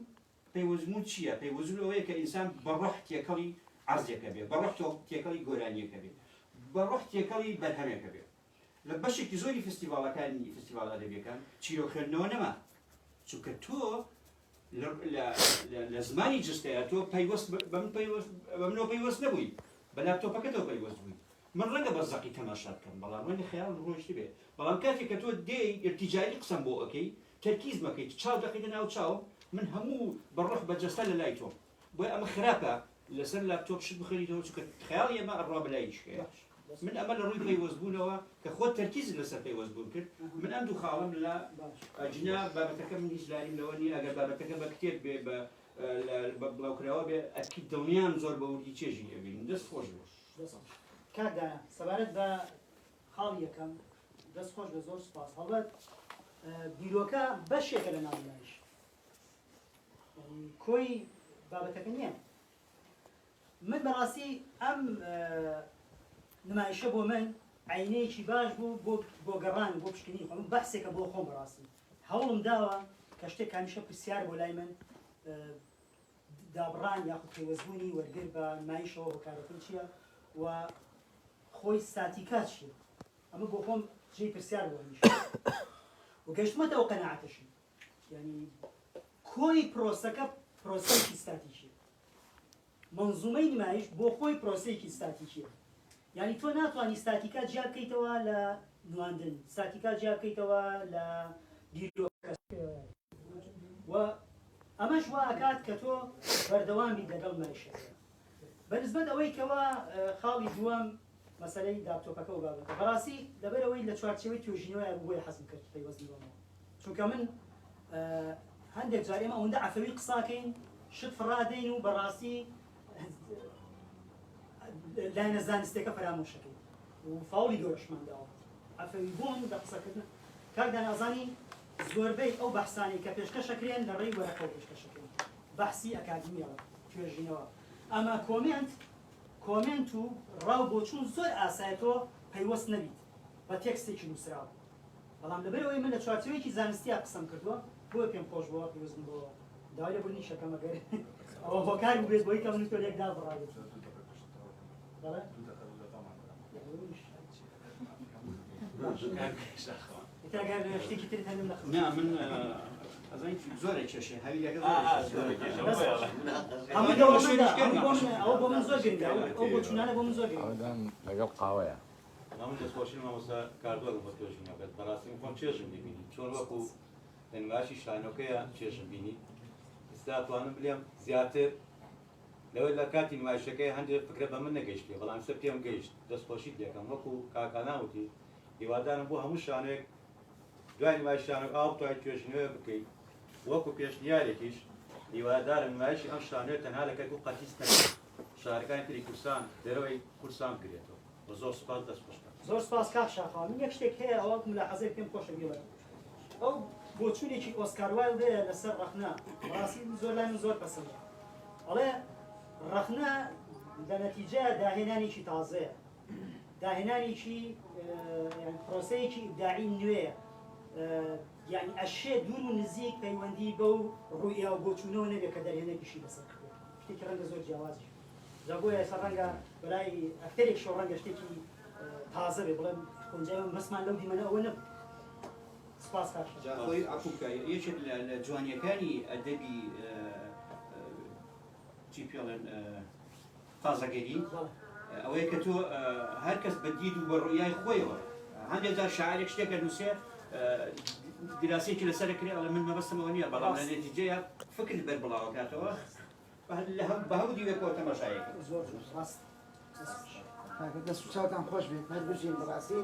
پەیوەستبوون چییە؟ پەیوەستبوون ئەوەیە کە ئینسان بە ڕۆح تێکەڵی عەرزێکە بێ، بە ڕۆح تێکەڵی گۆرانییەکە بێ، بە ڕۆح تێکەڵی بەرهەمێکە بێ. لە بەشێکی زۆری فستیڤاڵەکانی فستیڤاڵە ئەدەبییەکان چیرۆک خوێندنەوە نەما، چونکە تۆ لە زمانی جستەیە تۆ پەیوەست بە من پەیوەست بە منەوە پەیوەست نەبووی، بە لاپتۆپەکەتەوە پەیوەست بووی. من ڕەنگە بە زەقی تەماشا بکەم، بەڵام ڕەنگە خەیاڵم ڕۆیشتبێ. بەڵام کاتێک کە تۆ دێی ئیرتیجالی قسەم بۆ ئەکەی، تەرکیز مەکەیت چاو دەخەیتە ناو چاوم من هەموو بە ڕۆح بە جەستە لە لای تۆم بۆیە ئەمە خراپە لەسەر لاپتۆپ شت بخوێنیتەوە چونکە خەیاڵی ئێمە ئەڕوا بە لای هیچ کەیە. من ئەمە لە ڕووی پەیوەستبوونەوە کە خۆت تەرکیزت لەسەر پەیوەستبوون کرد، من ئەم دوو خاڵەم لە ئەگینا بابەتەکە من هیچ لاریم لەوە نییە، ئەگەر بابەتەکە بە کتێب بێ بە بە بڵاوکراوە بێ ئەکید دڵنیام زۆر بە وردی چێژی لێ بینم. دەست خۆش بێ. دەست خۆش کاک دانا. سەبارەت بە خاڵی یەکەم دەست خۆش بێ زۆر سوپاس. هەڵبەت بیرۆکە بەشێکە لە ناونمایش، یانی کۆی بابەتەکە نییە. من بەڕاستی ئەم نمایشە بۆ من عینەیەکی باش بوو بۆ بۆ گەڕان بۆ پشکنینی خۆم، بەحسێکە بۆ خۆم. بەڕاستی هەوڵم داوە کە شتێک هەمیشە پرسیار بۆ لای من دابڕان یاخود پەیوەستبوونی وەرگر بە نمایشەوە هۆکارەکەی چییە و خۆی ستاتیکا چییە، ئەمە بۆ خۆم جێی پرسیار بوو هەمیشە و گەشتمەتە ئەو قەناعەتەشم، یعنی کۆی پرۆسەکە پرۆسەیەکی ستاتیکیە. مەنزومەی نمایش بۆ خۆی پرۆسەیەکی ستاتیکیە، یعنی تۆ ناتوانی ستاتیکا جیا بکەیتەوە لە نواندن، ستاتیکا جیا بکەیتەوە لە بیرۆکە و ئەمەش وا ئەکات کە تۆ بەردەوام بیت لەگەڵ نمایشەکە. بە نسبەت ئەوەی کەوا خاڵی دووەم مەسەلەی لاپتۆپەکە و بابەتە، بەڕاستی لەبەرئەوەی لە چوارچێوەی توێژینەوەیا بوو بۆیە حەزم کرد پەیوەست بم بەمەوە، چونکە من هەندێک جار ئێمە ئەوەندە عەفەوی قساکەین شت فڕادەین و بەڕاستی لایەنە زانستێکە فەرامۆشەکەین و فاوڵی گەورەشمان داوە عەفەوی بوون لە قسەکردن. کاک دانا ئەزانی زۆربەی ئەو بەحسانەی کە پێشکەشەکرێن لە ڕێی وەرەقەوە پێشکەشەکرێن، بەحسی ئەکادیمیەوە توێژینەوە، ئەما comment comment و ڕاو بۆچوون زۆر ئاسایە تۆ پەیوەست نەبیت بە تێکستێکی نووسراو، بەڵام لەبەرئەوەی من لە چوارچێوەیەکی زانستیا قسەم کردووە بۆیە پێم خۆش بووە پەیوەست بم بەوە. داوای لێبوردنیش ئەکەم ئەگەر ئەوە هۆکار بووبێت بۆی کە من و تۆ لێک دابڕابێت. بەڵێ ئیتر ئەگەر شتێکی ترت هەبێ من لە خزمەت. نا من ئەزانی زۆرە کێشەی هەویرەکە زۆرە کێشە. هەموو دەوڵەمەندە، هەموو بۆ من ئەوە بۆ من زۆر گرنگە، ئەو بۆچوونانە بۆ من زۆر گرنگە. ئەوەدان لەگەڵ قاوەیە. من دەستخۆشی لە مامۆستا کاردۆ بۆ توێژینەوەکەت، بەڕاستی من خۆم چێژم لێ بینی، چۆن وەکو لە نمایشی شانۆکەیە چێژم بینی، ئێستا ئەتوانم بلێم زیاتر لەوەی لە کاتی نمایشەکەی هەندێک فکرە بە من نەگەیشتێ، بەڵام ئێستا پێم گەیشت، دەستخۆشیت لێکەم. وەکو کاک ئانا وتی هیوادارم بۆ هەموو شانۆیەک دوای نمایش شانۆک ئاو بتوانیت توێژینەوە بکەیت، وەکو پێشنیارێکیش هیوادارم نمایشی ئەم شانۆیە تەنها لە کەرکوک قەتیس نەکرێت، شارەکانی تری کوردستان دەرەوەی کوردستان بکرێتەوە. و زۆر سوپاس دەست خۆش بن. زۆر سپاس کاک شاخەوان. من یەک شتێک هەیە ئەوە ملاحەزەیەک پێم خۆشە بیڵێم. ئەو بۆچوونێکی ئۆسکار وایڵد هەیە لەسەر ڕەخنە، بەڕاستی زۆر لای من زۆر پەسەندە. ئەڵێ ڕەخنە لە نەتیجەیا داهێنانێکی تازەیە، داهێنانێکی یان پرۆسەیەکی ئیبداعی نوێیە، یانی ئەشێ دوور و نزیک پەیوەندی بەو ڕوئیا و بۆچوونەوە نەبێت کە دەرهێنەر ئیشی لەسەر کردووە، شتێکی ڕەنگە زۆر جیاوازیش بێت. جا بۆیە ئێستا ڕەنگە بەلای ئەکتەرێکیشەوە ڕەنگە شتێکی تازە بێ بڵێم خۆنجا ئێمە مەسمان لەو دیمەنە ئەوە نەبوو. سپاس کاک شەهاب. جا خۆی عەفوو بکە یەکێک لە جوانیەکانی ئەدەبی چی پێڵێن تازەگەری ئەوەیە کە تۆ هەر کەس بە دید و بە ڕوئیای خۆیەوە هەندێک جار شاعرێک شتێکە نووسێ دراسەیەکی لەسەر کرێ ئەڵێ من مەبەستم ئەوە نییە بەڵام لە نەتیجەیە فکر بەر بڵاوەکاتەوە بە هەموو دیوێکەوە تەماشایەکە. زۆر زۆر ڕاست. کاکە دەست و چاوتان خۆش بێت هەر بژین. بەڕاستی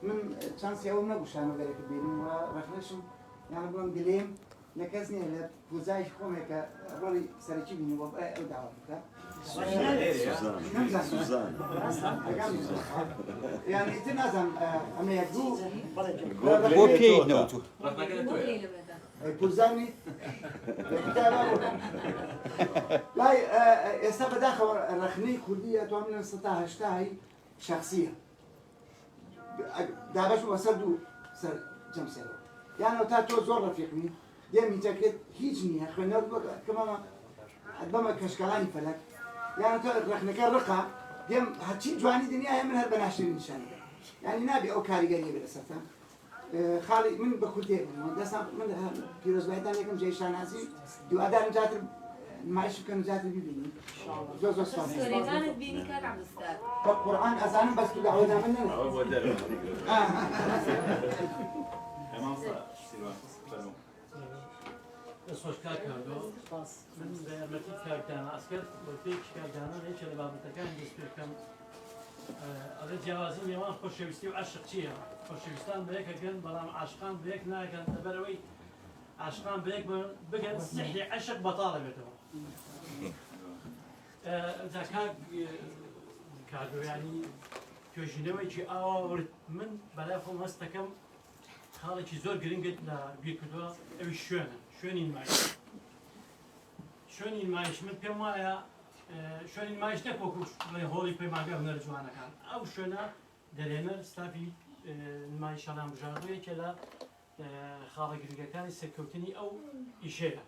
من چانسی ئەوەم نەبوو شانۆگەرێکت بینم و ڕەخنەشم یان بڵێم گلەیم لە کەس نییە لە پوزای خۆمێکە ڕۆڵی سەرەکی بینی بۆ ئەو داوا بکە یان ئیتر نازانم ئەمە یەک دوو بۆ پێی نەوتوو پورزانی لای ئێستا بەداخەوە ڕەخنەی کوردی ئەتوانم لە 80% شخصیە دابەش بەسەر دوو سەر جەمسەرەوە یانەوە تا تۆ زۆر ڕەفیقمی دێم هیچەکرێت هیچ نییە خوێنەر کەمەمە بەمە کەشکەڵانی فەلەک یان تۆ ڕەخنەکە ڕقە دێم هەرچی جوانی دنیاە من هەر بە ناشرین نیشانی یعنی نابێ ئەو کاریگەریە بێ لەسەرتان خاڵی من بە کورتێ بووم دەستان من پیرۆزبایتان یەکەم جێی شانازی هیوادارم زیاتر نمایش بکەن زیاتر ببینین زۆر زۆر سوپاس سۆرێکانت بینی کاک عەبدولستار بە قورئان ئەزانم بەس تو داوەنامە نەنە ئەوە بۆ دەرەوە مامۆستا سیروان فەرموو. دەست خۆش کاک کاردۆ. من بە یارمەتی کاک دانا ئەسکەر بە پێی کاک دانا یەکێ لە بابەتەکانی دەست پێ بکەم. ئەڵێ جیاوازی نێوان خۆشەویستی و عەشق چییە؟ خۆشەویستان بە یەک ئەگەن بەڵام عاشقان بە یەک ناگەن لەبەرئەوەی عاشقان بە یەک بگەن سحری عەشق بەتاڵ ئەبێتەوە. جا کاک کاردۆ یانی توێژینەوەیەکی ئاوا ورد من بەلای خۆم هەست دەکەم خاڵێکی زۆر گرنگت لە بیر کردووە ئەوی شوێنە شوێنی نمایش شوێنی نمایش من پێم وایە شوێنی نمایش نەک وەکو بڵێ هۆڵی پەیمانگای هونەرە جوانەکان ئەو شوێنە دەرهێنەر ستافی نمایش هەڵیان بژاردووە یەکێ لە خاڵە گرنگەکانی سەرکەوتنی ئەو ئیشەیە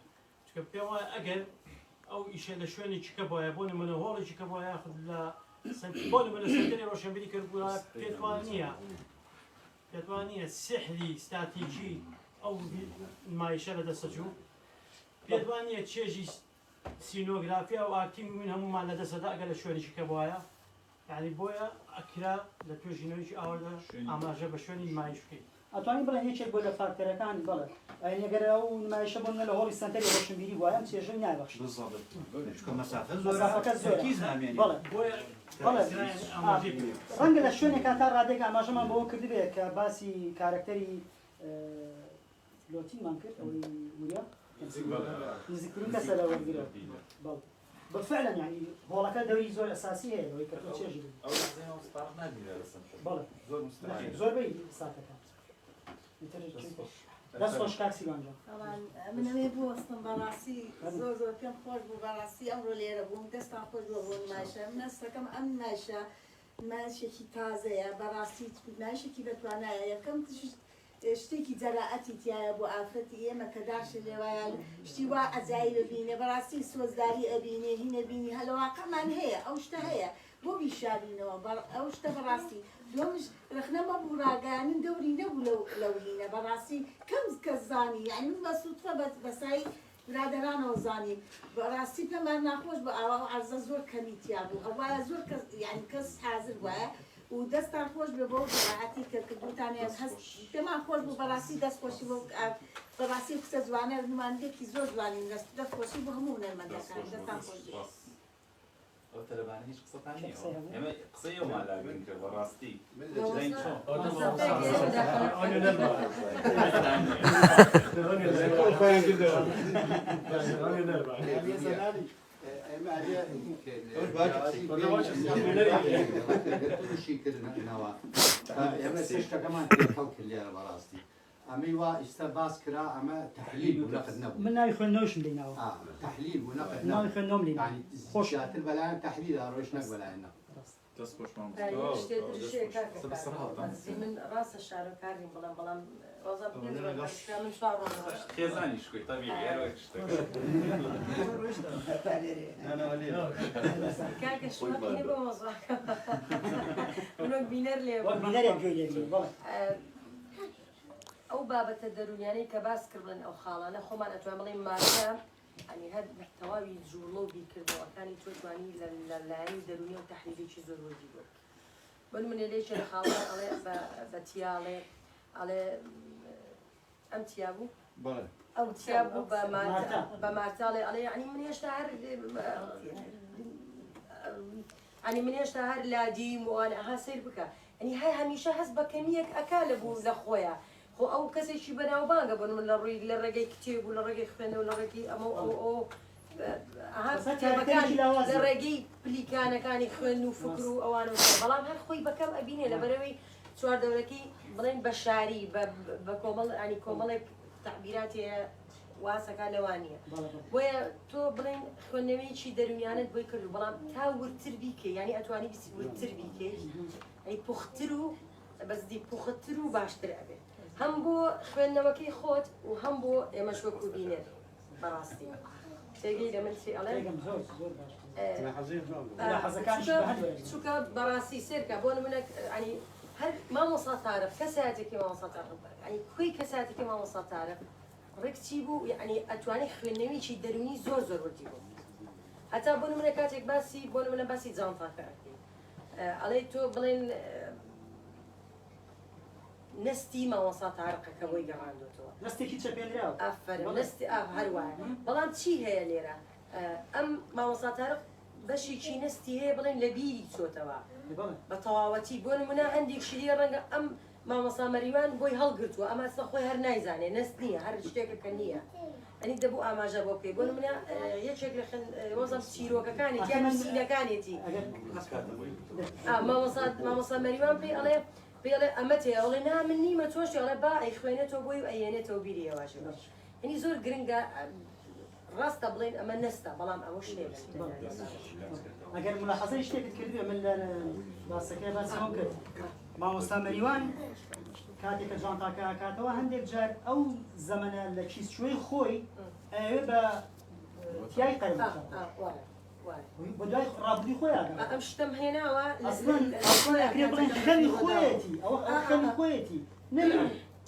چونکە پێم وایە ئەگەر ئەو ئیشە لە شوێنێکی کە بۆیە بۆ نمونە هۆڵێکی کە بۆیە یاخود لە بۆ نمونە سەنتەری ڕۆشنبیری کردبووە پێت وا نییە پێت وا نییە سحری ستاتیکی ئەو نمایشە لە دەستە چوو پێت وا نییە چێژی سینۆگرافیا و acting من هەموومان لە دەستەدا ئەگەر لە شوێنێکی کە بواە یانی بۆیە ئەکرا لە توێژینەوەیەکی ئاوەدا ئاماژە بە شوێنی نمایش بکەیت. ئەتوانین بڵێین یەکێک بووە لە فاکتەرەکان، بەڵێ. یانی ئەگەر ئەو نمایشە بۆ نمونە لە هۆڵی سەنتەری ڕۆشنبیری بوایە ئەم چێژەی نابەخشی. بالضبط چونکە مەسافە زۆرە، مەسافەکە زۆرە. تەرکیز نامێنێ. بەڵێ. بۆیە بەڵێ. ئەکرا یانی ئاماژەی پێ بکەیت. ڕەنگە لە شوێنێکا تا ڕادەیەک ئاماژەمان بەوە کردبێ کە باسی کارەکتەری لۆتینمان کرد ئەوەی وریا نزیکترین کەسە لە وەرگرە. بەڵێ. بەفعلا یعنی هۆڵەکە دەوری زۆر ئەساسی هەیە لەوەی کە تۆ چێژی ببینی. ئەو لەحزەی مامۆستا تارق نابینرا لە سەنتەر. بەڵێ. زۆر مستەحیل. زۆربەی ساتەکان. ئیتر دەست خۆش کاک سیروان جان. تەبعەن من ئەمێ بوەستم بەڕاستی زۆر زۆر پێم خۆش بوو بەڕاستی ئەمڕۆ لێرە بووم دەستان خۆش بووە بۆ نمایشە من هەستەکەم ئەم نمایشە نمایشێکی تازەیە بەڕاستی نمایشێکی بەتوانایە یەکەم تشت شتێکی جەرائەتی تیایە بۆ ئافرەتی ئێمە کە داشێ لێوایە شتی وا عەجایب ئەبینێ بەڕاستی سۆزداری ئەبینێ هین ئەبینی هە لە واقعمان هەیە ئەو شتە هەیە بۆ بیشارینەوە بە ئەو شتە بەڕاستی دووەمش رەخنە مەبوو ڕاگەیانن دەوری نەبوو لەو لەو هینە بەڕاستی کەم کەس زانی یانی من بە سوتفە بە بەسای برادەرانەوە زانی بەڕاستی پێمان ناخۆش بوو ئاوا ئەو عەرزە زۆر کەمی تیا بوو ئەبوایە زۆر کەس یانی کەس حازر بوایە و دەستان خۆش بێ بەو جەراعەتی کە کردوتانە هەست پێمان خۆش بوو بەڕاستی دەست خۆشی بۆ بەڕاستی ئەو کچە جوانە نماندێکی زۆر جوانی دەست دەست خۆشی بۆ هەموو هونەرمەندەکان دەستان خۆش بێ. ئەو تەلەبانە هیچ قسەتان نییە ئێمە قسەی ئەومان لا گرنگترە بەڕاستی ئێمە شتەکەمان تێکەڵ کرد لێرە بەڕاستی ئەمەی وا ئیستا باس کرا ئەمە تەحلیل بوو نەقد نەبوو. من ناوی خوێندنەوەشم لێی ناوە. ئا تەحلیل بوو نەقد نەبوو. ناوی خوێندنەوەم لێی ناوە. یانی خۆش. زیاتر بەلایەن تەحلیلا ڕۆیشت نەک بەلایەن نەقد. ڕاستە. دەست خۆش مامۆستا. یەک تەواو شتێ تەواو ترش دەست هەیە خۆش. کاکە قسە بەسەر کاردۆ هەڵتان ئەزیزی من ڕاستە شارۆکار نیم بەڵام بەڵام وازا ئەوە پێنج لەگەڵ ڕۆژ پێش من چوار ڕۆژ ڕۆشتم. خێزانی شکۆی تەبیعی هەر وەک شتەکە. کاکە شمەک نییە بۆ مەوزوعەکە من وەک بینەر لێ وەک بووم. بینەرێک گوێی لێ بگری بەڵێ. ئەو بابەتە دەروونیانەی کە باس کردن ئەو خاڵانە خۆمان ئەتوان بڵێین مارکە ئەنی هەر تەواوی جوڵە و بیرکردنەوەکانی تۆ توانی لە لە لایەنی دەروونی و تەحلیلێکی زۆر وردی بۆ بکەی بۆ نمونە لە یەکێ لە خاڵان ئەڵێ بە بە تیا ئەڵێ ئەڵێ ئەم تیا بوو بەڵێ ئەو تیا بوو بە مارتا مارتا. بە مارتا ئەڵێ ئەڵێ یعنی من هێشتا هەر یعنی من هێشتا هەر لادیم و ئەوانە ئەها سەیر بکە یعنی هەر هەمیشە هەست بە کەمییەک ئەکا لە بوو لە خۆیا خۆ ئەو کەسێکی بەناوبانگە بۆ نمونە لە ڕووی لە ڕێگەی کتێب و لە ڕێگەی خوێندنەوە لە ڕێگەی ئەمە و ئەو ئەو ئەها بەس هەر کتێبەکان کارەکتەرێکی لە لاوازە. ڕێگەی پلیکانەکانی خوێندن و فکر و ئەوانە و بەڵام هەر خۆی بەکەم ئەبینێ لەبەرئەوەی چواردەورەکەی بڵێن بە شاری بە بە کۆمەڵ ینی کۆمەڵێک تەعبیرات هەیە واسەکە لەوان نییە بۆیە تۆ بڵێن خوێندنەوەیەکی دەروونیانت بۆی کرد و بەڵام تا وردتر بیکەی یعنی ئەتوانی بیسی وردتر بیکەی ئەی پوختتر و بەزدی پوختتر و باشتر ئەبێ هەم بۆ خوێندنەوەکەی خۆت و هەم بۆ ئێمەش وەکو بینەر بەڕاستی تێگەی لە من چی ئەڵێم تێگەم زۆر زۆر باش ملاحەزەکانیش بە هەند وەرەگرم. چونکە بەڕاستی سێرکە بۆ نمونە ینی هەر مامۆستا تارق کەسایەتێکی مامۆستا تارق ینی کوێی کەسایەتێکی مامۆستا تارق ڕێک چی بوو یعنی ئەتوانی خوێندنەوەیکی دەروونی زۆر زۆر وردی بوو هەتا بۆ نمونە کاتێک باسی بۆ نمونە باسی جانتاکە ئەکەی ئەڵێ تۆ بڵێن نەستی مامۆستا تارقە کە بۆی گەڕاندۆتەوە نەستێکی چەپێنراو ئافەرم نەستی ئا هەر وایە بەڵام چی هەیە لێرە ئەم مامۆستا تارق بەشێکی نەستی هەیە بڵێن لە بیری چۆتەوە بە تەواوەتی بۆ نمونە هەندێک شتی ڕەنگە ئەم مامۆستا مەریوان بۆی هەڵگرتووە ئەمە ئەسڵەن خۆی هەر نایزانێ نەست نییە هەر شتێکە کە نییە ئەنی دەبوو ئاماژە بۆ بکەی بۆ نمونە یەکێک لە خن وەزم چیرۆکەکانێتی یان نووسینەکانێتی مامۆستا مامۆستا مەریوان پێی ئەڵێ پێی ئەڵێ ئەمە تێ ئەڵێ نا من نیمە تۆش ئەڵێ با ئەیخوێنێتەوە بۆی و ئەیێنێتەوە بیری هێواشەوە یعنی زۆر گرنگە ڕاستە بڵێن ئەمە نەستە بەڵام ئەوە شتێک ئەگەر ملاحەزەی شتێکت کردبێ من لە باسەکەی باسم کرد مامۆستا مەریوان کاتێک کە جانتاکە ئەکاتەوە هەندێک جار ئەو زەمەنە لە کیسچوەی خۆی ئەیەوێ بە تای قەرم بە دوای ڕابردووی خۆی ئاگا ئەم شتەم هێناوە ئەسڵەن ئەسڵەن ئەکرێ بڵێن خەمی خۆیەتی ئەوە خەمی خۆیەتی نەک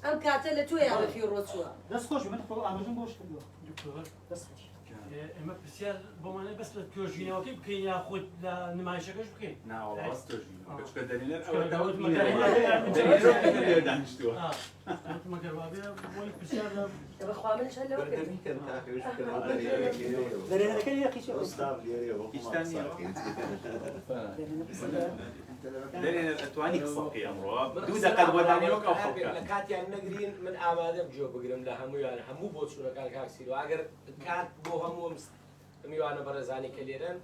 ئەم کاتە لە تۆیا بە فیڕۆ چووە. دەست خۆش من خۆ ئاماژەم بۆش کردووە. دکتۆر دەست خۆش. ئێمە پرسیار بۆمانە بەس لە توێژینەوەکەی بکەین یاخود لە نمایشەکەش بکەین؟ نا وەڵا بەس توێژینەوەکە چونکە دەرهێنەر ئەوە دانیشتووە. مەگەر وابێ بۆی پرسیار لە بەخوا منش هەر لەوە کردم. دەرهێنەرەکە لێرە قیچە. هیچتان نییە؟ دەرهێنەر ئەتوانی قسە بکەی ئەمڕۆ دوو دەقەت بۆ دانێ وەک ئەو خەڵکە. لە کاتیان نەگرین من ئامادەم گوێ بگرم لە هەموویان هەموو بۆچوونەکان کاک سیرو ئەگەر کات بۆ هەموو ئەم میوانە بەڕێزانی کە لێرەن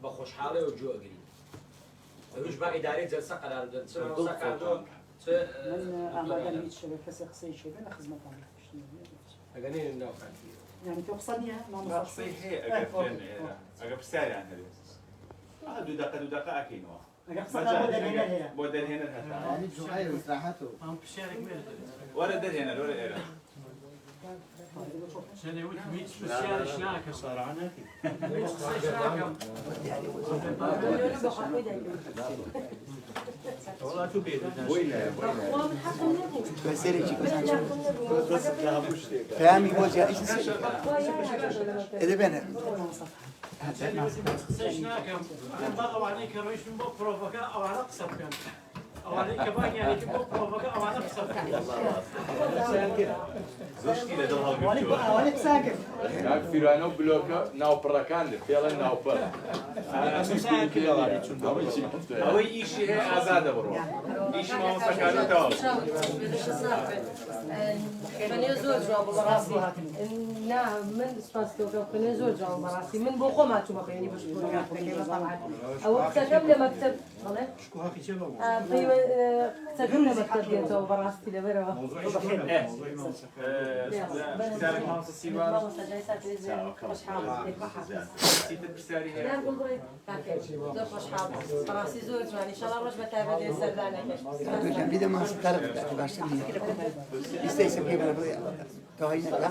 بە خۆشحاڵیەوە گوێ ئەگرین ئەویش با ئیدارەی جەلسە قەرار بدەن چ مامۆستا کاردۆ چ من ئامادەم هیچ شەوێ کەسێ قسەی شێ لە خزمەتان ئەگەر نێنن ناو کاتی یعنی تۆ قسە نییە مامۆستا قسەی هەیە ئەگەر ئەگەر پرسیاریان هەبێت دوو دەقە دوو دەقە ئەکەینەوە. ئەگەر قسەتان بۆ دەرهێنەر هەیە. بۆ دەرهێنەر هەتا. ئەم پرسیارێک مێرە دەبێت. وەرە دەرهێنەر وەرە ئێرە. چەنێ وتم هیچ پرسیارش ناکەم. هیچ قسەش ناکەم. پەیامی بۆ زیادی ئێ بێنە قسەش ناکەم با ئەوانەی کە ڕۆیشتن بۆ پرۆڤەکە ئەوانە قسە بکەن ئەوانەی کە بانگیانێکی بۆ پرۆڤەکە ئەوانە قسە بکەن زۆر شتی لەدڵ هەڵگرتووە. ئەوانەی قسەیان کرد. کاک فیرانە و بلۆکە ناوپڕەکان پێڵێن ناوپڕ. ئەوەی ئیشی هەیە ئازادە بڕۆ ئیشی مامۆستاکانە تەواو. خوێنێ زۆر جوان بوو بەڕاستی نا من سپاس تۆکەم خوێنێ زۆر جوان بوو بەڕاستی من بۆ خۆم هاتوومە خوێنی بۆ شکۆ بەڵام ئەوە قسەکەم لە مەکتەب بەڵێ قسەکەم لە مەکتەب دێتەوە بەڕاستی لەبەرەوە بەڕاستی زۆر جوانی ئینشاڵڵا ڕۆژ بە تایبەت لێ سەردانەکەی. بیدە ماسی تارە باشتر نییە ئیستا ئیستا پێ بڵێ بڵێ تەواوی نەکا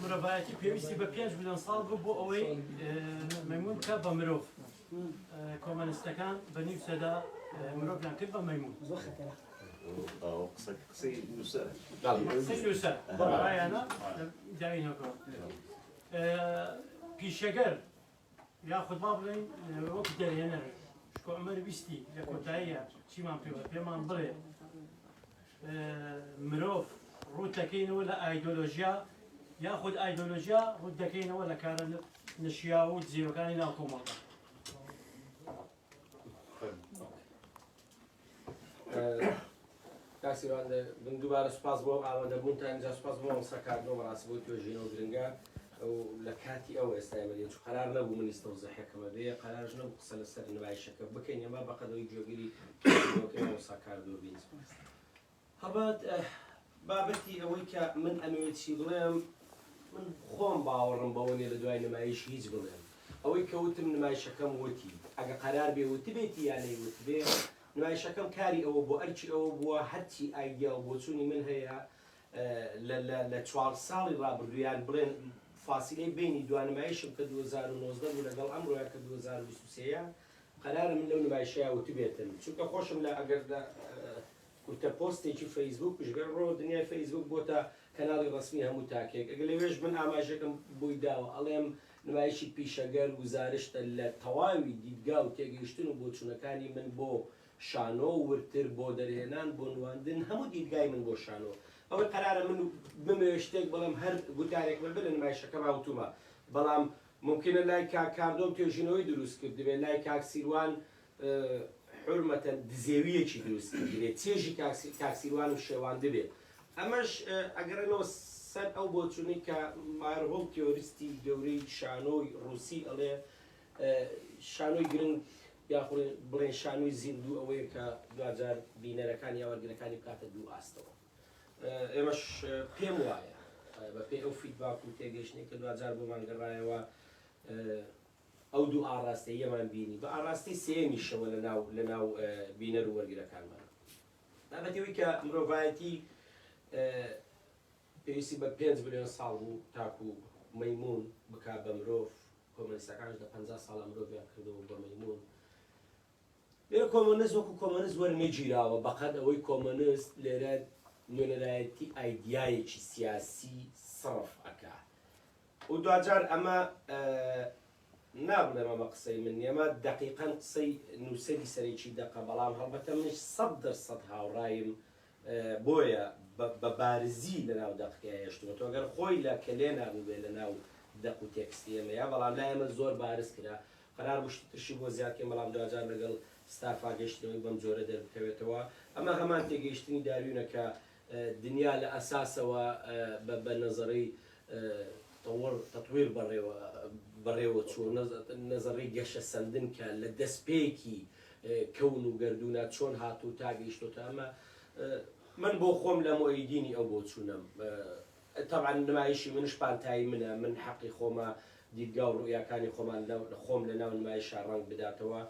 مرۆڤایەتی پێویستی بە 5 ملیۆن ساڵ بوو بۆ ئەوەی مەیمون بکات بە مرۆڤ. کۆمەنیستەکان بە نیو سەدە مرۆڤیان کرد بە مەیمون. زۆر خەتەرە. قسەی نووسەر. قسەی نووسەر. ڕایانە داوینەکەوە. پیشەگەر یاخود با بڵێین وەک دەرهێنەر شکۆ عومەر ویستی لە کۆتاییە چیمان پێ پێمان بڵێ مرۆڤ ڕووت دەکەینەوە لە ئایدۆلۆژیا یاخود ئایدۆلۆژیا ڕووت دەکەینەوە لە کارە نەشیاو و دزێوەکانی ناو کۆمەڵگا. کاک سیروان من دووبارە سوپاس بۆ ئامادەبوونتان ئینجا سوپاس بۆ مامۆستا کاردۆ بەڕاستی بۆ توێژینەوە گرنگە ئەو لە کاتی ئەو ئێستا ئێمە دێن چون قەرار نەبوو من ئیستەوزەحەکەمە بێ قەرارش نەبوو قسە لەسەر نمایشەکە بکەین ئێمە بەقەدەوەی گوێگری توێژینەوەکەی مامۆستا کاردۆ بین هەڵبەت بابەتی ئەوەی کە من ئەمەوێت چی بڵێم من خۆم باوەڕم بەوە نیە لە دوای نمایش هیچ بڵێم ئەوەی کە وتم نمایشەکەم وتی ئەگە قەرار بێ وتبێتی یا نەیوتبێ نمایشەکەم کاری ئەوە بووە ئەرکی ئەوە بووە هەرچی ئایدیا و بۆچوونی من هەیە لە لە لە چوار ساڵی ڕابردوو یان بڵێن فاسیلەی بینی دوا نمایشم کە 2019 بوو لەگەڵ ئەمڕۆیا کە 2023 یە قەرارە من لەو نمایشەیا وتبێتم چونکە خۆشم لە ئەگەر لە کورتە پۆستێکی فەیسبووکش گەر ڕۆ دنیای فەیسبووک بۆتە کەناڵی ڕەسمی هەموو تاکێک ئەگەر لەوێش من ئاماژەکەم بۆی داوە ئەڵێم. نمایشی پیشەگەر گوزارشتە لە تەواوی دیدگا و تێگەیشتن و بۆچوونەکانی من بۆ شانۆ، وردتر بۆ دەرهێنان، بۆ نواندن، هەموو دیدگای من بۆ شانۆ. ئەوەی قەرارە من بمەوێ شتێک بڵێم هەر گوتارێکم هەبێ لە نمایشەکەما وتومە، بەڵام مومکینە لای کاک کاردۆم توێژینەوەی دروست کردبێ، لای کاک سیروان حورمەتەن دزێوییەکی دروست کردبێ، چێژی کاک سیروانم شێواندبێ. ئەمەش ئەگەڕێنەوە سەر ئەو بۆچوونەی کە مایەرهۆڵد تیۆریستی گەورەی شانۆی ڕووسی ئەڵێ شانۆی گرنگ یاخود بڵێن شانۆی زیندوو ئەوەیە کە دواجار بینەرەکان یا وەرگرەکانی بکاتە دوو ئاستەوە. ئێمەش پێم وایە بەپێی ئەو feedback و تێگەیشتنەی کە دواجار بۆمان گەڕایەوە ئەو دوو ئاڕاستەییەمان بینی بە ئاڕاستەی سێیەمیشەوە لەناو لەناو بینەر و وەرگرەکانمان. بابەتی ئەوەی کە مرۆڤایەتی پێویستی بە 5 ملیۆن ساڵ بوو تاکو مەیمون بکا بە مرۆڤ، کۆمەنیستەکانش لە 50 ساڵە مرۆڤیان کردەوە بە مەیمون. لێرە کۆمۆنیست وەکو کۆمۆنیست وەرنەگیراوە بەقەد ئەوەی کۆمۆنیست لێرە نوێنەرایەتی ئایدیایەکی سیاسی سڕف ئەکا و دواجار ئەمە نابڵێم ئەمە قسەی من نییە، ئەمە دەقیقەن قسەی نووسەری سەرەکی دەقە، بەڵام هەڵبەتە منیش 100% هاوڕایم، بۆیە بە بارزی لەناو دەقەکەیا هێشتوومەتەوە، گەر خۆی لە کەلێنا بووبێ لەناو دەق و تێکستی ئێمەیا، بەڵام لای ئێمە زۆر بارز کرا، قەرار بوو شتی ترشی بۆ زیاد کەین، بەڵام دواجار لەگەڵ ستافا گەیشتینەوەی بەم جۆرە دەربکەوێتەوە. ئەمە هەمان تێگەیشتنی داروینە کە دنیا لە ئەساسەوە بە نەزەرەی تطور تطویر بەڕێوە بەڕێوە چووە، نەزەڕەی گەشەسەندن کە لە دەستپێکی کەون و گەردوونا چۆن هاتوو تا گەیشتۆتە ئەمە. من بۆ خۆم لە موئەیدینی ئەو بۆچوونەم. تەبعەن نمایشی منش پانتایی منە، من حەقی خۆمە دیدگا و ڕوئیاکانی خۆمان خۆم لە ناو نمایشا ڕەنگ بداتەوە.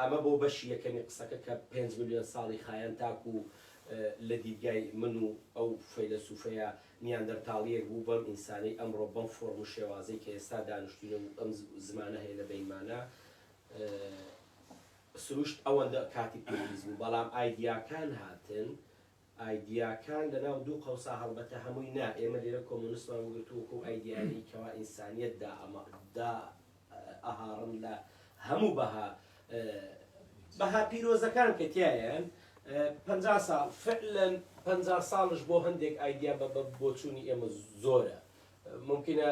ئەمە بۆ بەشی یەکەمی قسەکە کە 5 ملیۆن ساڵی خایاند تاکو لە دیدگای من و ئەو فەیلەسوفەیە نیاندەرتاڵییەک بوو بەم ئینسانەی ئەمڕۆ بەم فۆرم و شێوازەی کە ئێستا دانیشتوینە و ئەم زمانە هەیە لە بەینمانا سروشت ئەوەندە کاتی پێویست بوو بەڵام ئایدیاکان هاتن ئایدیاکان لەناو دوو قەوسا هەڵبەتە هەمووی نا، ئێمە لێرە کۆمۆنستمان وەگرتووە وەکو ئەو ئایدیایانەی کەوا ئینسانیەت دا ئەهاڕن لە هەموو بەها بەها پیرۆزەکان کە تیایەن 50 ساڵ فعلەن 50 ساڵش بۆ هەندێک ئایدیا بە بۆچوونی ئێمە زۆرە ممکنە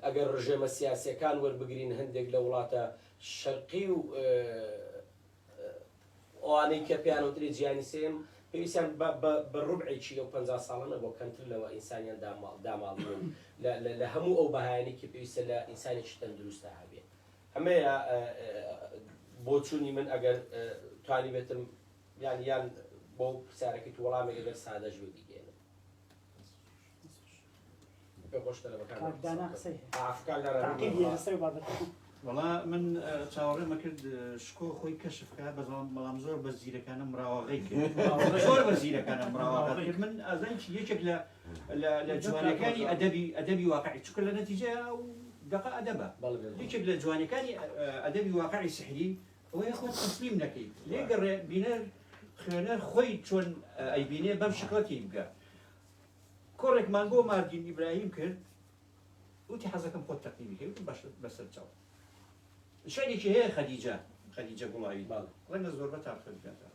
ئەگەر ڕژێمە سیاسیەکان وەربگرین هەندێک لە وڵاتە شەرقی و ئەوانەی کە پێیان وترێ جیهانی سێیەم پێویستیان بە بە بە ڕوبعێکی ئەو 50 ساڵە نەبووە کەمتر لەوە ئینسانیان داماڵ داماڵیوە و لە لە لە هەموو ئەو بەهایانەی کە پێویستە لە ئینسانێکی تەندروستا هەبێ ئەمەیە بۆچوونی من ئەگەر توانیبێتم یان یان بۆ پرسیارەکەی تو وەڵامێک ئەگەر سادەش بێ بیگەیەنم. کاک دانا قسەی هەیە. تەعقیبی هەیە لەسەر ئەو بابەتە. وەڵا من چاوەڕێمە کرد شکۆ خۆی کەشف کا بەڵام بەڵام زۆر بە زیرەکانە مراوەغەی کرد زۆر بە زیرەکانە مراوەغە کرد من ئازای چی یەکێک لە لە جوانەکانی ئەدەبی ئەدەبی واقعی چونکە لە نەتیجەیە ئەو دەقە ئەدەبە یەکێک لە جوانەکانی ئەدەبی واقعی سحری ئەوەیە خۆت تەسلیم نەکەیت لێگەڕێ بینەر خوێنەر خۆی چۆن ئەیبینێ بەم شکڵە تێی بگە کۆڕێکمان بۆ ماردین ئیبراهیم کرد وتی حەزەکەم خۆت تەقدیمی کەی وتم باشە بەسەر چاو شعرێکی هەیە خەدیجە خەدیجە گوڵاوی ڕەنگە زۆربەتان خوێندبێتەوە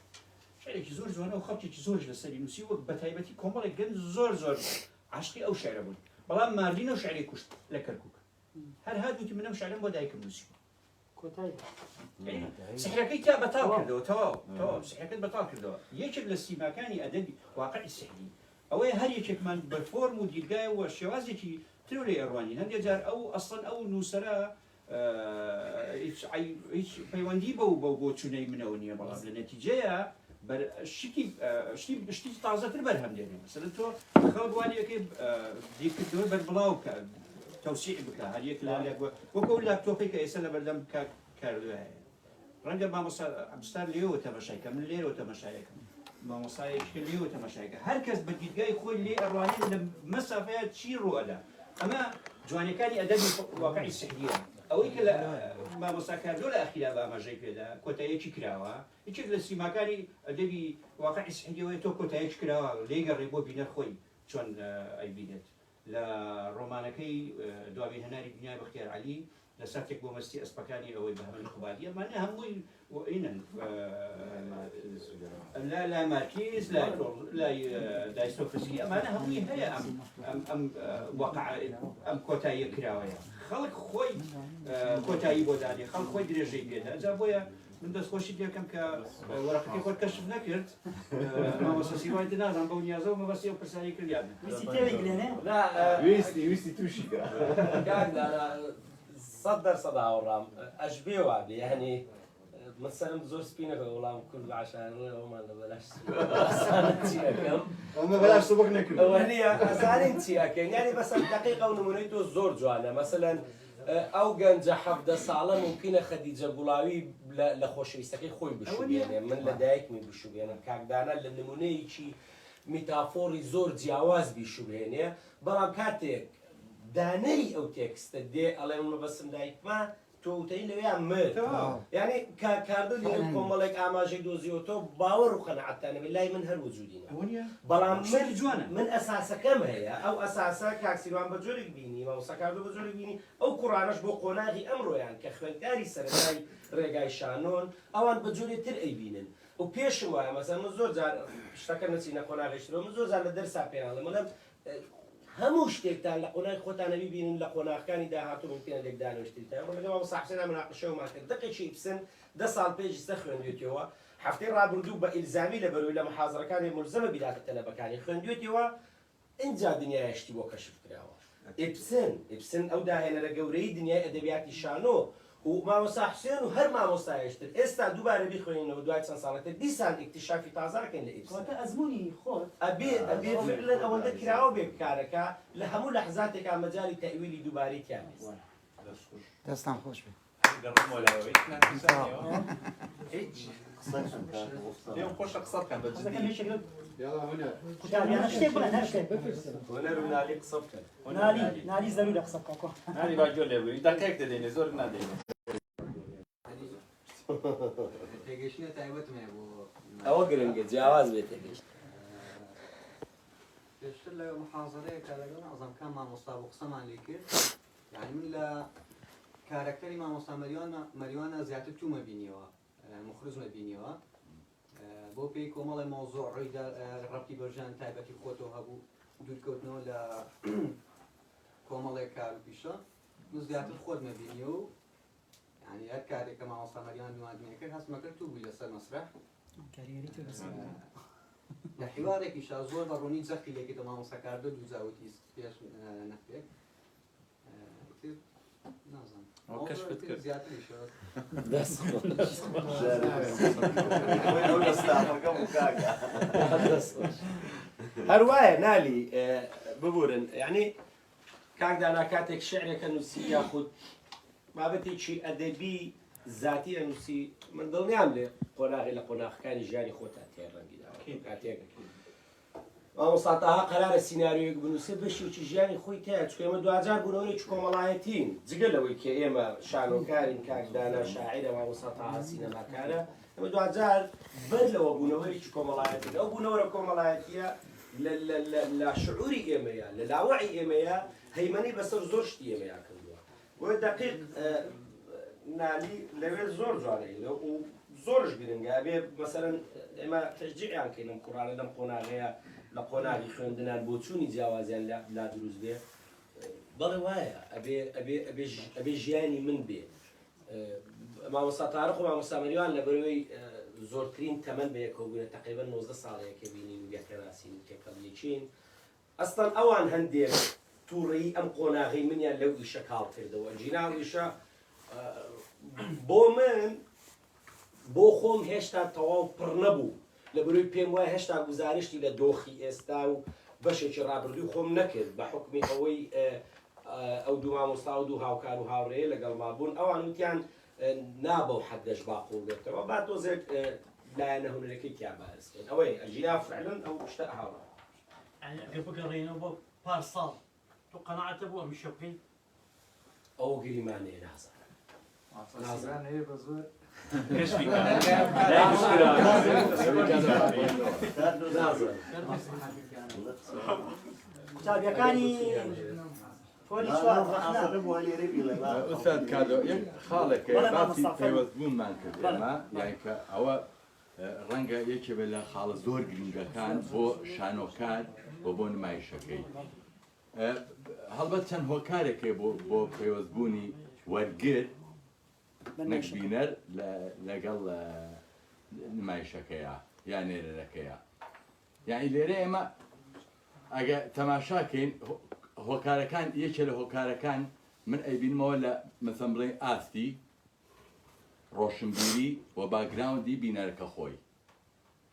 شعرێکی زۆر جوانە و خەڵکێکی زۆریش لەسەری نووسی وەک بەتایبەتی کۆمەڵێک گەنج زۆر زۆر عاشقی ئەو شعرە بوون بەڵام ماردین ئەو شعری کوشت لە کەرکوک هەر هات وتی من ئەم شعرەم بۆ دایکم نووسیوە کۆتای سحرەکەی تیا بەتاڵ کردەوە تەواو تەواو سحرەکەت بەتاڵ کردەوە یەکێک لە سیماکانی ئەدەبی واقعی سحری ئەوەیە هەر یەکێکمان بە فۆرم و دیدگای و شێوازێکی تر لێ ئەڕوانین هەندێک جار ئەو ئەسڵەن ئەو نووسەرە هیچ هیچ پەیوەندی بەو بەو بۆچوونەی منەوە نییە بەڵام لە نەتیجەیە بەر شتی شتی شتی تازەتر بەرهەم دێنێ مەسەلەن تۆ خەڵک وا لێ ئەکەی بیرکردنەوەی بەربڵاو بکە تەوسیع بکە هەر یەک لە لە وەکو ئەو لاپتۆپەی کە ئێستا لەبەردەم کاک کاردۆ هەیە ڕەنگە مامۆستا عەبدولستار لێوە تەمەشای کە من لێرەوە تەمەشایەکەم مامۆستایەکی لێوە تەمەشایکە هەر کەس بە دیدگای خۆی لێ ئەڕوانێت لە مەسافەیە چی ڕوئەدا ئەمە جوانیەکانی ئەدەبی واقعی سحریە ئەوەی کە لە مامۆستا کاردۆ لە ئەخیرا بە ئاماژەی پێدا کۆتاییەکی کراوە یەکێک لە سیماکانی ئەدەبی واقعی سحری ئەوەیە تۆ کۆتاییەکی کراوە لێی گەڕێ بۆ بینەر خۆی چۆن ئەیبینێت. لە ڕۆمانەکەی دوامین هەناری دنیای بەختیار عەلی لە ساتێک بۆ مەستی ئەسپەکانی ئەوەی بەهمەن قوبادی ئەمانە هەمووی ئینن لا لا مارکیز لا لای دایستۆفسکی ئەمانە هەمووی هەیە ئەم ئەم ئەم وەقع ئەم کۆتاییە کراوەیە خەڵک خۆی کۆتایی بۆ دانێ خەڵک خۆی درێژەی پێدا جا بۆیە من دەستخۆشی لێکەم کە وەرەقەکەی خۆت کەشف نەکرد مامۆستا سیروان تر نازانم بەو نیازەوە مەبەستی ئەو پرسیارەی کرد یان ویستی تێوەی گلێنێ؟ نا ویستی ویستی تووشی کە. کاک دانا 100% هاوڕام ئەشبێ وابێ یانی من سەرم زۆر سپی نەکەم وەڵام کورد بە عەشایەر بڵێ ئەومان لە بەلاش ئەزانن چی ئەکەم ئەومە بەلاش سبق نەکردووە. ئەوە نییە ئەزانین چی ئەکەین یانی بەسەر دەقیقە و نمونەی تۆ زۆر جوانە مەسەلەن ئەو گەنجە 17 ساڵە مومکینە خەدیجە گوڵاوی لە خۆشەویستەکەی خۆی بشوبێنێ من لە دایکمی بشوبێنم کاک دانا لە نمونەیەکی میتافۆڕی زۆر جیاواز بیشوبهێنێ بەڵام کاتێک دانەری ئەو تێکستە دێ ئەڵێ من مەبەستم دایکمە تۆ وتەی لەوێیا مرد یانی کاک کاردۆ لێرە کۆمەڵێک ئاماژەی دۆزیوەتەوە باوەڕ و قەناعەتتان نەبێت لای من هەر وجودی نەبوو بەڵام من جوانە من ئەساسەکەم هەیە ئەو ئەساسە کاک سیروان بە جۆرێک بینی مامۆستا کاردۆ بە جۆرێک بینی ئەو کوڕانەش بۆ قۆناغی ئەمڕۆیان کە خوێندکاری سەرەتای ڕێگای شانۆن ئەوان بە جۆرێ تر ئەیبینن و پێشم وایە مەسەلەن من زۆر جار شتەکە نەچینە قۆناغێکی ترەوە من زۆر جار لە دەرسا پێیان ئەڵێم ئەڵێم هەموو شتێکتان لە قۆناغی خۆتان بیبینن لە قۆناغەکانی داهاتوو مومکینە لێکدانەوەی شتری تایبەت لەگەڵ مامۆستا حوسێنا مناقشەوەمان کرد دەقێکی ئیبسن 10 ساڵ پێش ئیستا خوێندوێتیەوە هەفتەی ڕابردوو بە ئیلزامی لە بەروی لە محازەرەکانی مولزەمە بیداتە تەلەبەکانی خوێندوێتیەوە ئینجا دنیایە شتی بۆ کەشف کراوە ئیبسن ئیبسن ئەو داهێنەرە گەورەی دنیای ئەدەبیاتی شانۆ و مامۆستا حوسێن و هەر مامۆستایەش تر ئێستا دووبارە بیخوێنینەوە دوای چەند ساڵێک تر دیسان ئیکتیشافی تازە ئەکەین لە ئیبسن. واتە ئەزموونی خۆت. ئەبێ ئەبێ فعلەن ئەوەندە کراوە بێ کارەکە لە هەموو لەحزاتێکا مەجالی تەئویلی دووبارەی تیا بێت. دەستان خۆش بێ. گەڕمەوە لایەوە هیچ ناکەیەوە هیچ پێم خۆشە قسە بکەم بە جدی. قوتابیانە شتێک بڵێن هەر شتێک. هونەر و نالی قسە بکەن. نالی نالی زەرورە قسە بکە کۆ. نالی با گوێ لێ بگری دەقەیەک دەدەینێ زۆر نادەینێ. تێگەیشتنە تایبەتم هەیە بۆ ئەوە گرنگە جیاواز بێت تێگەیشتن. پێشتر لە محازەرەیەکا لەگەڵ نازانم کام مامۆستا بوو قسەمان لێ کرد یعنی من لە کارەکتەری مامۆستا مەریوان مەریوانە زیاتر تومە بینیەوە مخرجمە بینیەوە بۆ پێی کۆمەڵی مەوزوع ڕوویدا ڕەبتی بە ژیان تایبەتی خۆتەوە هەبوو دوورکەوتنەوە لە کۆمەڵێک کار و پیشە من زیاتر خۆت نەبینیەوە و یعنی هەر کارێک کە مامۆستا مەریوان نواندنی کرد هەستمە کرد تو بووی لەسەر مەسرح کاریگەری تۆ لەسەر لە حیوارێکیشا زۆر بە ڕوونی جەختی لێکردەوە مامۆستا کاردۆ دوو جار وتی پێش نەختێک ئیتر نازانم ئەوە کەشفت کرد. زیاتریشە دەست خۆش. ئەو لە ستافەکە بوو کاکە. دەست خۆش. هەر وایە نالی ببورن یعنی کاک دانا کاتێک شعرێکە نووسی یاخود بابەتێکی ئەدەبی زاتی ئەنووسی من دڵنیام لێ قۆناغی لە قۆناغەکانی ژیانی خۆتا تێ ڕەنگی داوە کاتێک مامۆستا تاها قەرارە سیناریۆیەک بنووسێ بەشێکی ژیانی خۆی تایە چونکە ئێمە دواجار بوونەوەرێکی کۆمەڵایەتین جگە لەوەی کە ئێمە شانۆکارین کاک دانا شاعیرە مامۆستا تاها سینەماکارە ئێمە دواجار بەر لەوە بوونەوەرێکی کۆمەڵایەتین ئەو بوونەوەرە کۆمەڵایەتیە لە شعوری ئێمەیە لە لاوعی ئێمەیە هەیمەنەی بەسەر زۆر شتی ئێمەیا کردووە بۆیە دەقیق نالی لەوێ زۆر جوانە و زۆرش گرنگە ئەبێ مەسەلەن ئێمە تەشجیعیان کەین ئەم کوڕانە لەم قۆناغەیە لە قۆناغی خوێندنان بۆچوونی جیاوازیان لا دروست بێ بەڵێ وایە ئەبێ ئەبێ ئەبێ ئەبێ ژیانی من بێ مامۆستا تارق و مامۆستا مەریوان لەبەرەوەی زۆرترین تەمەن بە یەکەوە بوونە تقریبا 19 ساڵەیە کە بینین و یەکەناسین و تێکەڵیەکین ئەسڵەن ئەوان هەندێک توڕەیی ئەم قۆناغەی منیان لەو ئیشە کاڵ کردەوە ئەگینا ئەو ئیشە بۆ من بۆ خۆم هێشتا تەواو پڕ نەبوو لە بەرەوەی پێم وایە هێشتا گوزارشتی لە دۆخی ئێستا و بەشێکی ڕابردووی خۆم نەکرد بە حکمی ئەوەی ئەو دوو مامۆستا و دوو هاوکار و هاوڕێیە لەگەڵما بوون ئەوان وتیان نا بەو حەدەش با قوڵ بێتەوە با تۆزێک لایەنە هونەرەکەی تیا بارز کەین ئەوەیە ئەگینا فعلەن ئەو شتە هاوڕا یانی ئەگەر بگەڕێینەوە بۆ پار ساڵ تۆ قەناعەتە بوو ئەم ئیشە بکەی؟ ئەوە گریمانەیە نازانم. نازانم. هەیە بە زۆر کەشفی قوتابیەکانی پۆلی چوار ڕەخنە. ئوستاد کادۆ یەک خاڵێک هەیە بەڵێ باسی مامۆستا فەرموو. پەیوەستبوونمان کرد بەڵێ. ئێمە یانی کە ئەوە ڕەنگە یەکێ بێت لە خاڵە زۆر گرنگەکان بۆ شانۆکار و بۆ نمایشەکەی هەڵبەت چەند هۆکارێک هەیە بۆ بۆ پەیوەستبوونی وەرگر نەک بینەر لەگەڵ نمایشەکەیە یا نێرەرەکەیە یعنی لێرە ئێمە ئەگە تەماشاکەین هۆکارەکان یەکێ لە هۆکارەکان من ئەیبینمەوە لە مەسەن بڵێن ئاستی ڕۆشنبیری و باگراوندی بینەرەکە خۆی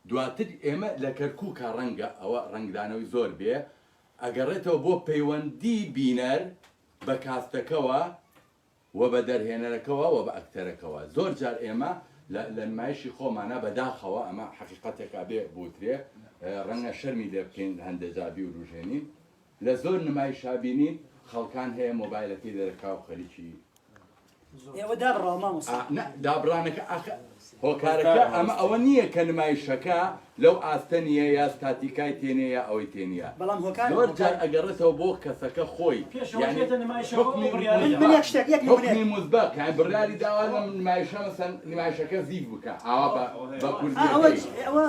دواتر ئێمە لە کەرکوکا ڕەنگە ئەوە ڕەنگدانەوەی زۆر بێ ئەگەڕێتەوە بۆ پەیوەندی بینەر بە کاستەکەوە و بە دەرهێنەرەکەوە و بە ئەکتەرەکەوە زۆر جار ئێمە لە نمایشی خۆمانا بە داخەوە ئەمە حەقیقەتێکە بێ بوترێ ڕەنگە شەرمی لێ بکەین هەندێ جار بیوروژێنین لە زۆر نمایشا بینین خەڵکان هەیە مۆبایلەکەی دەرەکا و خەریکی ئێوە دابڕاوە مامۆستا. نا دابڕانەکە ئاخ هۆکارەکە ئەمە ئەوە نییە کە نمایشەکە لەو ئاستە نییە یا ستاتیکای تێ نییە یا ئەوەی تێ نییە بەڵام هۆکار زۆر جار ئەگەڕێتەوە بۆ کەسەکە خۆی پێش ئەوەی یانی بێتە نمایشەکە ئەو حوکمی بڕیارەی من داوە. یەک شتێک یەک نمونەیەک حوکمی موزبەق یانی بڕیاری داوە لەم نمایشە مەسەن نمایشەکە زیف بکە ئاوا بە بە ئا ئەوە کوردیەکەی ئەوە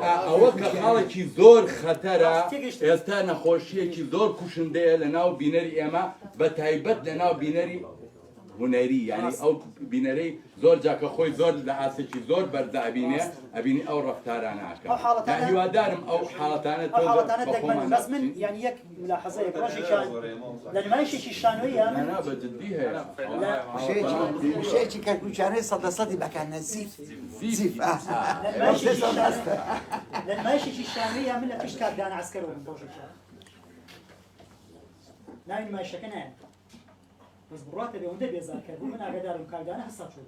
ئا ئەوە کە خاڵێکی زۆر خەتەرە تێگەیشتم. ئێستا نەخۆشیەکی زۆر کوشندەیە لە ناو بینەری ئێمە بە تایبەت لە ناو بینەری هونەری یانی ئەو بینەرەی زۆر جا کە خۆی زۆر لە ئاستێکی زۆر بەرزا ئەبینێ ئەبینی ئەو ڕەفتارانە ئەکا ئەو حاڵەتانە هیوادارم ئەو حاڵەتانە ئەو تۆ حاڵەتانە بە دەگمەنن خۆمان بەس من ناچین. یانی یەک ملاحەزەیەک ڕۆژێکیان لە نمایشێکی شانۆییە من نا بە جدی هەیە لە وشەیەکی کەرکوکیانەی سەد لە سەدی بەکار نە زیف زیف لە نمایشێکی شانۆ- لە نمایشێکی شانۆییە من لە پشت کاک دانا عەسکەرەوە بووم ڕۆژێکیان ناوی نمایشەکە نایەم بەس بڕواتە بێ ئەوەندە بێزارکەر بوو من ئاگادارم کاک دانا هەستا چوو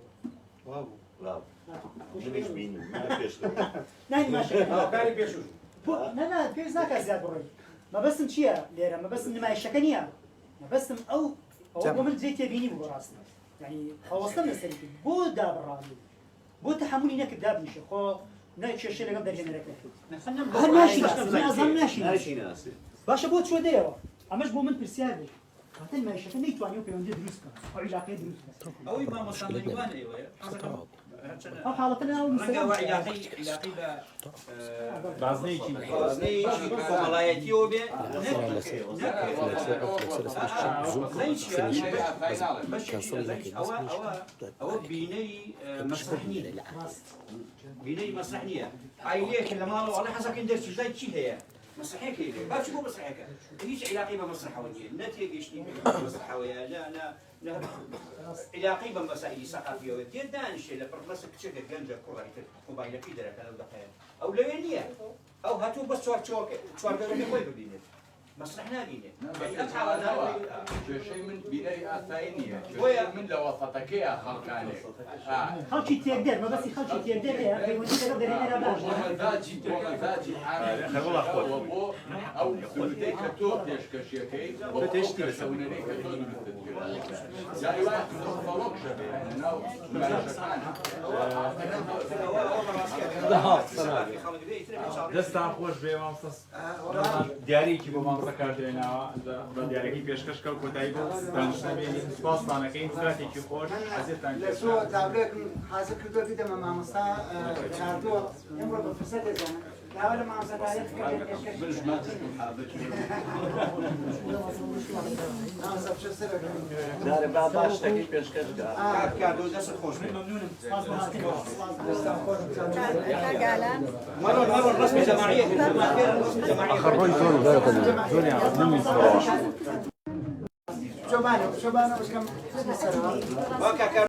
نمایشەکە پێشوو نا نا پێویست ناکات زیاد بڕۆی مەبەستم چییە لێرە مەبەستم نمایشەکە نییە مەبەستم ئەو ئەوە بۆ من جێی تێبینی بوو بەڕاستی یعنی هەوەستم لەسەری کرد بۆ دابڕاوی بۆ تەحەمولی نەکرد دابنیشێ خۆ نە کێشەی لەگەڵ دەرهێنەرەکە کرد هەر ناشی من ئازام ناشی باشە بۆ چوە دەرەوە ئەمەش بۆ من پرسیار بوو واتە نمایشەکە نەیتوانی ئەو پەیوەندیە دروست بکات ئەو عیلاقەیە دروست بکات ئەوەی مامۆستا مەریوان ئێوەیە حەزەکەم ئەو حاڵەتە لە ناو ڕەنگە نووسەران ئەوە عیلاقەی عیلاقەی بە بازنەیەکی بازنەیەکی کۆمەڵایەتیەوە بێ ئەوە بینەری مەسرح نییە بینەری مەسرح نییە عایلەیەک لە ماڵەوە ئەڵێ حەزەکەین دەرچی لای چی هەیە مەسرحەکەی لێ باچی بۆ مەسرحەکە هیچ عیلاقەی بە مەسرحەوە نییە نە تێگەیشتنی بە مەسرحەوەیە نە نە نە عیلاقەی بە مەسائلی سەقافیەوە دێت دانیشێ لە پڕ مەسە کچێکە گەنجە کوڕە ئیتر مۆبایلەکەی دەرەکە لەو دەقەیە ئەو لەوێ نییە ئەو هاتوو بەس چوارچێوەکە چواردەورەکەی خۆی ببینێت مەسرح نابینێت ئەم حاڵەتانە کێشەی من بینەری ئاسایی نییە کێشەی من لە وەسەتەکەیە خەڵکانێک خەڵکی تێکدەر مەبەستی خەڵکی تێکدەر هەیە پەیوەندی لەگەڵ دەرهێنەرا باش بۆ مەزاجی بۆ مەزاجی عامیشەوە بۆ ئەو سرودەی کە تۆ پێشکەشیەکەی بۆ ئەو کەشە هونەرەی کە تۆ دروستت کردووە جاری وایە قسە و قسەڵۆکشە بێ لەناو نمایشەکان دەستان خۆش بێ مامۆستا دیارێکی بۆ مامۆستا کاردێناوە بە دیارەکەی پێشکەش کە و کۆتایی بۆ دانیشتنە بێنین سوپاستانەکەین کاتێکی خۆش ئەزیەتتان لە کێشا زۆ تابلۆیەکم حازر کردووە بیدەمە مامۆستا کاردۆ ئەمڕۆ بە فرسەت دەزانم داوا لە مامۆستا تاریخ بکەم پێشکەش مامۆستا بچۆ سەرەکەم جارێ با باش شتەکەی پێشکەش کە. کاک کاردۆ دەستت خۆش بێ مەمنونم سپاس بۆ هاتنت دەستان خۆش مەڕۆن مەڕۆن ڕەسمی جەماعیە ڕەسمی جەماعیە ئەخە ڕۆی زۆر زۆریان نەمیسەوە چۆبانە چۆبانە بشکەم سەرەوە وا کاک کاردۆ.